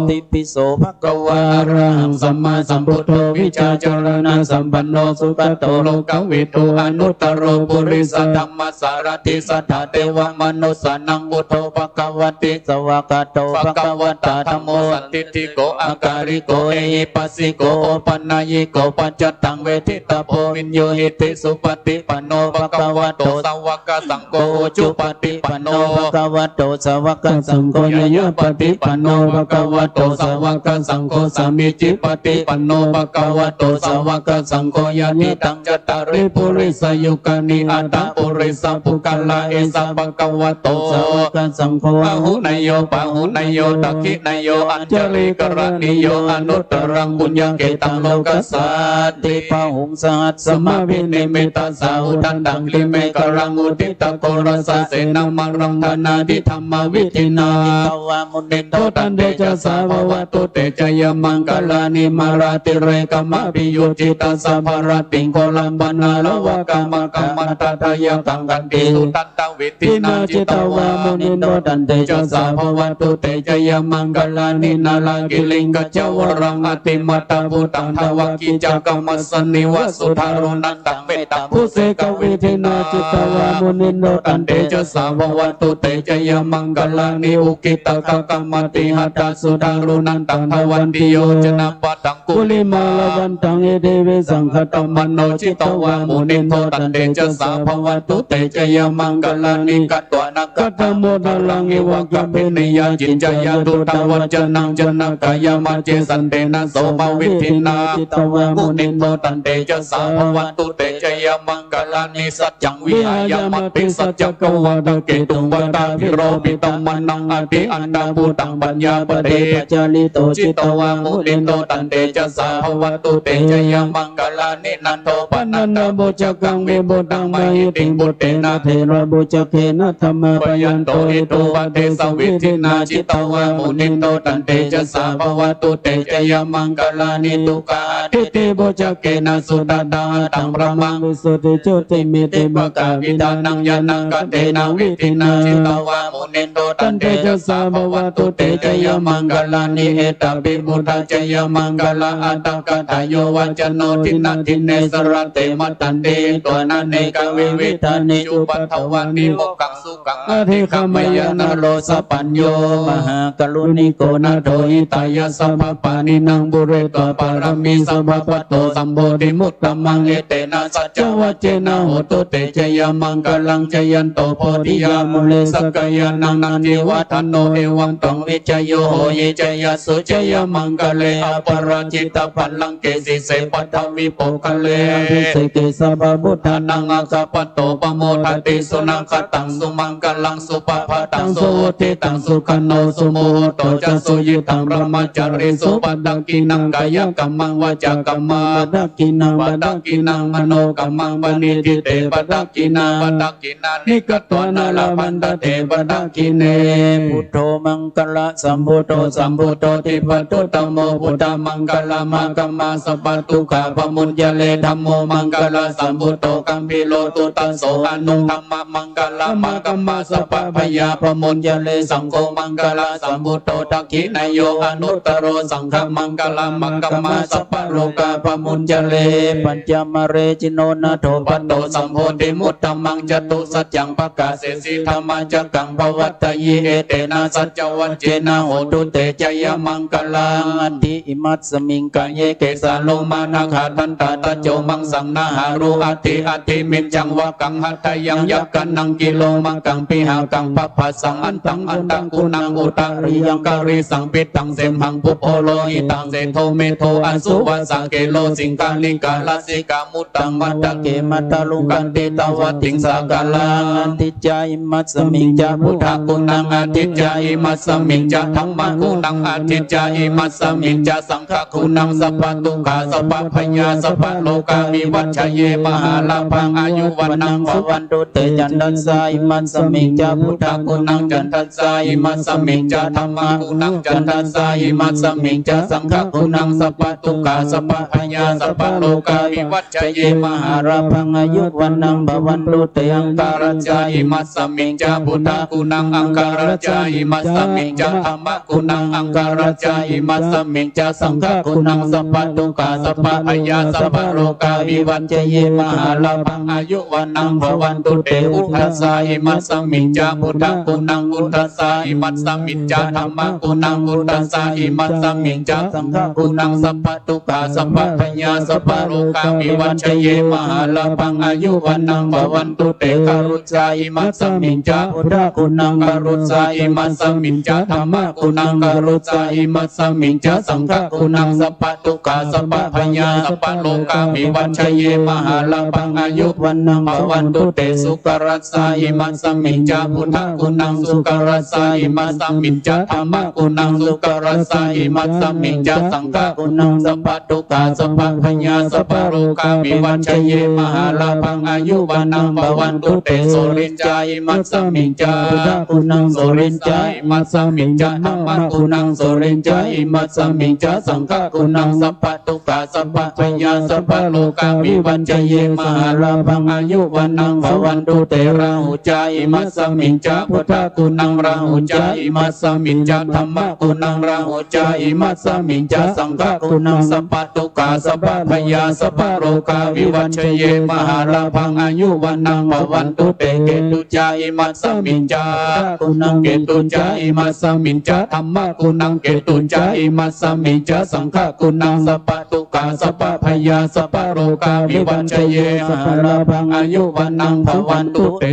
Itipi so bhagavā arahaṃ sammāsambuddho vijjācaraṇasampanno sugato lokavidū anuttaro purisadammasārathi satthā devamanussānaṃ buddho bhagavāti. Svākkhāto bhagavatā dhammo sandiṭṭhiko akāliko ehipassiko opanayiko paccattaṃ veditabbo viññūhīti. Supaṭipanno bhagavato sāvakasaṅgho, ujupaṭipanno bhagavato sāvakasaṅgho, ñāyapaṭipanno bhagavato sāvakasaṅgho, sāmīcipaṭipanno bhagavato sāvakasaṅgho, yadidaṃ cattāri purisayugāni aṭṭha purisapuggalā, esa bhagavato sāvakasaṅgho, āhuneyyo pāhuneyyo dakkhiṇeyyo añjalikaraṇīyo anuttaraṃ puññakkhettaṃ lokassāti. Bāhuṃ sahassamabhinimmitasāvudhantaṃ girimekhalaṃ uditaghorasasenamāraṃ dānādidhammavidhinā jitavā munindo tantejasā bhavatu te jayamaṅgalāni. Mārātirekamabhiyujjhitasabbarattiṃ ghorampanāḷavakamakkhamathaddhayakkhaṃ khantīsudantavidhinā jitavā munindo tantejasā bhavatu te jayamaṅgalāni. Nāḷāgiriṃ gajavaraṃ atimattabhūtaṃ dāvaggicakkamasanīva sudāruṇantaṃ mettambusekavidhinā jitavā munindo tantejasā bhavatu te jayamaṅgalāni. Ukkhittakhaggamatihatthasudāruṇantaṃ dhāvantiyojanapathaṅgulimālavantaṃ iddhībhisaṅkhatamano jitavā munindo tantejasā bhavatu te jayamaṅgalāni. Katvāna kaṭṭhamudaraṃ iva gabbhinīyā ciñcāya duṭṭhavacanaṃ janakāyamajjhe santena somavidhinā jitavā munindo tantejasā bhavatu te jayamaṅgalāni. Saccaṃ vihāya matisaccakavādaketuṃ vādābhiropitamanaṃ atiandhabhūtaṃ paññāpadīpajalito jitavā munindo tantejasā bhavatu te jayamaṅgalāni. Nandopanandabhujagaṃ vibudhaṃ mahiddhiṃ puttena therabhujagena damāpayanto iddhūpadesavidhinā jitavā munindo tantejasā bhavatu te jayamaṅgalāni. Duggāhadiṭṭhibhujagena sudaṭṭhahatthaṃ brahmaṃ visuddhijutimiddhibakābhidhānaṃ ñāṇāgadena vidhinā jitavā munindo tantejasā bhavatu te jayamaṅgalāni. Etāpi buddhajayamaṅgalaaṭṭhagāthā yo vācano dinadine sarate matandī hitvānanekavividhāni cupaddavāni mokkhaṃ sukhaṃ adhigameyya naro sapañño. Mahākāruṇiko nātho hitāya sabbapāṇinaṃ pūretvā pāramī sabbā patto sambodhimuttamaṃ etena saccavajjena hotu te jayamaṅgalaṃ. Jayanto bodhiyā mūle sakyānaṃ nandivaḍḍhano evaṃ tvaṃ vijayo hohi jayassu jayamaṅgale aparājitapallaṅke sīse paṭhavipokkhare abhiseke sabbabuddhānaṃ aggappatto pamodati. Sunakkhattaṃ sumaṅgalaṃ supabhātaṃ suhuṭṭhitaṃ sukhaṇo sumuhutto ca suyiṭṭhaṃ brahmacārisu padakkhiṇaṃ kāyakammaṃ vācākammaṃ padakkhiṇaṃ padakkhiṇaṃ manokammaṃ paṇidhī te padakkhiṇā padakkhiṇāni katvāna labhantatthe padakkhiṇe. Buddho maṅgalasambhūto sambuddho dippaṭidhammo buddhamaṅgalamāgamma sabbadukkhā pamuñcare. Dhammo maṅgalasambhūto gambhīro duddaso anuttamo maṅgalamāgamma sabbabhayā pamuñcare. Saṅgho maṅgalasambhūto dakkhiṇeyyo anuttaro saṅghamaṅgalamāgamma sabba lokā pamuñcare. Pañcamare jino nātho patto sambodhimuttamaṃ, catusaccaṃ pakāsesi dhammacakkaṃ pavattayi, etena saccavajjena hotu te jayamaṅgalaṃ. Atthi imasmiṃ kāye kesā lomā nakhā dantā taco maṃsaṃ nahārū, atthi atthi miccaṃ vakkaṃ hadayaṃ yakanaṃ kilomakaṃ pihakaṃ pabhasaṃ antaṃ antaguṇaṃ udariyaṃ karīsaṃ pittaṃ semhaṃ pubbo lohitaṃ sedo medo assu vassa khelo siṅghāṇikā lasikā muttaṃ matthake matthaluṅganti tavattiṃ sāgaraṃ. Atthi ca imasmiñca buddhaguṇaṃ, atthi ca imasmiñca dhammaguṇaṃ, atthi ca imasmiñca saṅghaguṇaṃ, sabbadukkhā sabbabhayā sabbarogā vivañjaye mahālābhaṃ āyu vaṇṇaṃ bhavantu te. Candassa imasmiñca buddhaguṇaṃ, candassa imasmiñca dhammaguṇaṃ, candassa imasmiñca saṅghaguṇaṃ, sabbadukkhā sabbabhayā sabbarogā vivañjaye mahālābhaṃ āyu vaṇṇaṃ bhavantu te. Aṅgarajā imasmiñca buddhaguṇaṃ, aṅgarajā imasmiñca dhammaguṇaṃ, aṅgarajā imasmiñca saṅghaguṇaṃ, sabbadukkhā sabbabhayā sabbarogā vivañjaye mahālābhaṃ āyu vaṇṇaṃ bhavantu te. Udasā imasmiñca buddhaguṇaṃ, udasā imasmiñca dhammaguṇaṃ, udasā imasmiñca saṅghaguṇaṃ, sabbadukkhā sabbabhayā sabbarogā vivañjaye mahālābhaṃ āyu vaṇṇaṃ bhavantu te. Garucchā imasmiñca buddhaguṇaṃ, garucchā imasmiñca dhammaguṇaṃ, garucchā imasmiñca saṅghaguṇaṃ, sabbadukkhā sabbabhayā sabbarogā vivañjaye mahālābhaṃ āyu vaṇṇaṃ bhavantu te. Sukarassa imasmiñca buddhaguṇaṃ, sukarassa imasmiñca dhammaguṇaṃ, sukarassa imasmiñca saṅghaguṇaṃ, sabbadukkhā sabbabhayā sabbarogā vivañjaye mahālābhaṃ āyu vaṇṇaṃ bhavantu te. Suriñca imasmiñca buddhaguṇaṃ, suriñca imasmiñca dhammaguṇaṃ, suriñca imasmiñca saṅghaguṇaṃ, sabbadukkhā sabbabhayā sabbarogā vivañjaye mahālābhaṃ āyu vaṇṇaṃ bhavantu te. Rāhu ca imasmiñca buddhaguṇaṃ, rāhu ca imasmiñca dhammaguṇaṃ, rāhu ca imasmiñca saṅghaguṇaṃ, sabbadukkhā sabbabhayā sabbarogā vivañjaye mahālābhaṃ āyu vaṇṇaṃ bhavantu te. Ketu ca imasmiñca buddhaguṇaṃ, ketu ca imasmiñca dhammaguṇaṃ, ketu ca imasmiñca saṅghaguṇaṃ, sabbadukkhā sabbabhayā sabbarogā vivañjaye mahālābhaṃ āyu vaṇṇaṃ bhavantu te.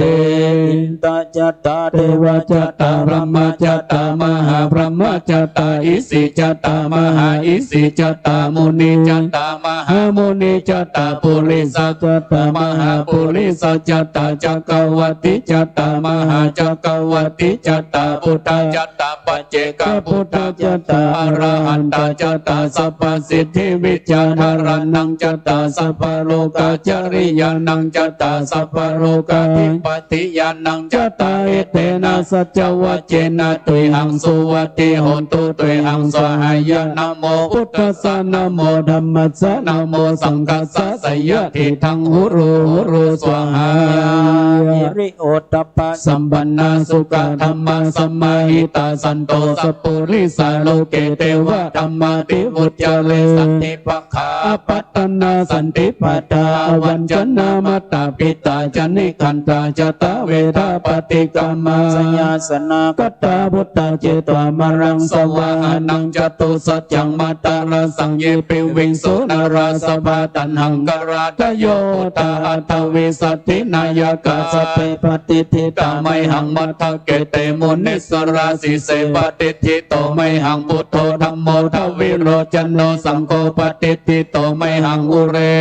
Indajātā devajātā brahmajātā mahābrahmajātā isijātā mahāisijātā munijātā mahāmunijātā purisajātā mahāpurisajātā cakkavattijātā mahācakkavattijātā buddhajātā paccekabuddhajātā arahantajātā sabbasiddhivijjādharaṇaṃ jātā sabbalokācariyānaṃ jātā sabbalokādhipatiyānaṃ jātā etena saccavajjena tuyhaṃ suvatthi hotu tuyhaṃ svāhāya. Namo buddhassa, namo dhammassa, namo saṅghassa, seyyathīdaṃ huru huru svāhā. Hiri ottappasampannā sukkadhammasamāhitā santo sappurisā loke devadhammāti vuccare. Santi pakkhā apattanā santi pādā avañcanā mātā pitā ca nikkhantā jātaveda paṭikkama. Jayāsanāgatā buddhā jetvā māraṃ savāhanaṃ catusaccaṃ mātarasaṃ ye piviṃsu narāsabhā. Taṇhaṅkarādayo buddhā aṭṭhavīsati nāyakā sabbe patiṭṭhitā mayhaṃ matthake te munissarā. Sīse patiṭṭhito mayhaṃ buddho dhammo dvilocano saṅgho patiṭṭhito mayhaṃ ure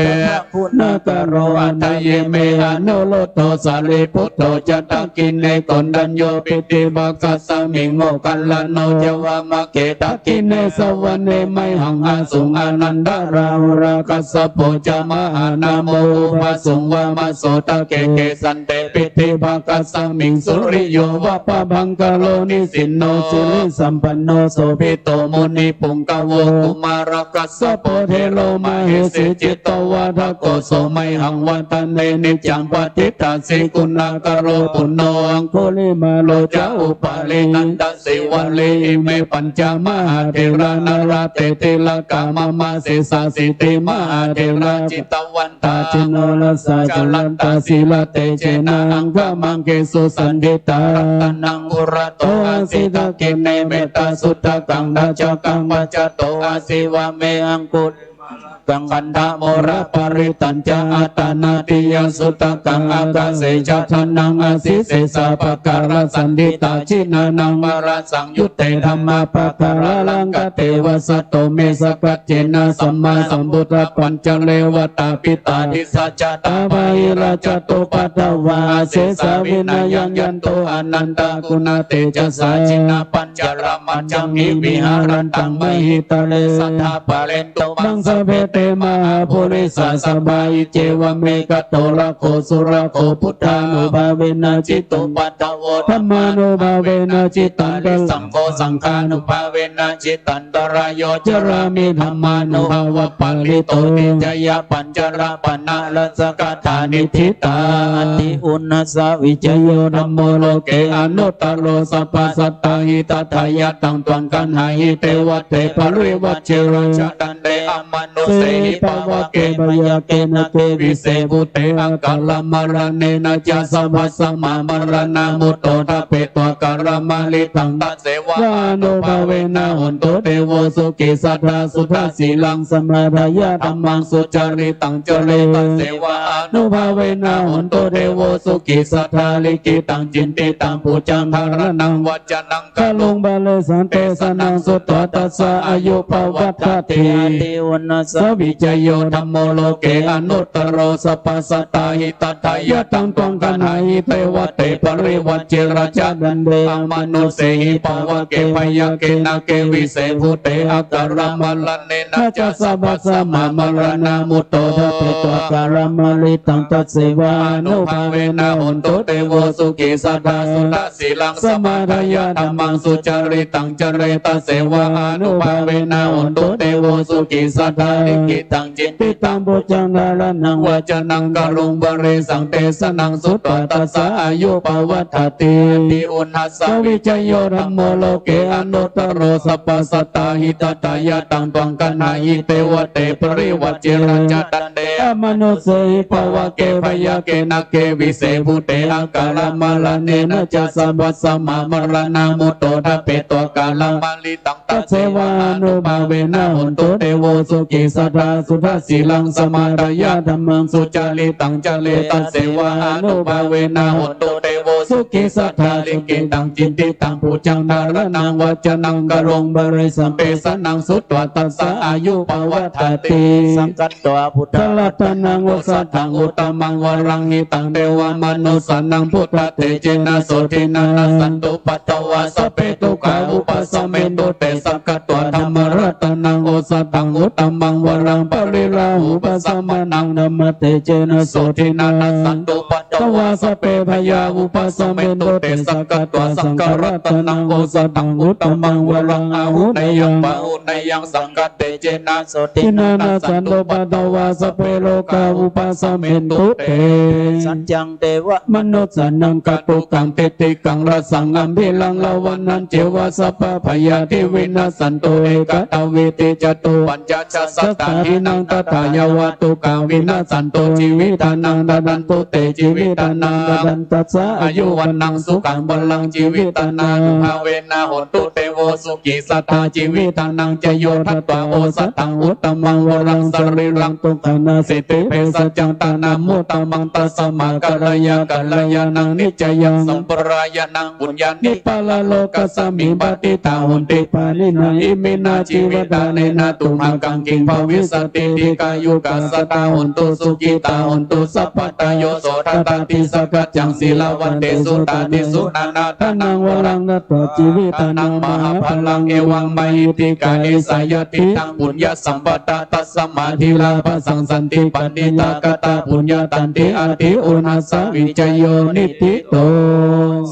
guṇākaro. Hadaye me anuruddho sārīputto ca dakkhiṇe koṇḍañño piṭṭhibhāgasmiṃ moggallāno ca vāmake. Dakkhiṇe savane mayhaṃ āsuṃ ānandarāhulā kassapo ca mahānāmo ubhāsuṃ vāmasotake. Kesante Dibbakasmiṃ suriyo va pabhaṅkaro nisinno sirisampanno sobhito munipuṅgavo. Kumārakassapo thero mahesī cittavādako so mayhaṃ vadane niccaṃ patiṭṭhāsi guṇākaro. Puṇṇo aṅgulimālo ca upālī nandasīvalī ime pañca mahātherā nalāṭe tilakā mama. Sesāsīti mahātherā jitavan tā jinorasā jalantā sīlatejena aṅgamaṅgesu saṇṭhitā. Ratanaṃ purato āsi dakkhiṇe mettasuttakaṃ dhajaggaṃ pacchato āsi vāme aṅgulimālakaṃ khandhamoraparittañca āṭānāṭiyasuttakaṃ ākāse chadanaṃ āsi sesā pākārasaṇṭhitā. Jinānaṃ varasaṃ yuddhe dhammapākāralaṅkate vasato me sakkacchena sammāsambuddhapañjare. Vātapittādisañjātā bāhirajjhattupaddavā asesā vinayaṃ yantu anantaguṇatejasā. Jinapañjaramajjhamhi viharantaṃ mahītale sadā pālentu maṃ sabbe te mahāpurisāsabhā. Iccevam ekato rakkho surakkho buddhānubhāvena jitupaddavo dhammānubhāvena jitārisaṅgho saṅghānubhāvena jitantarāyo carāmi dhammānubhāvapālito. Iti jaya pañcarattana rajagāthā niṭṭhitā. Ati uṇhassa vijayo dhammo loke anuttaro sabbasattāhitatthāya taṃ tvaṃ gaṇhāhi devate parivajje rājadaṇḍe amanussehi pāvake bhayake nāge vise bhūte akālamaraṇena ca sabbasmā maraṇā mutto ṭhapetvā kālamāritaṃ tasseva ānubhāvena hotu devo sukhī sadā. Suddhasīlaṃ samādāya dhammaṃ sucaritaṃ care tasseva ānubhāvena hotu devo sukhī sadā. Likkhitaṃ cintitaṃ pūjaṃ dhāraṇaṃ vācanaṃ garuṃ paresaṃ desanaṃ sutvā tassa āyu pavaḍḍhatīti. Ati uṇhassa vijayo dhammo loke anuttaro sabbasattāhitatthāya taṃ tvaṃ gaṇhāhi devate parivajje rājadaṇḍe amanussehi pāvake bhayake nāge vise bhūte akālamaraṇena ca sabbasmā maraṇā mutto ṭhapetvā kālamāritaṃ tasseva ānubhāvena hotu devo sukhī sadā. Suddhasīlaṃ samādāya dhammaṃ sucaritaṃ care tasseva ānubhāvena hotu devo sukhī sadā. Likkhitaṃ cintitaṃ pūjaṃ dhāraṇaṃ vācanaṃ garuṃ paresaṃ desanaṃ sutvā tassa āyu pavaḍḍhatīti. Ati uṇhassa vijayo dhammo loke anuttaro sabbasattāhitatthāya taṃ tvaṃ gaṇhāhi devate parivajje rājadaṇḍe amanussehi pāvake bhayake nāge vise bhūte akālamaraṇena ca sabbasmā maraṇā mutto ṭhapetvā kālamāritaṃ tasseva ānubhāvena hotu devo sukhī sadā. Suddhasīlaṃ samādāya dhammaṃ sucaritaṃ care tasseva ānubhāvena hotu devo sukhī sadā. Likkhitaṃ cintitaṃ pūjaṃ dhāraṇaṃ vācanaṃ garuṃ paresaṃ desanaṃ sutvā tassa āyu pavaḍḍhatīti. Sakkatvā buddharatanaṃ osathaṃ uttamaṃ varaṃ hitaṃ devamanussānaṃ buddhatejena sotthinā nassantupaddavā sabbe dukkhā vūpasamentu te. Sakkatvā dhammaratanaṃ osathaṃ uttamaṃ varaṃ pariḷāhūpasamanaṃ dhammatejena sotthinā nassantupaddavā sabbe bhayā vūpasamentu te. Sakkatvā saṅgharatanaṃ osathaṃ uttamaṃ varaṃ āhuneyyaṃ pāhuneyyaṃ saṅghatejena sotthinā nassantupaddavā sabbe rogā vūpasamentu te. Saccaṃ devamanussānaṃ kātukaṃ titikkaṃ rasaṃ gambhīraṃ dāvanañceva sabbabhayā vivinassantu. Ekadā vīti catū pañca ca sattā hīnaṃ tathā yāva dukkhā vinassantu jīvitānaṃ dadantu te jīvitānaṃ dadantassa āyu vaṇṇaṃ sukhaṃ balaṃ. Jīvitānānubhāvena hotu devo sukhī sadā. Jīvitā nañca yo datvā osathaṃ uttamaṃ varaṃ sarīraṃ dukkhānaṃ sīti bhesajjaṃ tānamuttamaṃ. Tasmā kālāya kalyāṇaṃ niccāyaṃ sampradāyānaṃ puññāni paralokasmiṃ patiṭṭhā honti pāṇinā. Iminā jīvitā nena tumhākaṃ kiṃ bhavissati dīghāyukā sadā hontu sukhitā hontu sabbadā. Yo so datvā Sīlādisakaccaṃ sīlavantesu tādisu nānādhanaṃ varaṃ datvā jīvitdhanaṃ mahapphalaṃ. Evaṃ mahiddhikā esā yadidaṃ puññasampadā tasmā dīvā bhāsaṃ santi paṇḍitā katā puñña tanti adhi uṇhassa vijayo niṭṭhito.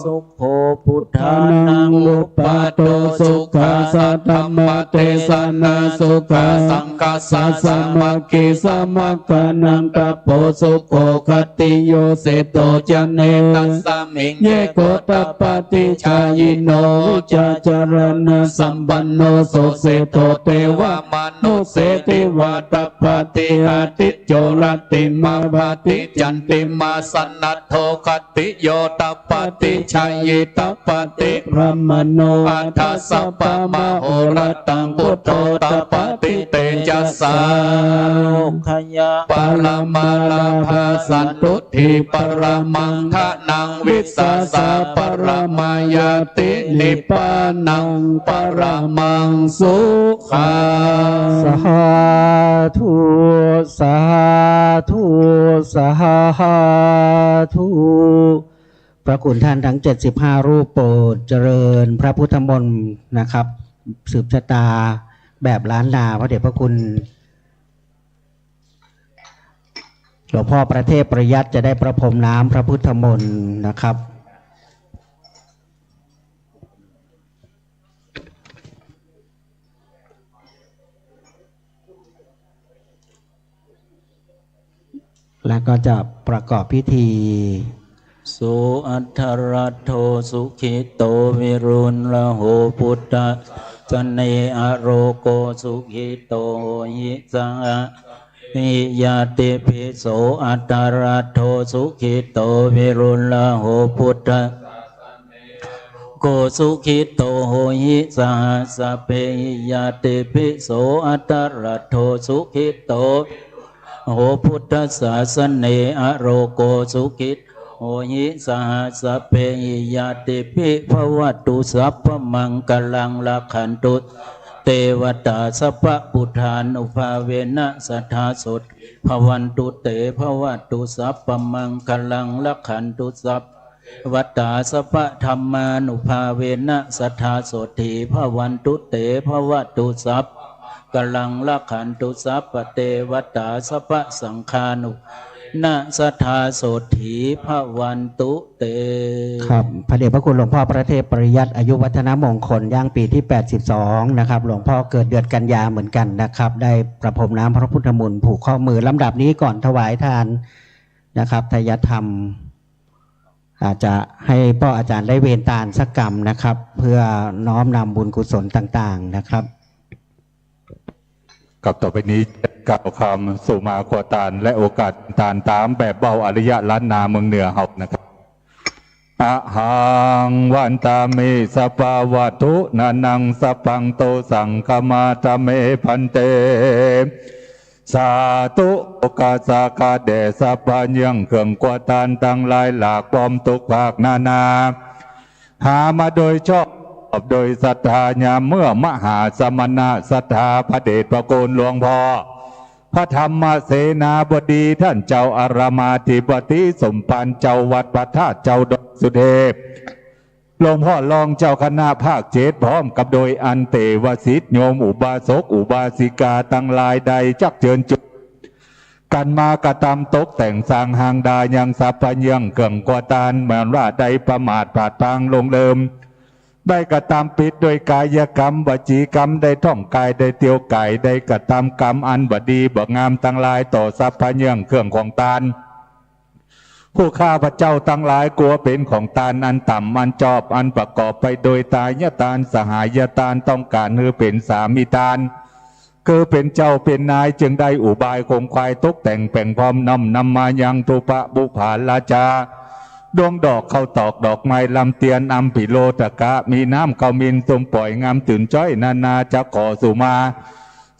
Sukho buddhānaṃ uppādo sukhā saddhammadesanā sukhā saṅghassa sāmaggī samaggānaṃ tapo sukho. Khattiyo seṭṭho janetasmiṃ ye gottapaṭicchāyino ujucca caraṇasampanno so seṭṭho devamanusseti vā tappati ādicco rattimābhāti candimā sannaddho khattiyo tappati jhāyī tappati brāhmaṇo atha sabbamahorattaṃ buddho tappati tejasā. Lokayaparamālābhā santuṭṭhi paramaṃ dhanaṃ vissāsaparamā ñāti nibbānaṃ paramaṃ sukhaṃ. Sādhu, sādhu, sādhu. พระคุณท่านทั้ง เจ็ดสิบห้า รูป โปรดเจริญพระพุทธมนต์นะครับ สืบชะตาแบบล้านนา พระเดชพระคุณ หลวงพ่อประเทพประยัติจะได้ประพรมน้ำพระพุทธมนต์นะครับ และก็จะประกอบพิธี So atthaladdho sukhito viruḷho buddhasāsane arogo sukhito hohi saha sabbehi ñātibhi. So atthaladdho sukhito viruḷho buddha ko sukhito hohi saha sabbehi ñātibhi. So atthaladdho sukhito ho buddhasāsane arogo sukhito hohi saha sabbehi ñātibhi. Bhavatu sabbamaṅgalaṃ rakkhantu devatā sabbabuddhānubhāvena sadā sotthī bhavantu te. Bhavatu sabbamaṅgalaṃ rakkhantu sabbadevatā sabbadhammānubhāvena sadā sotthī bhavantu te. Bhavatu sabbamaṅgalaṃ rakkhantu sabbadevatā sabbasaṅghānubhāvena sadā sotthī bhavantu te. ครับ พระเดชพระคุณหลวงพ่อประเทพประยัติอายุวัฒนมงคลย่างปีที่ แปดสิบสอง นะครับ หลวงพ่อเกิดเดือนกันยาเหมือนกันนะครับ ได้ประพรมน้ำพระพุทธมนต์ผูกข้อมือ ลำดับนี้ก่อนถวายทานนะครับ ทายธรรม อาจจะให้พ่ออาจารย์ได้เวรตานสักกำนะครับ เพื่อน้อมนำบุญกุศลต่างๆนะครับ ครับ ต่อไปนี้จะกล่าวคำสุมาขอทาน และโอกาสทานตามแบบเว้าอริยะล้านนาเมืองเหนือเฮานะครับ Ahaṃ vandāmi sabbadhaturaṇaṃ sabbaṃ dosaṃ khamatha me bhante. สาธุ โอกาสากาเดชะ พระเยื่องเครื่องครัวทานทั้งหลายหลากพร้อมทุกภาคนานา หามาโดยชอบโดยศรัทธา ยามเมื่อมหาสมณะศรัทธาพระเดชพระคุณหลวงพ่อ พระธรรมเสนาบดี ท่านเจ้าอารามอธิบดีสมภาร เจ้าวัดพระธาตุ เจ้าดอยสุเทพ หลวงพ่อรองเจ้าคณะภาคเจ็ด พร้อมกับโดยอันเตวสิทธิ์โยมอุบาสกอุบาสิกาทั้งหลายได้จักเจิญจุ กันมากระทำตกแต่งสร้างห้างดายังสรรพเยื่องเครื่องครัวทาน แม้ว่าได้ประมาทพลาดพลั้งหลงลืม ได้กระทำผิดด้วยกายกรรม วจีกรรม ได้ท่องกาย ได้เที่ยวกาย ได้กระทำกรรมอันบ่ดีบ่งามทั้งหลายต่อสรรพเยื่องเครื่องของทาน ผู้ข้าพเจ้าทั้งหลายกลัวเป็นของทานอันต่ำอันจอบ อันประกอบไปโดยทายทาน สหายทาน ต้องการหื้อเป็นสามีทาน คือเป็นเจ้าเป็นนาย จึงได้อุบายขงขวายตกแต่งแปลงพร้อมน้อมนำมายังทูปะบุปผาราชา ดวงดอกข้าวตอกดอกไม้ลำเตียน อัมพิโรธกะ มีน้ำขมิ้นส้มป่อยงามตื่นจ้อยนานา จะขอสุมา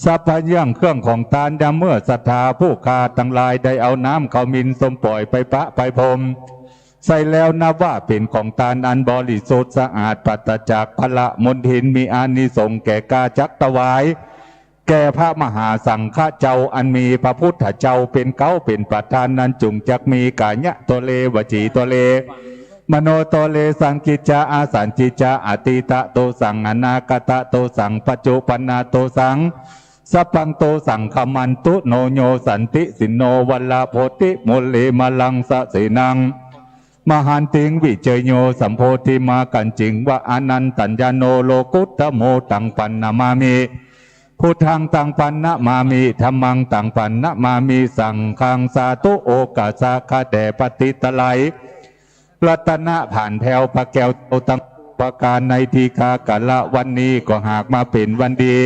สรรพเยื่องเครื่องของทาน ยามเมื่อศรัทธาผู้ข้าทั้งหลายได้เอาน้ำขมิ้นส้มป่อยไปประไปพรมใส่แล้ว นับว่าเป็นของทานอันบริสุทธิ์สะอาด ปราศจากพละมลทิน มีอานิสงส์แก่ข้าจักถวาย แก่พระมหาสังฆเจ้าอันมีพระพุทธเจ้าเป็นเก๊าเป็นประธานนั้น จุ่งจักมีกายะโตเล วจีโตเล มโนโตเล สังกิจจาอาสันกิจจา อตีตะโตสัง อนาคตะโตสัง ปัจจุปันนาโตสัง สัพพังโตสัง ขมันตุโนโย สันติสินโน วัลลาโพธิมุลเล มาลังสะเสนัง มหันติง วิเจโย สัมโพธิมากัญจิง วะอานันตัญญาโน โลกุตตโม ตังปันนมามิ พุทธัง ตังปันนมามิ ธัมมัง ตังปันนมามิ สังฆัง สาธุ โอกาสะข้าแต่พระติตไลย รัตนะผ่านแผ้วพระแก้วเจ้าทั้งประการในทีฆากาละวันนี้ก็หากมาเป็นวันดี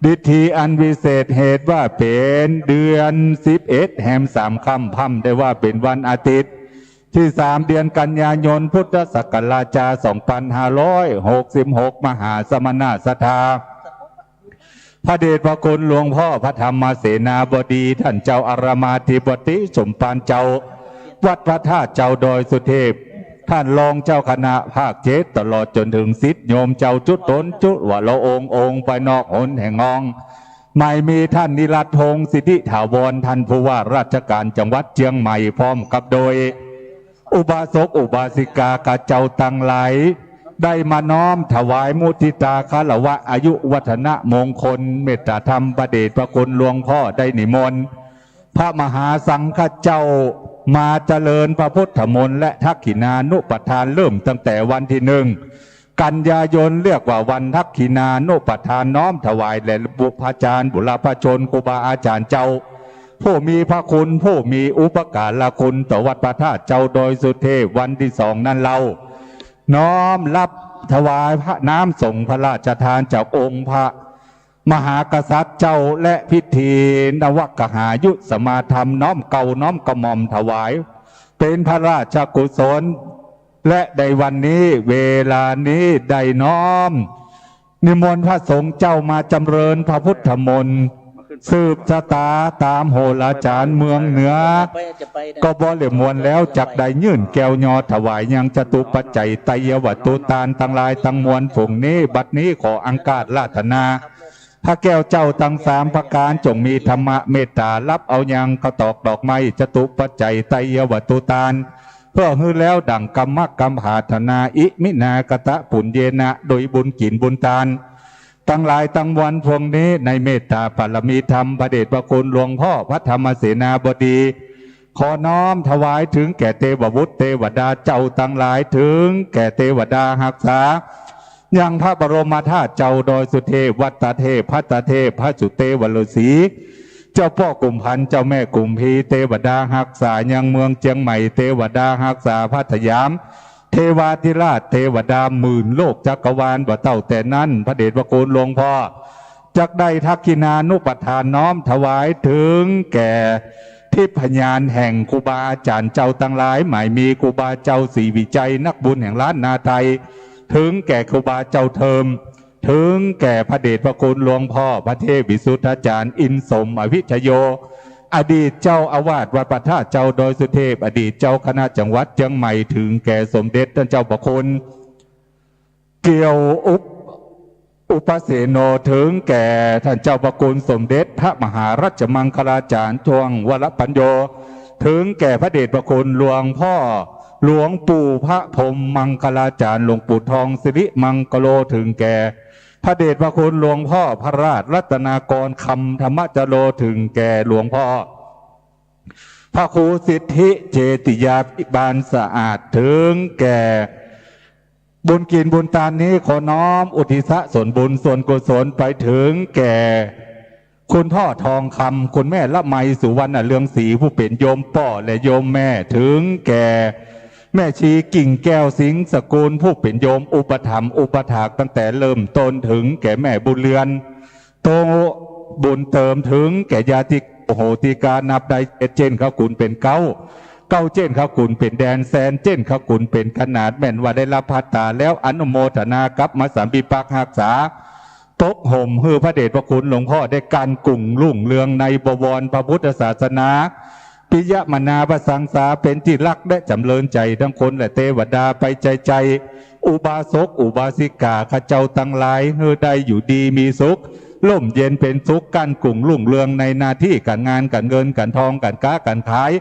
ดิถีอันวิเศษเหตุว่าเป็นเดือนสิบเอ็ดแฮมสามค่ำ พ่ำได้ว่าเป็นวันอาทิตย์ ที่สามเดือนกันยายนพุทธศักราชาสองพันห้าร้อยหกสิบหก มหาสมณะศรัทธา พระเดชพระคุณหลวงพ่อพระธรรมเสนาบดี ท่านเจ้าอารามอธิบดีสมภารเจ้า วัดพระธาตุเจ้าดอยสุเทพ ท่านรองเจ้าคณะภาคเจ็ด ตลอดจนถึงศิษย์โยมเจ้าจุตนจุวรองค์องค์ไปนอกหนแห่งห้อง หมายมีท่านนิรัตพงศ์ สิทธิถาวร ท่านผู้ว่าราชการจังหวัดเชียงใหม่ พร้อมกับโดย อุบาสกอุบาสิกาข้าเจ้าทั้งหลาย ได้มาน้อมถวายมุทิตาคารวะอายุวัฒนมงคล เมตตาธรรมพระเดชพระคุณหลวงพ่อได้นิมนต์ พระมหาสังฆเจ้ามาเจริญพระพุทธมนต์และทักขิณานุปทาน เริ่มตั้งแต่วันที่หนึ่งกันยายน เรียกว่าวันทักขิณานุปทาน น้อมถวายแด่บุพจารย์บุรพชนครูบาอาจารย์เจ้า ผู้มีพระคุณผู้มีอุปการะคุณต่อวัดพระธาตุเจ้าดอยสุเทพ วันที่สองนั้นเล่า น้อมรับถวายพระน้ำสงฆ์พระราชทานจากองค์พระมหากษัตริย์เจ้า และพิธีนวกหายุสมาธรรม น้อมเกล้าน้อมกระหม่อมถวาย เป็นพระราชกุศล และในวันนี้เวลานี้ได้น้อม นิมนต์พระสงฆ์เจ้ามาจำเริญพระพุทธมนต์ สืบชะตาตามโหราจารย์เมืองเหนือ ก็บริมวลแล้วจักได้ยื่นแก้วยอถวายยังจตุปัจจัยไตรยวัตถุทานทั้งหลายทั้งมวลฝูงนี้ บัดนี้ขออังคาสอาราธนา พระแก้วเจ้าทั้งสามประการ จงมีธรรมเมตตารับเอายังข้าวตอกดอกไม้จตุปัจจัยไตรยวัตถุทาน เพื่อหื้อแล้วดั่งกรรมกรรมปรารถนา อิมินา กตปุญเยนะ โดยบุญกินบุญทาน ทั้งหลายทั้งมวลพวงนี้ในเมตตาบารมีธรรมพระเดชพระคุณหลวงพ่อพระธรรมเสนาบดี ขอน้อมถวายถึงแก่เทวบุตรเทวดาเจ้าทั้งหลาย ถึงแก่เทวดาฮักษา ยังพระบรมธาตุเจ้าดอยสุเทพ วัตเทพ พัตเทพ พระสุเทวฤาษี เจ้าพ่อกุมพันธ์ เจ้าแม่กุมพี เทวดาฮักษายังเมืองเชียงใหม่ เทวดาฮักษาพระสยาม เทวาธิราชเทวดาหมื่นโลกจักรวาล บ่าเต้าแต่นั้น พระเดชพระคุณหลวงพ่อจักได้ทักขิณานุปทานน้อมถวายถึงแก่ทิพยานแห่งครูบาอาจารย์เจ้าทั้งหลาย หมายมีครูบาเจ้าศรีวิชัยนักบุญแห่งล้านนาไทย ถึงแก่ครูบาเจ้าเทิม ถึงแก่พระเดชพระคุณหลวงพ่อพระเทพวิสุทธาจารย์อินสมอภิชโย อดีตเจ้าอาวาสวัดพระธาตุเจ้าดอยสุเทพ อดีตเจ้าคณะจังหวัดเชียงใหม่ ถึงแก่สมเด็จท่านเจ้าพระคุณเกี่ยวอุปอุปเสโน ถึงแก่ท่านเจ้าพระคุณสมเด็จพระมหารัชมังคลาจารย์ช่วงวรปัญโญ ถึงแก่พระเดชพระคุณหลวงพ่อหลวงปู่พระพรหมมังคลาจารย์ หลวงปู่ทองสิริมังคโล ถึงแก่พระเดชพระคุณหลวงพ่อพระราชรัตนากรคำธรรมจโร ถึงแก่หลวงพ่อพระครูสิทธิเจติยาภิบาลสะอาด ถึงแก่บุญกินบุญทานนี้ขอน้อมอุทิศส่วนบุญส่วนกุศลไปถึงแก่ คุณพ่อทองคำ คุณแม่ละไมสุวรรณเรืองศรี ผู้เป็นโยมป้อและโยมแม่ ถึงแก่แม่ชีกิ่งแก้วสิงห์สกุล ผู้เป็นโยมอุปถัมภ์อุปถากตั้งแต่เริ่มต้น ถึงแก่แม่บุญเรือน โตบุญเติม ถึงแก่ญาติโหติกานับได้เจ็ดเจ้นขคุณเป็นเก๊า เก๊าเจ้นขคุณเป็นแดน แสนเจ้นขคุณเป็นขนาด แม่นว่าได้รับภัตตาแล้วอนุโมทนากับมาสามิภักดิ์ฮักษา ตกห่มหื้อพระเดชพระคุณหลวงพ่อได้การกุ่งรุ่งเรืองในบวรพระพุทธศาสนา ปิยมนาประสังสาเป็นที่รักและจำเริญใจทั้งคนและเทวดาไปใจใจ อุบาสกอุบาสิกาข้าเจ้าทั้งหลายหื้อได้อยู่ดีมีสุข ร่มเย็นเป็นสุข ก้านกุ่งรุ่งเรืองในหน้าที่การงาน การเงิน การทอง การค้า การขาย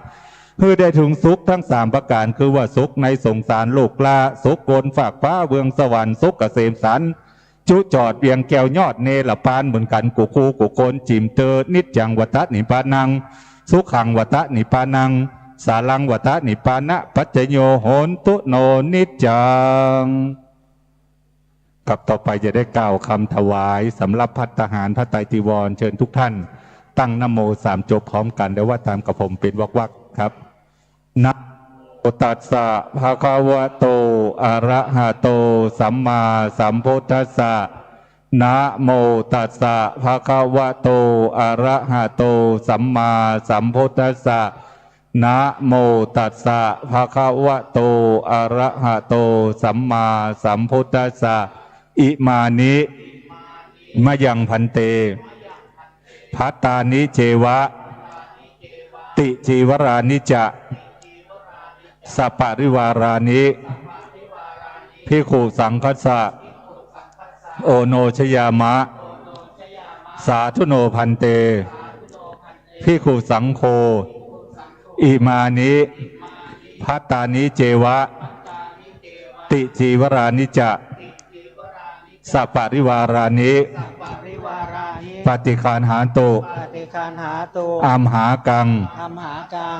หื้อได้ถึงสุขทั้งสามประการ คือว่าสุขในสงสารลูกหล้าน สุขบนฟากฟ้าเมืองสวรรค์ สุขเกษมสันต์ จุจอดเวียงแก้วยอดเนรปาน เหมือนกันกู้คู่กู้คน จิ่มเตอ niccaṃ vata nibbānaṃ sukhaṃ vata nibbānaṃ sāraṃ vata nibbānapaccayo hontu no niccaṃ ครับ ต่อไปจะได้กล่าวคำถวายสำหรับภัตตาหาร พระไตรจีวร เชิญทุกท่านตั้งนะโมสามจบพร้อมกัน แล้วว่าตามกับผมเป็นวรรคๆ ครับ Namo tassa bhagavato arahato sammāsambuddhassa. Namo tassa bhagavato arahato sammāsambuddhassa. Namo tassa bhagavato arahato sammāsambuddhassa. Imāni mayaṃ bhante bhattāni ceva ticīvarāni ca saparivārāni bhikkhusaṅghassa oṇojayāma. Sādhu no bhante bhikkhusaṅgho imāni bhattāni ceva ticīvarāni ca saparivārāni paṭiggaṇhātu amhākaṃ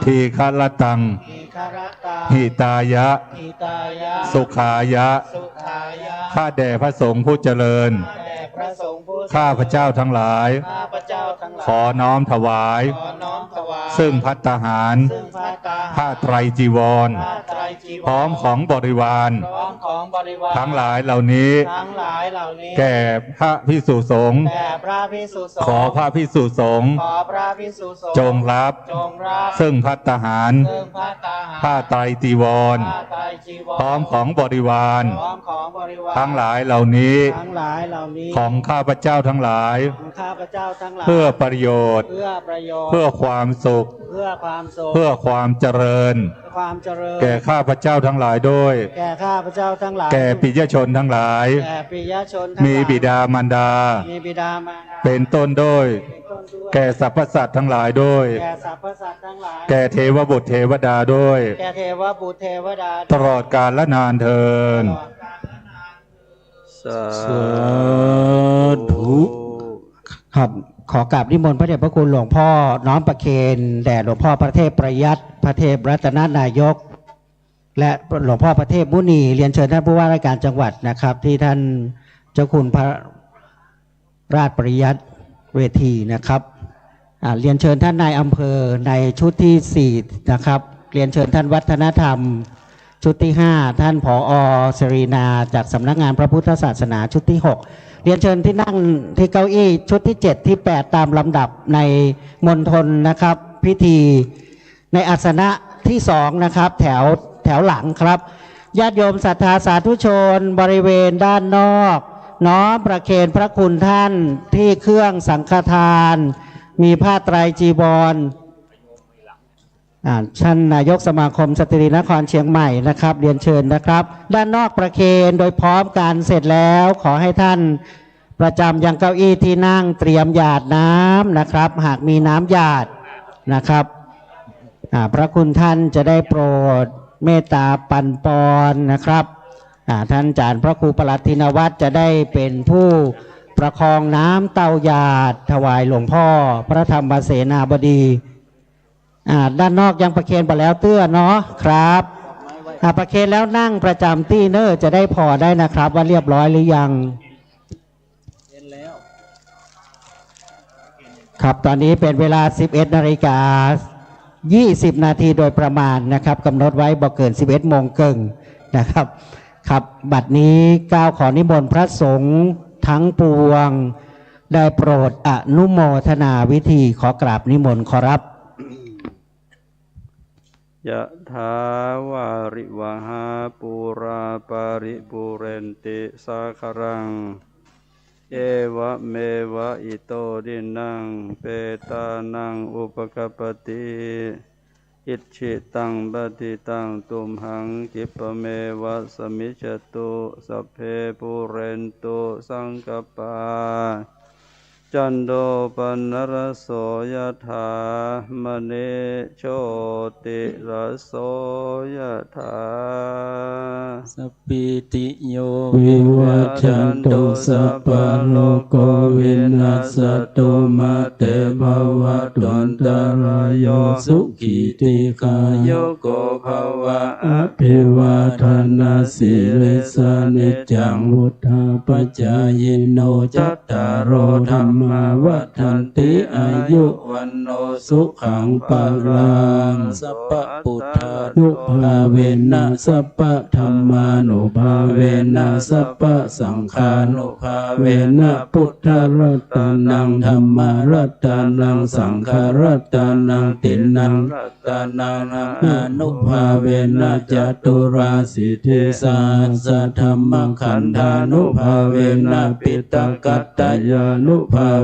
dīgharattaṃ hitāya sukhāya. ข้าแต่พระสงฆ์ผู้เจริญ ข้าพเจ้าทั้งหลาย ขอน้อมถวาย ซึ่งภัตตาหาร ผ้าไตรจีวร พร้อมของบริวาร ทั้งหลายเหล่านี้ แก่พระภิกษุสงฆ์ ขอพระภิกษุสงฆ์ จงรับ ซึ่งภัตตาหาร ผ้าไตรจีวร พร้อมของบริวาร ทั้งหลายเหล่านี้ ของข้าพเจ้าทั้งหลาย เพื่อประโยชน์ เพื่อความสุข เพื่อความเจริญ แก่ข้าพเจ้าทั้งหลายด้วย แก่ข้าพเจ้าทั้งหลาย แก่ปิยชนทั้งหลาย มีบิดามารดา เป็นต้นด้วย แก่สรรพสัตว์ทั้งหลายด้วย แก่เทวบุตรเทวดาด้วย ตลอดกาลนานเทอญ สาธุ ครับ ขอกราบนิมนต์พระเดชพระคุณหลวงพ่อน้อมประเคนแด่หลวงพ่อพระเทพประยัตน์ พระเทพรัตนนายก และหลวงพ่อพระเทพมุนี เรียนเชิญท่านผู้ว่าราชการจังหวัดนะครับ ที่ท่านเจ้าคุณพระราชปริยัติเวทีนะครับ อ่า เรียนเชิญท่านนายอำเภอในชุดที่สี่นะครับ เรียนเชิญท่านวัฒนธรรมชุดที่ห้า ท่านผอ.เสรีนา จากสำนักงานพระพุทธศาสนาชุดที่หก เรียนเชิญที่นั่งที่เก้าอี้ชุดที่เจ็ด ที่แปด ตามลำดับในมณฑลนะครับ พิธีในอาสนะที่สองนะครับ แถว แถวหลังครับ ญาติโยมศรัทธาสาธุชนบริเวณด้านนอก น้อมประเคนพระคุณท่านที่เครื่องสังฆทาน มีผ้าไตรจีวร อ่า ท่านนายกสมาคมสตรีนครเชียงใหม่นะครับ เรียนเชิญนะครับ ด้านนอกประเคนโดยพร้อมกันเสร็จแล้ว ขอให้ท่านประจำยังเก้าอี้ที่นั่ง เตรียมหยาดน้ำนะครับ หากมีน้ำหยาดนะครับ อ่า พระคุณท่านจะได้โปรดเมตตาปันปอนนะครับ อ่า ท่านอาจารย์พระครูประหลัดธินวัตรจะได้เป็นผู้ประคองน้ำเต้าหยาดถวายหลวงพ่อพระธรรมเสนาบดี อ่า ด้านนอกยังประเคนบ่แล้วเตื้อเนาะครับ อ่า ประเคนแล้วนั่งประจำตี้เน้อ จะได้ผ่อได้นะครับ ว่าเรียบร้อยหรือยัง ครับ ตอนนี้เป็นเวลา สิบเอ็ดนาฬิกา ยี่สิบนาทีโดยประมาณนะครับ กำหนดไว้บ่เกิน สิบเอ็ดโมงเกิ่งนะครับ ครับ บัดนี้กล่าวขอนิมนต์พระสงฆ์ทั้งปวง ได้โปรดอนุโมทนาวิธี ขอกราบนิมนต์ขอรับ Yathā vārivahā pūrā paripūrenti sāgaraṃ, evameva ito dinnaṃ petānaṃ upakappati. Icchitaṃ patthitaṃ tumhaṃ khippameva samijjhatu, sabbe pūrentu saṅkappā, Cando paṇṇaraso yathā, maṇi jotiraso yathā. Sabbītiyo vivajjantu, sabbarogo vinassatu, mā te bhavatvantarāyo, sukhī dīghāyuko bhava. Abhivādanasīlissa niccaṃ vuḍḍhāpacāyino, cattāro dhammā vaḍḍhanti, āyu vaṇṇo sukhaṃ balaṃ. Sabbabuddhānubhāvena, sabbadhammānubhāvena, sabbasaṅghānubhāvena, buddharatanaṃ dhammaratanaṃ saṅgharatanaṃ, tiṇṇaṃ ratanaṃ ānubhāvena, caturāsītisahassadhammakkhandhānubhāvena, piṭakattayānubhāvena,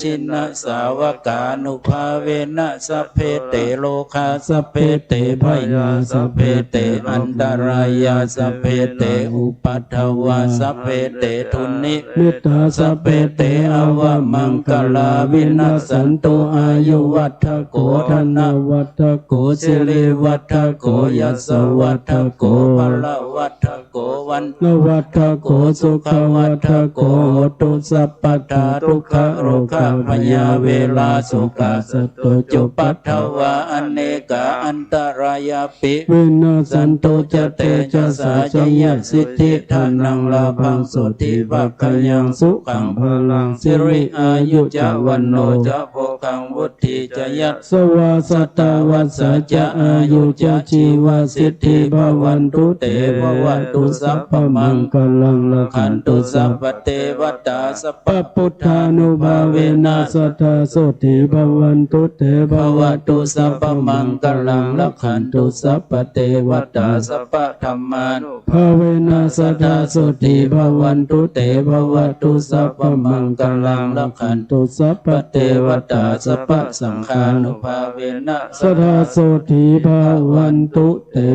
jinasāvakānubhāvena, sabbe te rogā sabbe te bhayā sabbe te antarāyā sabbe te upaddavā sabbe te dunni mittā sabbe te avamaṅgalā vinassantu. Āyuvaḍḍhako dhanavaḍḍhako sirivaḍḍhako yasavaḍḍhako balavaḍḍhako vaṇṇavaḍḍhako sukhavaḍḍhako hotu sabbadā. Dukkharogabhayā verā sokā sattu cupaddavā anekā antarāyā pi vinassantu ca tejasā. Jayasiddhi dhanaṃ lābhaṃ sotthi bhāgyaṃ sukhaṃ balaṃ siri āyu ca vaṇṇo ca bhogaṃ vuḍḍhī ca yasavā satavassā ca āyū ca jīvasiddhī bhavantu te. Bhavatu sabbamaṅgalaṃ rakkhantu sabbadevatā sabbabuddhānubhāvena sadā sotthī bhavantu te. Bhavatu sabbamaṅgalaṃ rakkhantu sabbadevatā sabbadhammānubhāvena sadā sotthī bhavantu te. Bhavatu sabbamaṅgalaṃ rakkhantu sabbadevatā sabbasaṅghānubhāvena sadā sotthī bhavantu te.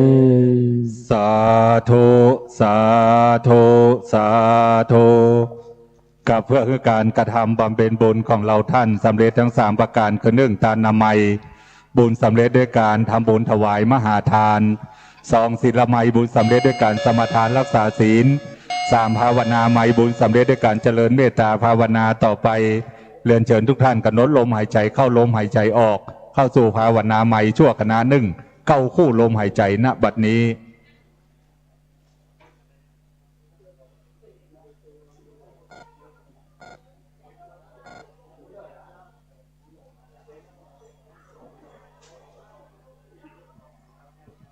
Sādhu, sādhu, sādhu. ครับ เพื่อคือการกระทำบำเพ็ญบุญของเราท่านสำเร็จทั้งสามประการ คือ หนึ่ง ทานามัย บุญสำเร็จด้วยการทำบุญถวายมหาทาน สอง ศีลามัย บุญสำเร็จด้วยการสมาทานรักษาศีล สาม ภาวนามัย บุญสำเร็จด้วยการเจริญเมตตาภาวนาต่อไป เรียนเชิญทุกท่านกำหนดลมหายใจเข้า ลมหายใจออก เข้าสู่ภาวนามัยชั่วขณะหนึ่ง เข้าคู่ลมหายใจณบัดนี้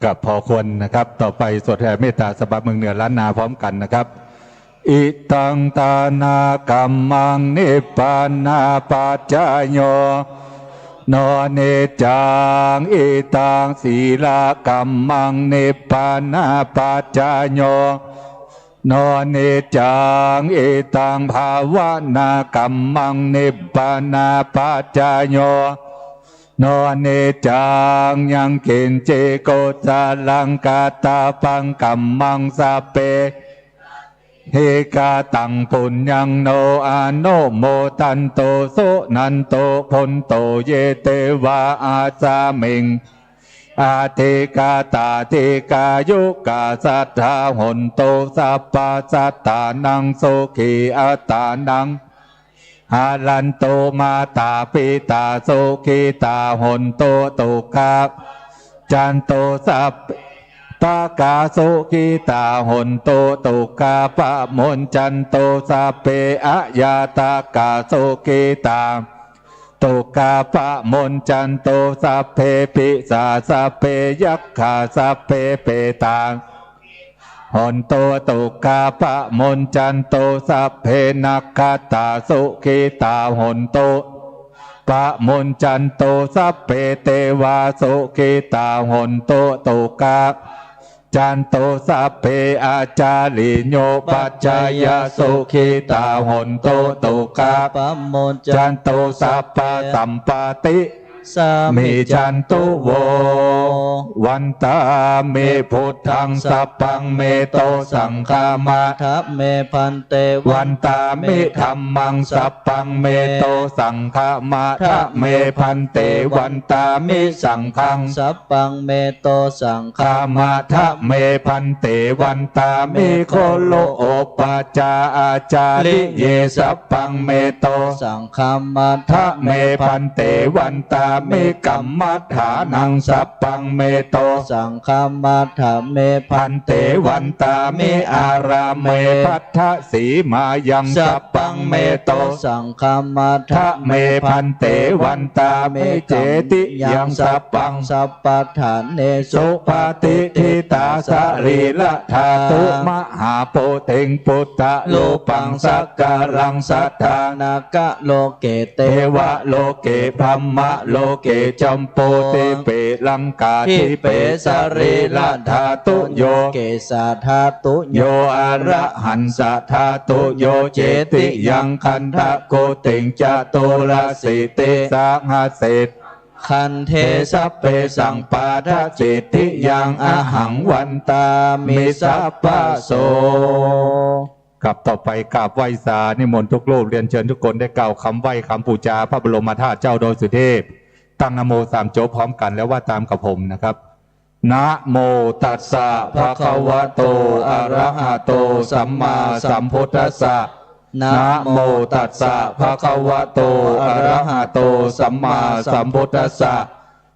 ครับ พอควรนะครับ ต่อไปสวดแผ่เมตตาสำหรับเมืองเหนือล้านนาพร้อมกันนะครับ Idaṃ dānakammaṃ nibbānapaccayo no niccaṃ. Idaṃ sīlakammaṃ nibbānapaccayo no niccaṃ. Idaṃ bhāvanākammaṃ nibbānapaccayo no niccaṃ. Yaṃ kiñci kusalaṃ kattabbaṃ kammaṃ sabbe hi kataṃ puññaṃ no anumodantu suṇantu bhonto ye devā asmiṃ adhigatā dīghāyukā sadā hontu sabbasattānaṃ sukhī attānaṃ harantu mātā pitā sukhitā hontu dukkhā jantu sabbe pākā sukhitā hontu dukkhā pamuñcantu sabbe aññātakā sukhitā dukkhā pamuñcantu sabbe pisā sabbe yakkhā sabbe petā hontu dukkhā pamuñcantu sabbe nakkhattā sukhitā hontu pamuñcantu sabbe devā sukhitā hontu dukkhā jantu sabbe ācariyupajjhāyā sukhitā hontu dukkhā pamuñcantu sabbasampatti samijjhantu vo. Vandāmi buddhaṃ sabbaṃ me to saṅghaṃ. Vandāmi bhante. Vandāmi dhammaṃ sabbaṃ me to saṅghaṃ. Vandāmi bhante. Vandāmi saṅghaṃ sabbaṃ me to saṅghaṃ. Vandāmi bhante. Vandāmi guru upajjhāyācariye sabbaṃ me to saṅghaṃ. Vandāmi bhante. Vandāmi kammaṭṭhānaṃ sabbaṃ me to saṅghaṃ. Vandāmi bhante. Vandāmi ārāme baddhasīmāyaṃ sabbaṃ me to saṅghaṃ. Vandāmi bhante. Vandāmi cetiyaṃ sabbaṃ sabbaṭṭhānesu patiṭṭhitā sarīradhātu mahābodhiṃ buddharūpaṃ sakkāraṃ saddhā nāgaloke devaloke brahmaloke jambudīpe laṅkādīpe sarīradhātuyo kesādhātuyo arahaṃsadhātuyo cetiyaṃ gandhakuṭiṃ caturāsītisahassakkhandhe sabbesaṃ paṭhacitti yaṃ ahaṃ vandāmi sabbaso. ครับ ต่อไปกราบไหว้สา นิมนต์ทุกรูป เรียนเชิญทุกคนได้กล่าวคำไหว้คำบูชาพระบรมธาตุเจ้าดอยสุเทพ ตั้งนะโมสามจบพร้อมกันแล้วว่าตามกับผมนะครับ Namo tassa bhagavato arahato sammāsambuddhassa. Namo tassa bhagavato arahato sammāsambuddhassa.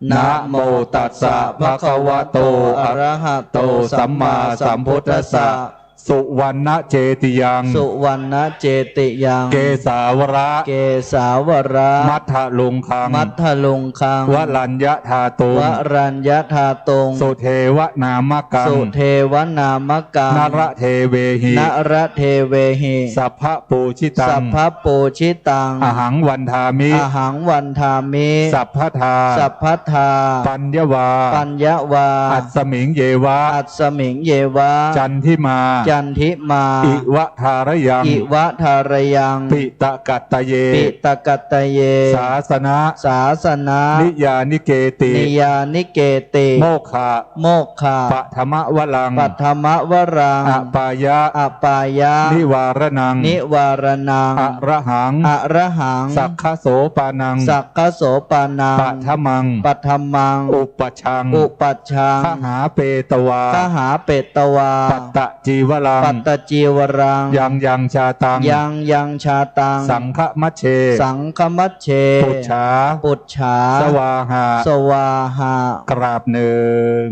Namo tassa bhagavato arahato sammāsambuddhassa. Suvaṇṇacetiyaṃ. Suvaṇṇacetiyaṃ. Kesāvara. Kesāvara. Matthaluṅgaṃ. Matthaluṅgaṃ. Varaññadhātuṃ. Varaññadhātuṃ. Sudevanāmakaṃ. Sudevanāmakaṃ. Naradevehi. Naradevehi. Sabbapūjitaṃ. Sabbapūjitaṃ. Ahaṃ vandāmi. Ahaṃ vandāmi. Sabbadā. Sabbadā. Paññavā. Paññavā. Asmiṃ yeva. Asmiṃ yeva. Candimā. Candimā. Iva dhārayaṃ. Iva dhārayaṃ. Piṭakattaye. Piṭakattaye. Sāsana. Sāsana. Niyyāniketi. Niyyāniketi. Mokkha. Mokkha. Paṭhamavaraṃ. Paṭhamavaraṃ. Apāya. Apāya. Nivāraṇaṃ. Nivāraṇaṃ. Arahaṃ. Arahaṃ. Saggasopanam. Saggasopanam. Paṭhamaṃ. Paṭhamaṃ. Upajjhaṃ. Upajjhaṃ. Gahāpetvā. Gahāpetvā. Pattacīvaraṃ. Pattacīvaraṃ. Yaṃ yaṃ jātaṃ. Yaṃ yaṃ jātaṃ. Saṅghamajjhe. Saṅghamajjhe. Pujjhā. Pujjhā. Svāhā. Svāhā. กราบหนึ่ง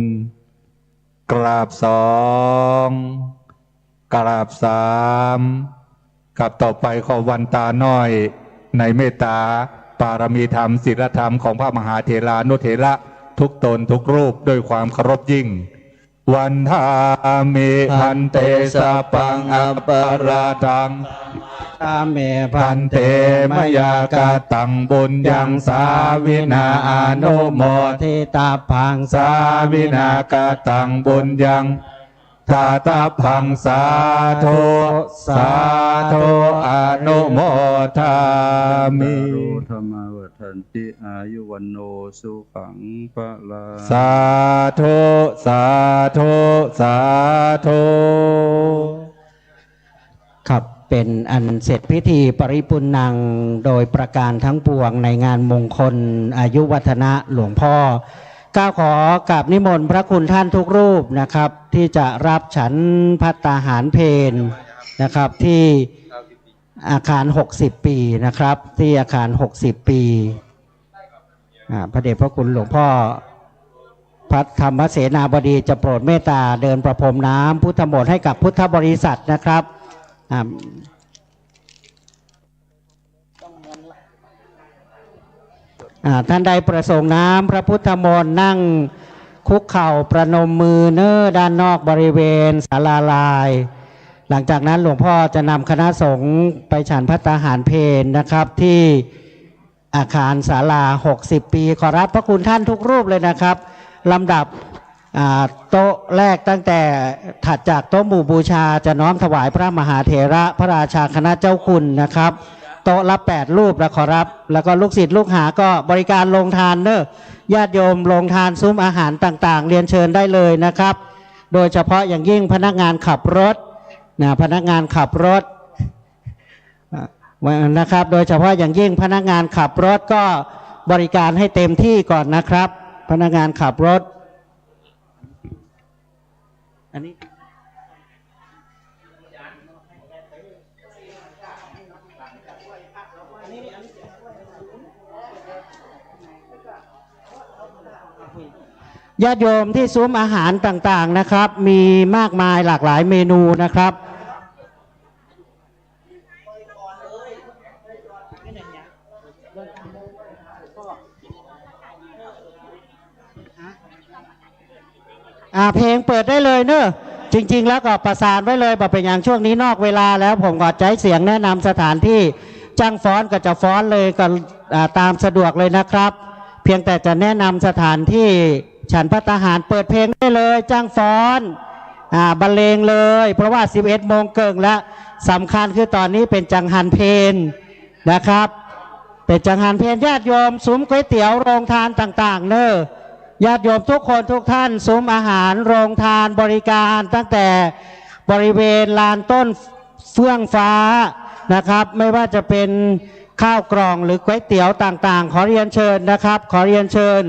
กราบสอง กราบสาม ครับ ต่อไปขอวันตาน้อย ในเมตตา ปารมีธรรม ศีลธรรมของพระมหาเถรานุเถระ ทุกตนทุกรูปด้วยความเคารพยิ่ง Vandāmi bhante sabbaṃ aparādhaṃ. Khamatha me bhante mayā kataṃ puññaṃ sāvinā anumoditabbaṃ sāvinā kataṃ puññaṃ dātabbaṃ sādhu sādhu anumodāmi. Dhammā vaḍḍhanti āyu vaṇṇo sukhaṃ balaṃ. Sādhu sādhu sādhu. ครับ เป็นอันเสร็จพิธีปริปุณณังโดยประการทั้งปวงในงานมงคลอายุวัฒนะหลวงพ่อ ก้าวขอกราบนิมนต์พระคุณท่านทุกรูปนะครับ ที่จะรับฉันภัตตาหารเพลนะครับ ที่อาคาร หกสิบ ปีนะครับ ที่อาคาร หกสิบ ปี อ่า พระเดชพระคุณหลวงพ่อ พระธรรมเสนาบดีจะโปรดเมตตาเดินประพรมน้ำพุทธมนต์ให้กับพุทธบริษัทนะครับ อ่า อ่า ท่านใดประสงค์น้ำพระพุทธมนต์นั่งคุกเข่าประนมมือเน้อด้านนอกบริเวณศาลาลาย หลังจากนั้นหลวงพ่อจะนำคณะสงฆ์ไปฉันภัตตาหารเพลนะครับ ที่อาคารศาลา หกสิบ ปี ขอรับพระคุณท่านทุกรูปเลยนะครับ ลำดับ อ่า โต๊ะแรกตั้งแต่ถัดจากโต๊ะหมู่บูชาจะน้อมถวายพระมหาเถระพระราชาคณะเจ้าคุณนะครับ โต๊ะละแปดรูปนะขอรับ แล้วก็ลูกศิษย์ลูกหาก็บริการโรงทานเนอะ ญาติโยมโรงทาน ซุ้มอาหารต่างๆ เรียนเชิญได้เลยนะครับ โดยเฉพาะอย่างยิ่งพนักงานขับรถนะ พนักงานขับรถ อ่ะ นะครับ โดยเฉพาะอย่างยิ่งพนักงานขับรถก็บริการให้เต็มที่ก่อนนะครับ พนักงานขับรถ อันนี้ ญาติโยมที่ซุ้มอาหารต่างๆนะครับ มีมากมายหลากหลายเมนูนะครับ อ่า เพลงเปิดได้เลยเนอะ จริงๆแล้วก็ประสานไว้เลย บ่เป็นอย่าง ช่วงนี้นอกเวลาแล้ว ผมขอใช้เสียงแนะนำสถานที่ จ้างฟ้อนก็จะฟ้อนเลยก็ อ่า ตามสะดวกเลยนะครับ เพียงแต่จะแนะนำสถานที่ฉันภัตตาหาร เปิดเพลงได้เลย จ้างฟ้อน อ่า บรรเลงเลย เพราะว่า สิบเอ็ดโมงเกิ่งแล้ว สำคัญคือตอนนี้เป๋นจังหันเพลนะครับ เป๋นจังหันเพล ญาติโยม ซุ้มก๋วยเตี๋ยวโรงทานต่างๆเนอะ ญาติโยมทุกคนทุกท่าน ซุ้มอาหารโรงทานบริการตั้งแต่บริเวณลานต้นเฟื่องฟ้านะครับ ไม่ว่าจะเป็นข้าวกล่องหรือก๋วยเตี๋ยวต่างๆ ขอเรียนเชิญนะครับ ขอเรียนเชิญ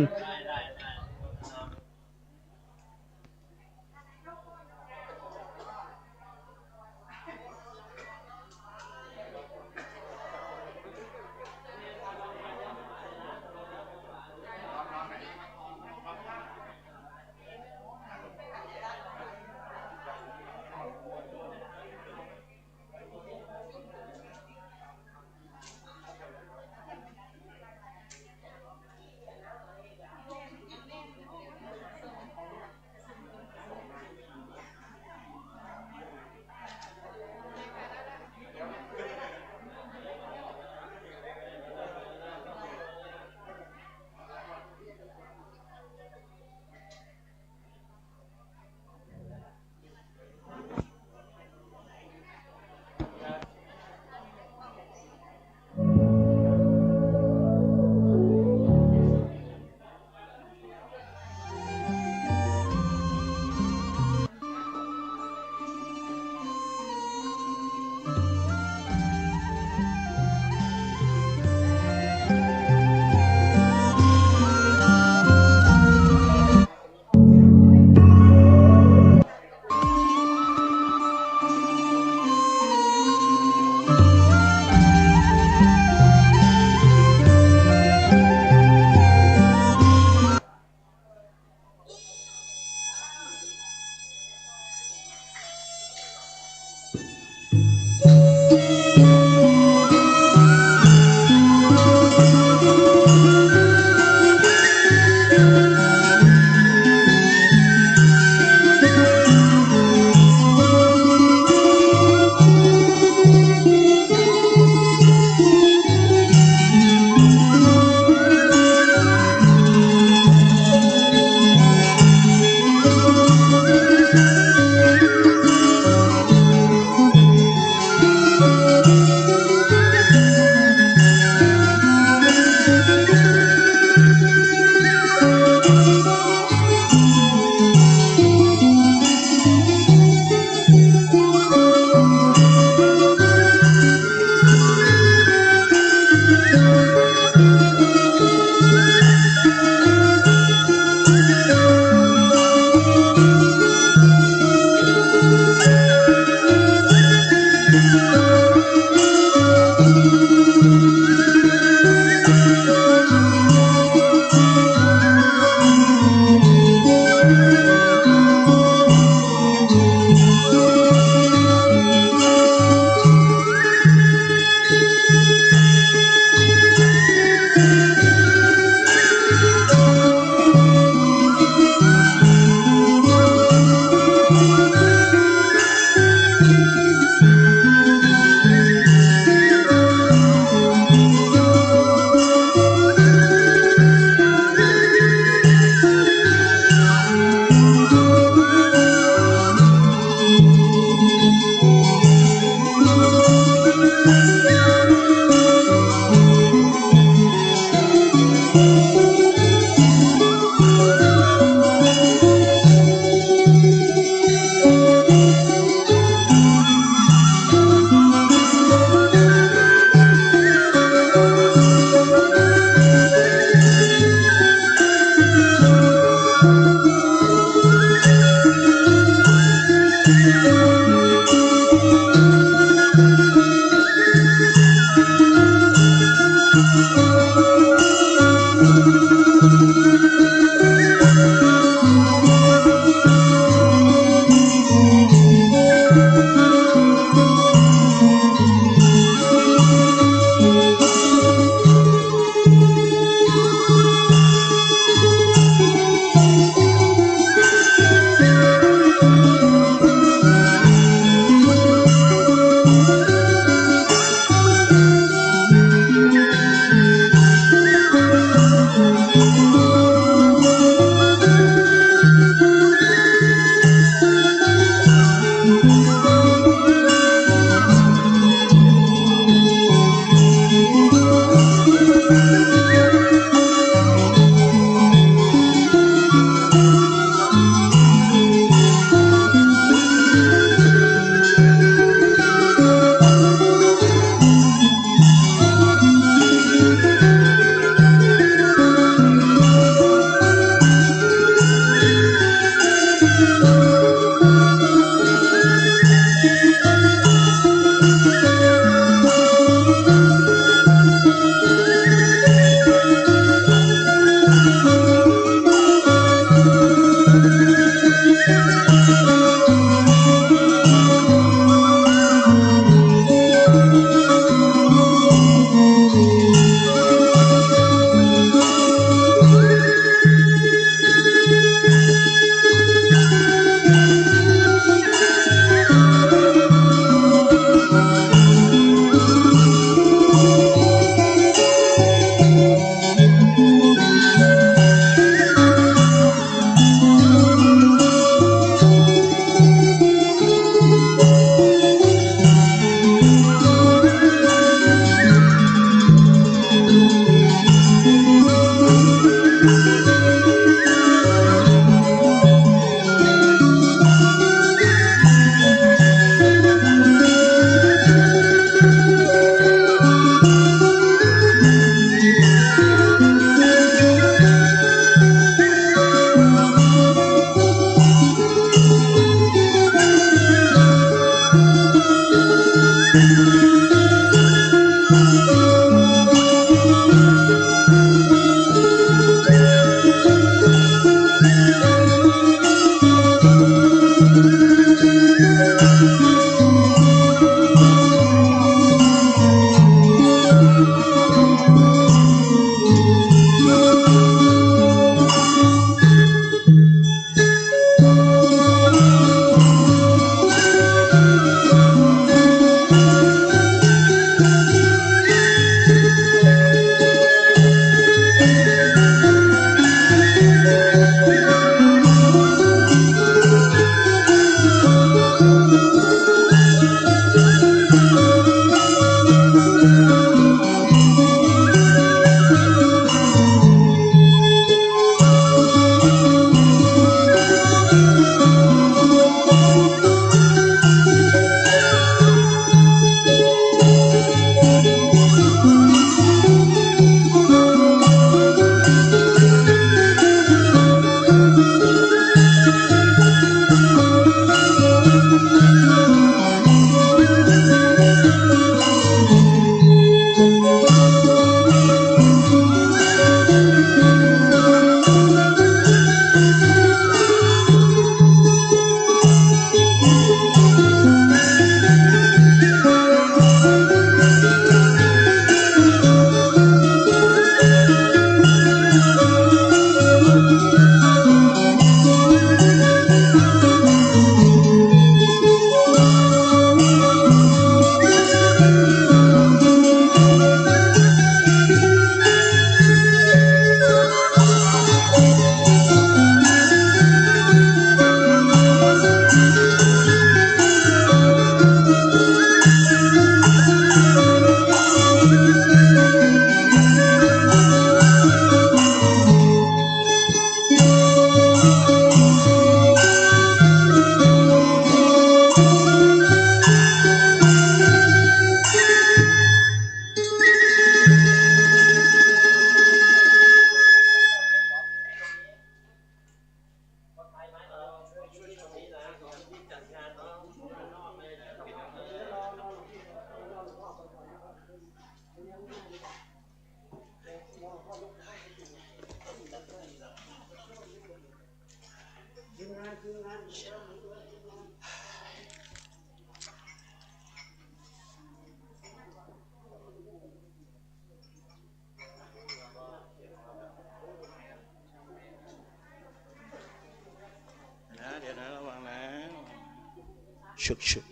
Shuk, shuk.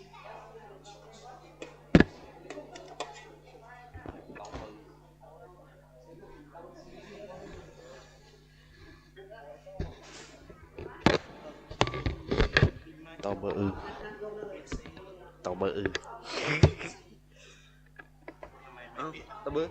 Tao bơ ư. Tao bơ ư. Ơ, tao bơ.